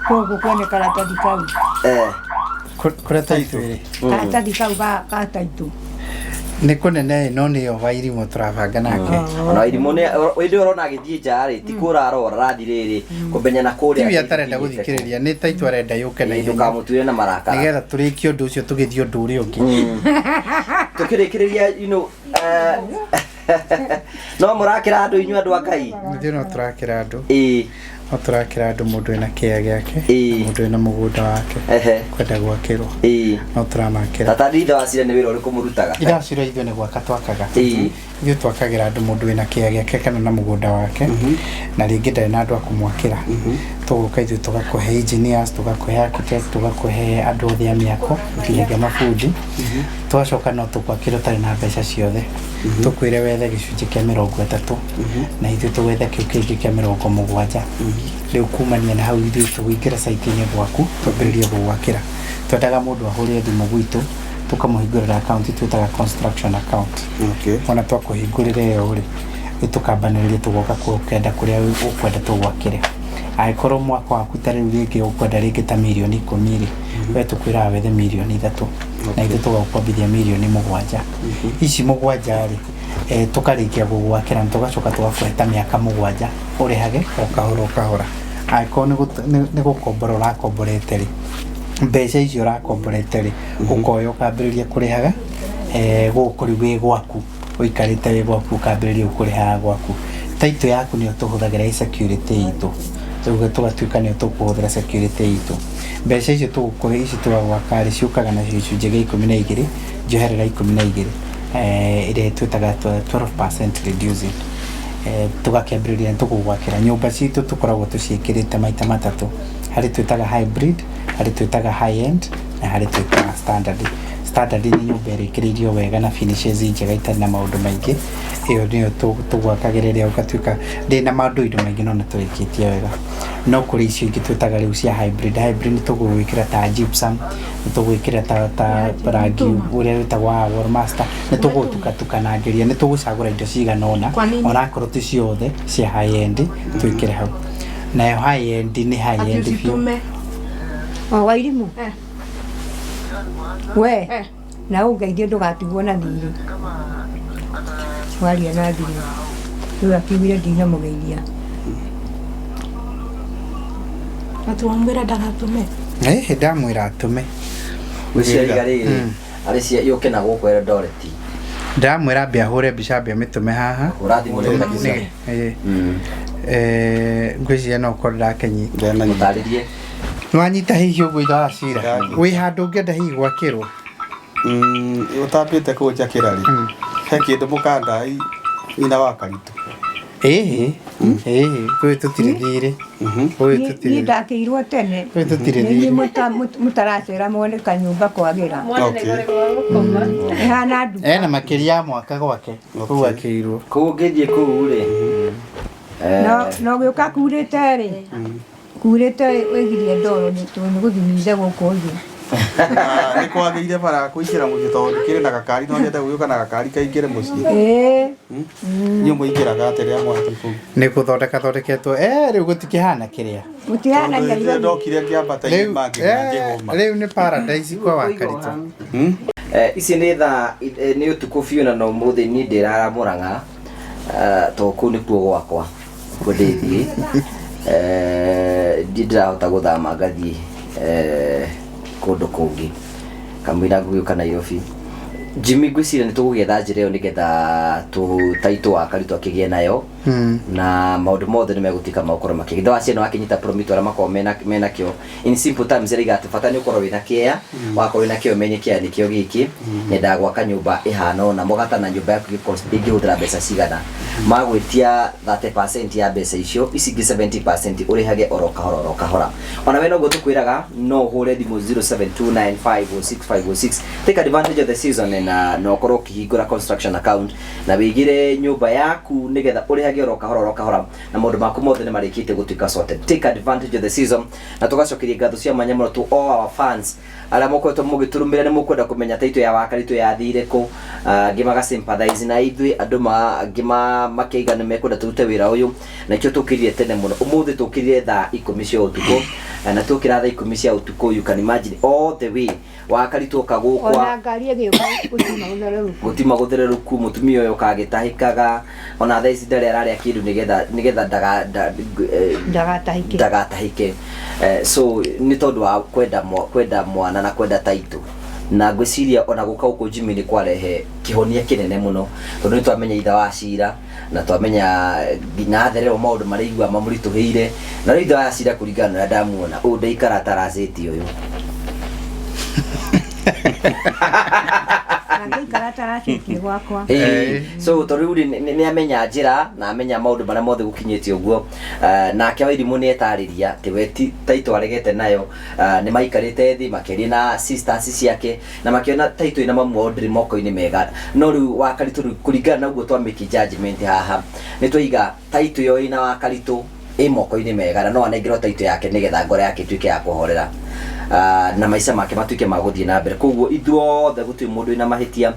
Gũkũ kwene karatathi kau. Kũrĩa taitũ ĩrĩ. Karatathi kau ga taitũ. Nĩ kũnene no nĩyo Wairimũ tũrabanga nake. Ona Wairimũ nĩ hĩndĩ ĩyo ũrona agĩthiĩ nja rĩ, ti kũra arora arathiĩ rĩrĩ kũmenya na kũrĩa. Tiwe atarenda gũthikĩrĩria nĩ taitũ arenda yũke na ihenya. Ndũkamũtuĩre na marakara. Nĩgetha tũrĩkie ũndũ ũcio tũgĩthiĩ ũndũ ũrĩa ũngĩ. Tũkĩrĩkĩrĩria you know, no mũrakĩra andũ inyuĩ andũ a Ngai. Ithuĩ no tũrakĩra andũ. Ĩĩ. No tũrakĩra andũ mũndũ wĩna kĩea gĩake. Mũndũ wĩna mũgũnda wake. Kwenda gwakĩrwo. No tũramakĩra. Tata ithe wa Cira nĩ wĩra ũrĩkũ mũrutaga? Ithe wa Cira ithuĩ nĩ gwaka twakaga. Ithuĩ twakagĩra andũ mũndũ wĩna kĩea gĩake kana na mũgũnda wake. Na rĩngĩ ndarĩ na andũ a kũmwakĩra. Tũgoka ithuĩ tũgakũhe engineers, tũgakũhe architects, tũgakũhe andũ othe a mĩako nginyagia mabundi. Twacoka no tũgwakĩre ũtarĩ na mbeca ciothe. Tũkwĩre wethe gĩcunjĩ kĩa 30 na ithuĩ tũgwethe kĩu kĩngĩ kĩa 70. Rĩu kumania na hau ithuĩ tũgũingĩra site-inĩ gwaku twambĩrĩrie gũgwakĩra. Twendaga mũndũ ahũre thimũ gwitũ tũkamũhingũrĩra account twĩtaga construction account. Ona twakũhingũrĩra ĩyo rĩ, tũkambanĩrĩria tũgoka kũenda kũrĩa ũkwenda tũgwakĩre. Angĩkorwo mwaka waku ta rĩu rĩngĩ ũkwenda rĩngĩ ta mirioni 10 rĩ, we tũkwĩraga wethe mirioni 3 na ithuĩ tũgagũkombithia mirioni 7. Ici 7 rĩ, tũkarĩkia gũgwakĩra na tũgacoka tũgakũhe ta mĩaka 7 ũrĩhage o kahora o kahora. Angĩkorwo nĩ gũkombora ũrakomborete rĩ, mbeca icio ũrakomborete rĩ, ũkoya ũkambĩrĩria kũrĩhaga gũkũ rĩu wĩ gwaku, ũikarĩte wĩ gwaku ũkambĩrĩria kũrĩhaga gwaku. Taitũ yaku nĩyo tũhũthagĩra ĩ security itũ. Rĩu tũgatuĩka nĩyo tũkũhũthĩra security itũ. Mbeca icio tũgũkũhe ici tũgagwaka rĩ, ciũkaga na gĩcunjĩ gĩa 12, njoherera 12, ĩrĩa twĩtaga 12% reducing. Tũgakĩambĩrĩria nĩ tũgũgwakĩra. Nyũmba citũ tũkoragwo tũciĩkĩrĩte maita matatũ. Harĩ twĩtaga hybrid, harĩ twĩtaga high end, na harĩ twĩtaga standard. Standard nĩ nyũmba ĩrĩkĩrĩirio wega na finishes njega itarĩ na maũndũ maingĩ. Ĩyo nĩyo tũgwakagĩra ĩrĩa ũgatuĩka ndĩ na maũndũ indo maingĩ no nĩ tũrĩkĩtie wega. No kũrĩ icio ingĩ twĩtaga rĩu cia hybrid. Hybrid nĩ tũgũgwĩkĩra ta gypsum, nĩ tũgwĩkĩra ta rangi ũrĩa wĩtagwo wa wall master, nĩ tũgũtukatukanangĩria, nĩ tũgũcagũra indo cigana ũna, onakorwo ti ciothe cia high end twĩkĩre hau. Nayo high end nĩ high end biũ. O Wairimũ. We na ũngeithie ndũgatigwo na thirĩ. Waria na thimũ. Rĩu akiugire ndinamũgeithia. Atĩ wamwĩra ndagatũme. Ndamwĩra atũme. Gwĩciria rĩrĩ, arĩ cia yũke na gũkũ Eldoret. Ndamwĩra ambe ahũre mbica ambe amĩtũme haha. Hũra thimũ rĩu kabisa. Ngwĩciria no ũkorwo ndakĩnyita. Mũtarĩrie. Nĩwanyita hihi ũguo ithe wa cira wĩ handũ ũngĩenda hihi gwakĩrwo? Ũtambĩte kũnjakĩra rĩ, he kĩndũ mũkandai nyina wa Karitũ. Ĩhĩ, ĩhĩ, ũyũ tũtirĩ thirĩ. Ũyũ Niĩ tũtirĩ. ndakĩirwo tene. Ũyũ tũtirĩ Nĩ inyuĩ thirĩ. mũtaracera muone kanyũmba kwagĩra. Ĩhana nduka. Ena makĩria ya mwaka gwake kũu akĩirwo. Kũu ũngĩthiĩ kũu rĩ. Na ũgĩũka kurĩte rĩ, kurĩte wĩgirie ndoro nĩ tondũ nĩ gũthimithe gũkũ thĩ. Nĩ kwagĩire bara kũingĩra mũciĩ tondũ ndĩkĩrĩ na gakari no nyende gũgĩũka na gakari kaingĩre mũciĩ. Ĩĩ. Inyuĩ mũingĩraga atĩa rĩrĩa mwathiĩ kũu? Nĩ gũthondeka thondeketwo. Rĩu gũtikĩhana kĩrĩa. Gũtihana Tondũ Nairobi. ndokire ngĩambata Rĩu irĩma ngĩgĩa ngĩhũma. rĩu nĩ paradise kwa Wakaritũ. Ici nĩ thaa nĩ ũtukũ biũ na no ũmũthĩ niĩ ndĩrara Mũrang'a tondũ kũu nĩkuo gwakwa kuo ndĩthiĩ. Ndirĩ ndĩrahota gũthama ngathiĩ kũndũ kũngĩ kamũira ngũgĩũka Nairobi. Jimmy, ngwĩciria nĩ tũgũgĩetha njĩra ĩyo nĩgetha taitũ wa Karitũ akĩgĩe nayo na maũndũ mothe nĩ megũtuĩka magũkorwo makĩgĩa. Wa ciana wakĩnyita promito arĩa makoragwo mena kĩo in simple terms ĩraiga atĩ bata nĩ ũkorwo wĩna kĩea, wakorwo wĩna kĩo menye kĩea nĩkĩo gĩkĩ, nyendaga gwaka nyũmba ĩhana ũna, mũgata na nyũmba yaku ĩngĩhũthĩra mbeca cigana, magwĩtia 30% ya mbeca icio, ici ingĩ 70% ũrĩhage oro kahora oro kahora. Ona we noguo tũkwĩraga no ũhũre thimũ 0729506506, take advantage of the season na no ũkorwo ũkĩhingũra construction account na wĩigĩre nyũmba yaku nĩgetha ũrĩhage oro kahora oro kahora na maũndũ maku mothe nĩ marĩkĩte gũtuĩka sorted. Take advantage of the season na tũgacokeria ngatho cia mwanya mũno to all our fans arĩa mũkoretwo mũgĩtũrũmĩrĩra nĩ mũkwenda kũmenya taitũ ya Wakaritũ yathire kũ, angĩ maga sympathize na ithuĩ, andũ angĩ makĩiga nĩ mekwenda tũrute wĩra ũyũ na ikĩo tũkĩrire tene mũno. Ũmũthĩ tũkĩrire thaa 10 cia ũtukũ na tũkĩra thaa 10 cia ũtukũ, you can imagine all the way Wakaritũ oka gũkwa Ona ngari ĩgĩũka gũtima gũthererũku. Gũtima gũthererũku, mũtumia ũyũ kagĩtahĩkaga ona thaa ici ndarĩ ararĩa kĩndũ nĩgetha ndagatahĩke. Ndagatahĩke. So nĩ tondũ wa kwenda mwana na kwenda taitũ na ngwĩciria ona gũka gũkũ Jimmy nĩ kwarehe kĩhonia kĩnene mũno tondũ nĩ twamenya ithe wa cira na twamenya nginya athererwo maũndũ marĩa igua mamũritũhĩire na rĩu ithe wa cira kũringana na ũrĩa ndamuona ũyũ ndaikara ataracĩtie ũyũ. Angĩikara ataracĩtie gwakwa. So tondũ rĩu nĩ amenya njĩra na amenya maũndũ marĩa mothe gũkinyĩte ũguo. Nake Wairimũ nĩ etarĩria atĩ we ti taitũ aregete nayo, nĩ maikarĩte thĩ makĩaria na sisters ciake na makĩona taitũ ĩna mamu wao ndĩrĩ moko-inĩ mega. No rĩu Wakaritũ rĩu kũringana na ũguo twamĩki judgment haha nĩ twaiga taitũ ĩyo ĩna Wakaritũ ĩ moko-inĩ mega na no anengerwo taitũ yake nĩgetha ngoro yake ĩtuĩke ya kũhorera. Na maica make matuĩke ma gũthiĩ na mbere. Koguo ithuothe gũtirĩ mũndũ wĩna mahĩtia,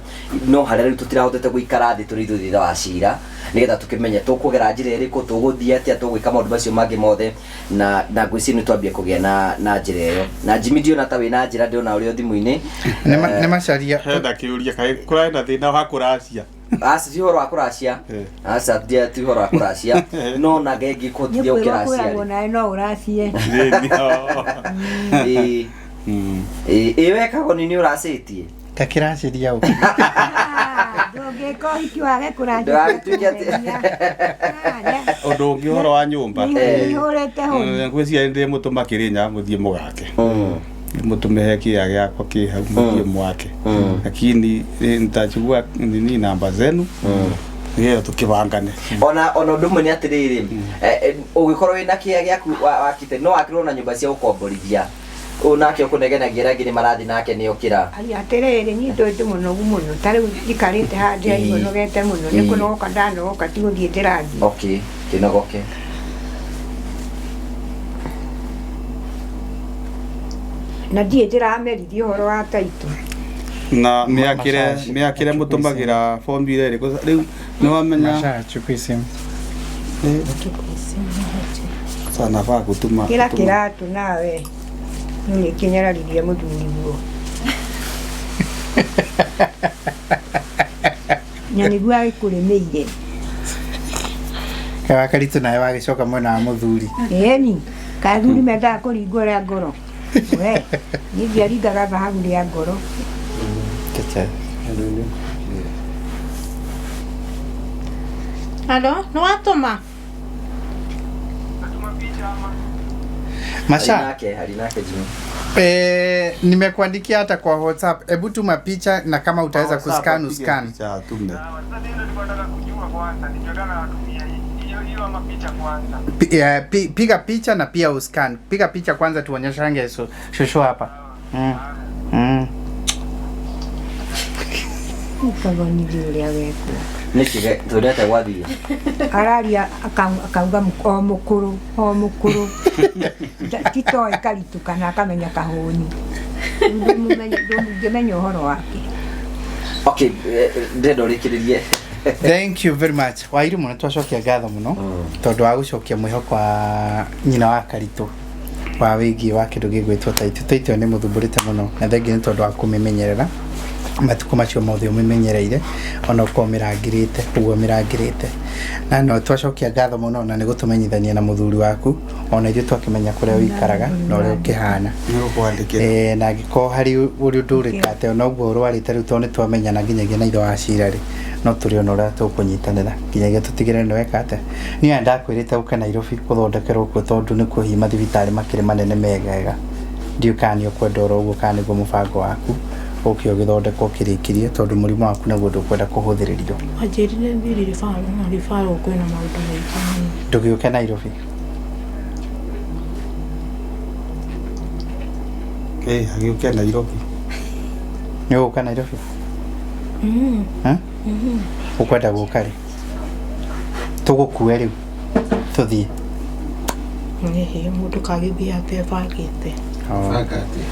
no harĩa rĩu tũtirahotete gũikara thĩ tũrĩ ithuĩ thutha wa cira nĩgetha tũkĩmenye tũkũgera njĩra ĩrĩkũ, tũgũthiĩ atĩa, tũgwĩka maũndũ macio mangĩ mothe na ngwĩciria nĩ twambie kũgĩa na njĩra ĩyo. Na Jimmy ndiona ta wĩna njĩra, ndĩrona ũrĩ o thimũ-inĩ. Nĩ macaria. Hena kĩũria, kaĩ kũrarĩ na thĩna wa kũracia? Aca, ti ũhoro wa kũracia. Aca, ti ũhoro wa kũracia. No na ngengi kũhotithia Nĩ kwĩrwo ũkĩracia kwĩragwo rĩ. nawe no ũracie. Ĩ wekagwo nĩ ũracĩtie? Ta kĩraciria ũ? Ndũngĩka ũhiki wage kũracia. Ndũgagĩtuĩke atĩ- Ũndũ ũngĩ ũhoro wa nyũmba. Nĩ ihũrĩte hũni. Ngwĩciria nĩ ndĩmũtũma Kĩrĩnyaga mũthiĩ mũgake. Mũtũme he kĩea gĩakwa kĩ hau mũthiĩ mwake. Lakini nitachukua nini namba zenu. Nĩgetha tũkĩbangane. Ona ũndũ ũmwe nĩ atĩrĩrĩ, ũngĩkorwo wĩna kĩea gĩaku wakĩte, no wakĩrwo na nyũmba cia gũkomborithia. Ũyũ nake ũkũnegenagia arĩa angĩ nĩ marathiĩ nake nĩ okĩra. Aria atĩrĩrĩ, niĩ ndũĩ ndĩ mũnogu mũno. Ta rĩu njikarĩte haha ndĩraigua nogete mũno. Nĩ kũnogoka ndanogoka, ti gũthiĩ ndĩrathiĩ. Okay, kĩnogoke. Na ndirĩ ndĩramerithia ũhoro wa taitũ. Na mĩakĩre mũtũmagĩra formula ĩrĩkũ? Rĩu nĩ wamenya. Masha, chukua simu. Sana ba gũtuma. Kĩra kĩratũ nawe. Nĩ kĩnyararithia mũthuri guo. Na nĩguo agĩkũrĩmĩire. Wakaritũ nawe wagĩcoka mwena wa mũthuri. Ĩni, kaĩ athuri mendaga kũringwo rĩa ngoro. We, niĩ ndiaringaga thahabu rĩa ngoro. Halo, nĩ watũma? Masha. Nake hari nake Jimmy. Nimekuandikia hata kwa WhatsApp. Hebu tuma picha na kama utaweza kuscan uscan. Piga picha na pia uscan. Piga picha kwanza tuonyeshange shosho hapa. Kagoni ũrĩa wekwo. Niki turete gwathie. Araria akauga o mũkũrũ o mũkũrũ. Titoĩ Karitũ kana akamenya Kahũni. Ndũmenya ũhoro wake. Okay, ndĩrenda ũrĩkĩrĩrie. Thank you very much. Wairimu nĩ twacokia ngatho mũno tondũ wa gũcokia mwĩhoko wa nyina wa Karitũ wa wĩgiĩ wa kĩndũ gĩgwĩtwo taitũ. Taitũ nĩ mũthumbũrĩte mũno na thengi nĩ tondũ wa kũmĩmenyerera matukũ macio mothe ũmĩmenyereire ona ũkorwo ũmĩrangĩrĩte ũguo ũmĩrangĩrĩte na no twacokia ngatho mũno na nĩ gũtũmenyithania na mũthuri waku ona ithuĩ twakĩmenya kũrĩa ũikaraga na ũrĩa ũkĩhana na angĩkorwo harĩ ũrĩ ũndũ ũrĩkate ona ũguo ũrwarĩte rĩu tondũ nĩ twamenyana nginyagia na ithe wa cira rĩ no tũrĩ ona ũrĩa tũkũnyitanĩra nginyagia tũtigĩrĩre nĩ weka atĩa. Niĩ ndakwĩrĩte ũke Nairobi gũthondekerwo kuo tondũ nĩkuo hihi mathibitarĩ makĩrĩ manene megega ndiũĩ kana nĩ ũkwenda oro ũguo kana nĩguo mũbango waku ũke ũgĩthondekwo ũkĩrĩkĩrie tondũ mũrimũ waku naguo ndũkwenda kũhũthĩrĩrio. Wanjĩrire thiĩ referral na referral kwĩna maũndũ maingĩ mũno. Ndũgĩũke Nairobi. Agĩũke Nairobi. Nĩ ũgũka Nairobi? Ũkwenda gũka rĩ? Tũgũkue rĩu tũthiĩ. Ĩhĩ mũndũ kagĩthiĩ atebangĩte. Banga atĩa?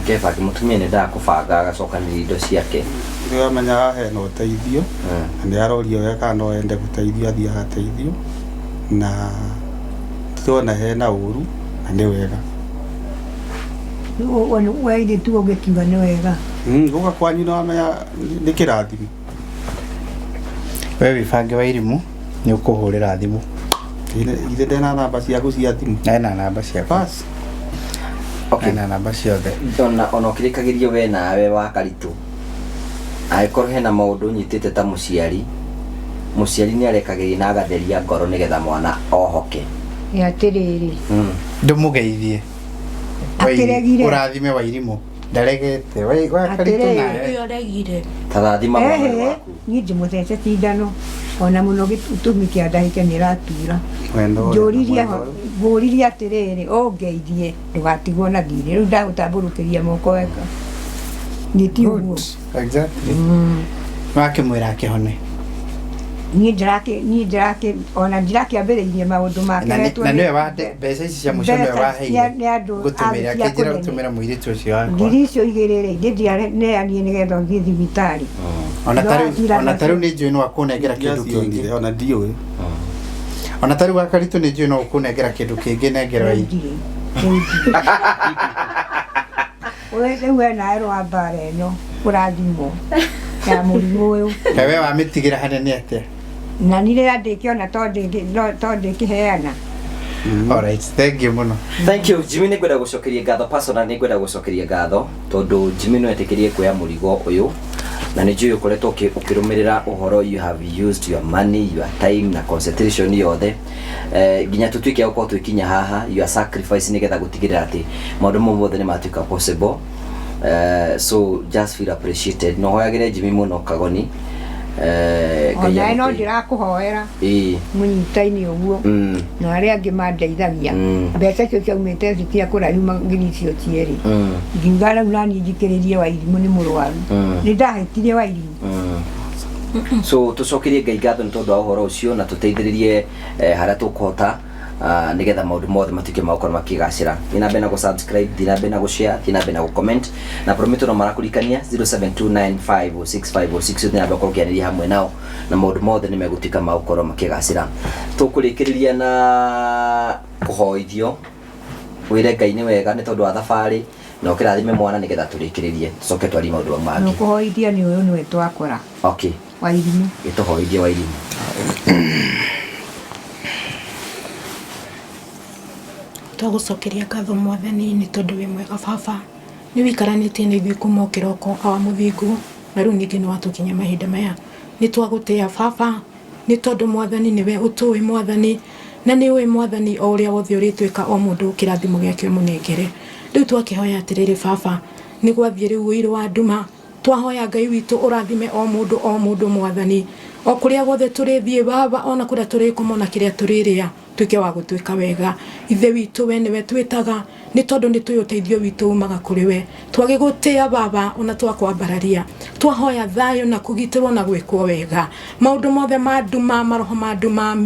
Kebaki mũtumia nĩ endaga kũbanga agacokanĩria indo ciake. Nĩ amenya haha hena ũteithio na nĩ aroria wega kana no ende gũteithio athiĩ agateithio na tũrona hena ũru na nĩ wega. We tu ũgĩkiuga nĩ wega. Gũka kwanyu nĩ wamenya nĩ kĩrathimo. We wĩbange Wairimu nĩ ũkũhũrĩra thimũ. Ithe ndena namba ciaku cia thimũ. Ena namba ciakwa. Bas. Okay. Ena namba ciothe. Ona ũkĩrĩkagĩrio we nawe wa Karitũ angĩkorwo hena maũndũ ũnyitĩte ta mũciari mũciari nĩ arekagĩria na agatheria ngoro nĩgetha mwana ohoke. Atĩrĩrĩ. Ndũmũgeithie. Akĩregire. Ũrathime Wairimu. Ndaregete. Wa Karitũ nawe. Ũyũ aregire. Tarathima mwana waku. Niĩ ndĩmũthece cindano ona mũno gĩtũmi kĩa ndahĩke nĩ ĩratura. Njũririe atĩrĩrĩ ũngeithie ndũgatigwo na thirĩ rĩu ndagũtambũrũkĩria moko weka. Nĩ ti ũguo. Exactly. Wakĩmwĩra akĩhone. Niĩ ndĩrakĩ ona ndirakĩambĩrĩirie maũndũ make. Na nĩwe wa mbeca ici cia mũico nĩwe waheire gũtũmĩra akĩnjĩra gũtũmĩra mũirĩtu ũcio wakwa. Ngiri icio igĩrĩ rĩ ndianeanire nĩgetha ũthiĩ thibitarĩ. Ona ta rĩu nĩ njũĩ no akũnengera kĩndũ kĩngĩ. Ona ndiũĩ. Ona ta rĩu wa Karitũ nĩ njũĩ no ũkũnengera kĩndũ kĩngĩ nengerwo ĩ. Rĩu we nawe rwa mbara ĩno ũrathimwo ya mũrimũ ũyũ. Kaĩ we wamĩtigĩra hanene atĩa? Na niĩ rĩrĩa ndĩkĩona to ndĩkĩheana. Alright, thank you mũno. Thank you Jimmy, nĩ ngwenda gũcokeria ngatho personal, nĩ ngwenda gũcokeria ngatho tondũ Jimmy no etĩkĩrie kuoya mũrigo ũyũ na nĩ njũĩ ũkoretwo ũkĩrũmĩrĩra ũhoro, you have used your money, your time na concentration yothe nginya tũtuĩke gũkorwo twĩkinya haha, your sacrifice nĩgetha gũtigĩrĩra atĩ maũndũ mau mothe nĩ matuĩka possible. So just feel appreciated. No hoyagĩre Jimmy mũno Kagoni. Onawe no ndĩrakũhoera mũnyita-inĩ ũguo na arĩa angĩ mandeithagia mbeca icio ciaumĩte cia kũraihu ngiri icio cierĩ ngiuga rĩu naniĩ njikĩrĩrie Wairimu nĩ mũrwaru nĩ ndahĩtirie Wairimu. So tũcokerie Ngai ngatho nĩ tondũ wa ũhoro ũcio na tũteithĩrĩrie harĩa tũkũhota nĩgetha maũndũ mothe matuĩke ma gũkorwo makĩgacĩra. Thiĩ na mbere na gũ-subscribe, thiĩ na mbere na gũ-share, thiĩ na mbere na gũ-comment na Promito no marakũririkania 0729506506 thiĩ na mbere gũkorwo ũkĩaranĩria hamwe nao na maũndũ mothe nĩ megũtuĩka ma gũkorwo makĩgacĩra. Tũkũrĩkĩrĩria na kũhoithio wĩre Ngai nĩ wega nĩ tondũ wa thabarĩ na ũkĩrathime mwana nĩgetha tũrĩkĩrĩrie tũcoke twarie maũndũ mangĩ. Kũhoithia nĩ ũyũ nĩwe twakora. Okay. Wairimu. Gĩtũhoithie Wairimu. Twagũcokeria ngatho Mwathani nĩ tondũ wĩ mwega baba nĩ wĩikaranĩtie na ithuĩ kuma o kĩroko awa mũthingu na rĩu ningĩ nĩ watũkinyia mahinda maya nĩ twagũtĩĩa baba nĩ tondũ Mwathani nĩwe ũtũĩ Mwathani Na nĩ ũĩ Mwathani o ũrĩa wothe ũrĩtwĩka o mũndũ kĩrathimo gĩake ũmũnengere. Rĩu twakĩhoya atĩrĩrĩ Baba, nĩ gwathiĩ rĩu ũirũ wa nduma, twahoya Ngai witũ ũrathime o mũndũ o mũndũ Mwathani, o kũrĩa guothe tũrĩthiĩ Baba, ona kũrĩa tũrĩkoma ona kĩrĩa tũrĩrĩa, tuĩke wa gũtuĩka wega. Ithe witũ we nĩwe twĩtaga, nĩ tondũ nĩ tũĩ ũteithio witũ umaga kũrĩ we. Twagĩgũtĩa Baba ona twakwambararia, twahoya thayũ na kũgitĩrwo na gwĩkwo wega. Maũndũ mothe ma nduma, maroho ma nduma,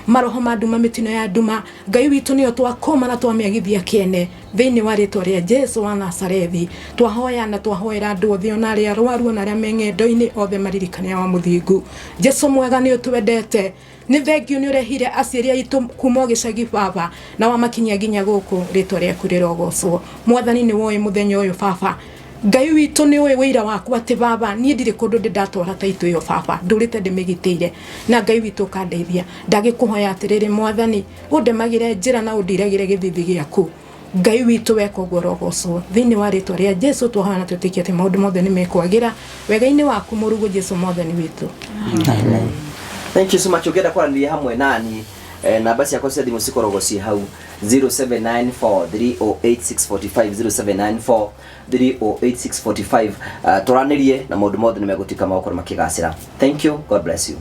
maroho ma nduma, mĩtino ya nduma, Ngai witũ nĩyo twakũma na twamĩagithia kĩene thĩinĩ wa rĩtwa rĩa Jesu wa Nazarethi. Twahoya na twahoera andũ othe ona arĩa arwaru ona arĩa me ng'endo-inĩ othe maririkane wa mũthingu. Jesu mwega nĩ ũtwendete, nĩ thengiũ nĩ ũrehire aciari aitũ kuma o gĩcagi Baba na wamakinyia nginya gũkũ, rĩtwa rĩaku rĩrogocwo. Mwathani nĩ woĩ mũthenya ũyũ Baba, Ngai witũ nĩ ũĩ wĩira wakwa atĩ Baba niĩ ndirĩ kũndũ ndĩ ndatwara taitũ ĩyo Baba, ndũrĩte ndĩmĩgitĩire, na Ngai witũ ũkandeithia. Ndagĩkũhoya atĩrĩrĩ Mwathani, ũndemagĩre njĩra na ũndiragĩre gĩthithi gĩaku. Ngai witũ weka ũguo ũrogocwo. Thĩinĩ wa rĩtwa rĩa Jesu twahoya na twĩtĩkia atĩ maũndũ mothe nĩ mekwagĩra wega-inĩ waku mũrugũ Jesu Mwathani witũ. Amen. Thank you so much. Ũngĩenda kwaranĩria hamwe nani, namba ciakwa cia thimũ cikoragwo ciĩ hau 0794308645, 0794308645. Tũranĩrie na maũndũ mothe nĩ megũtuĩka ma gũkorwo makĩgacĩra. Thank you. God bless you.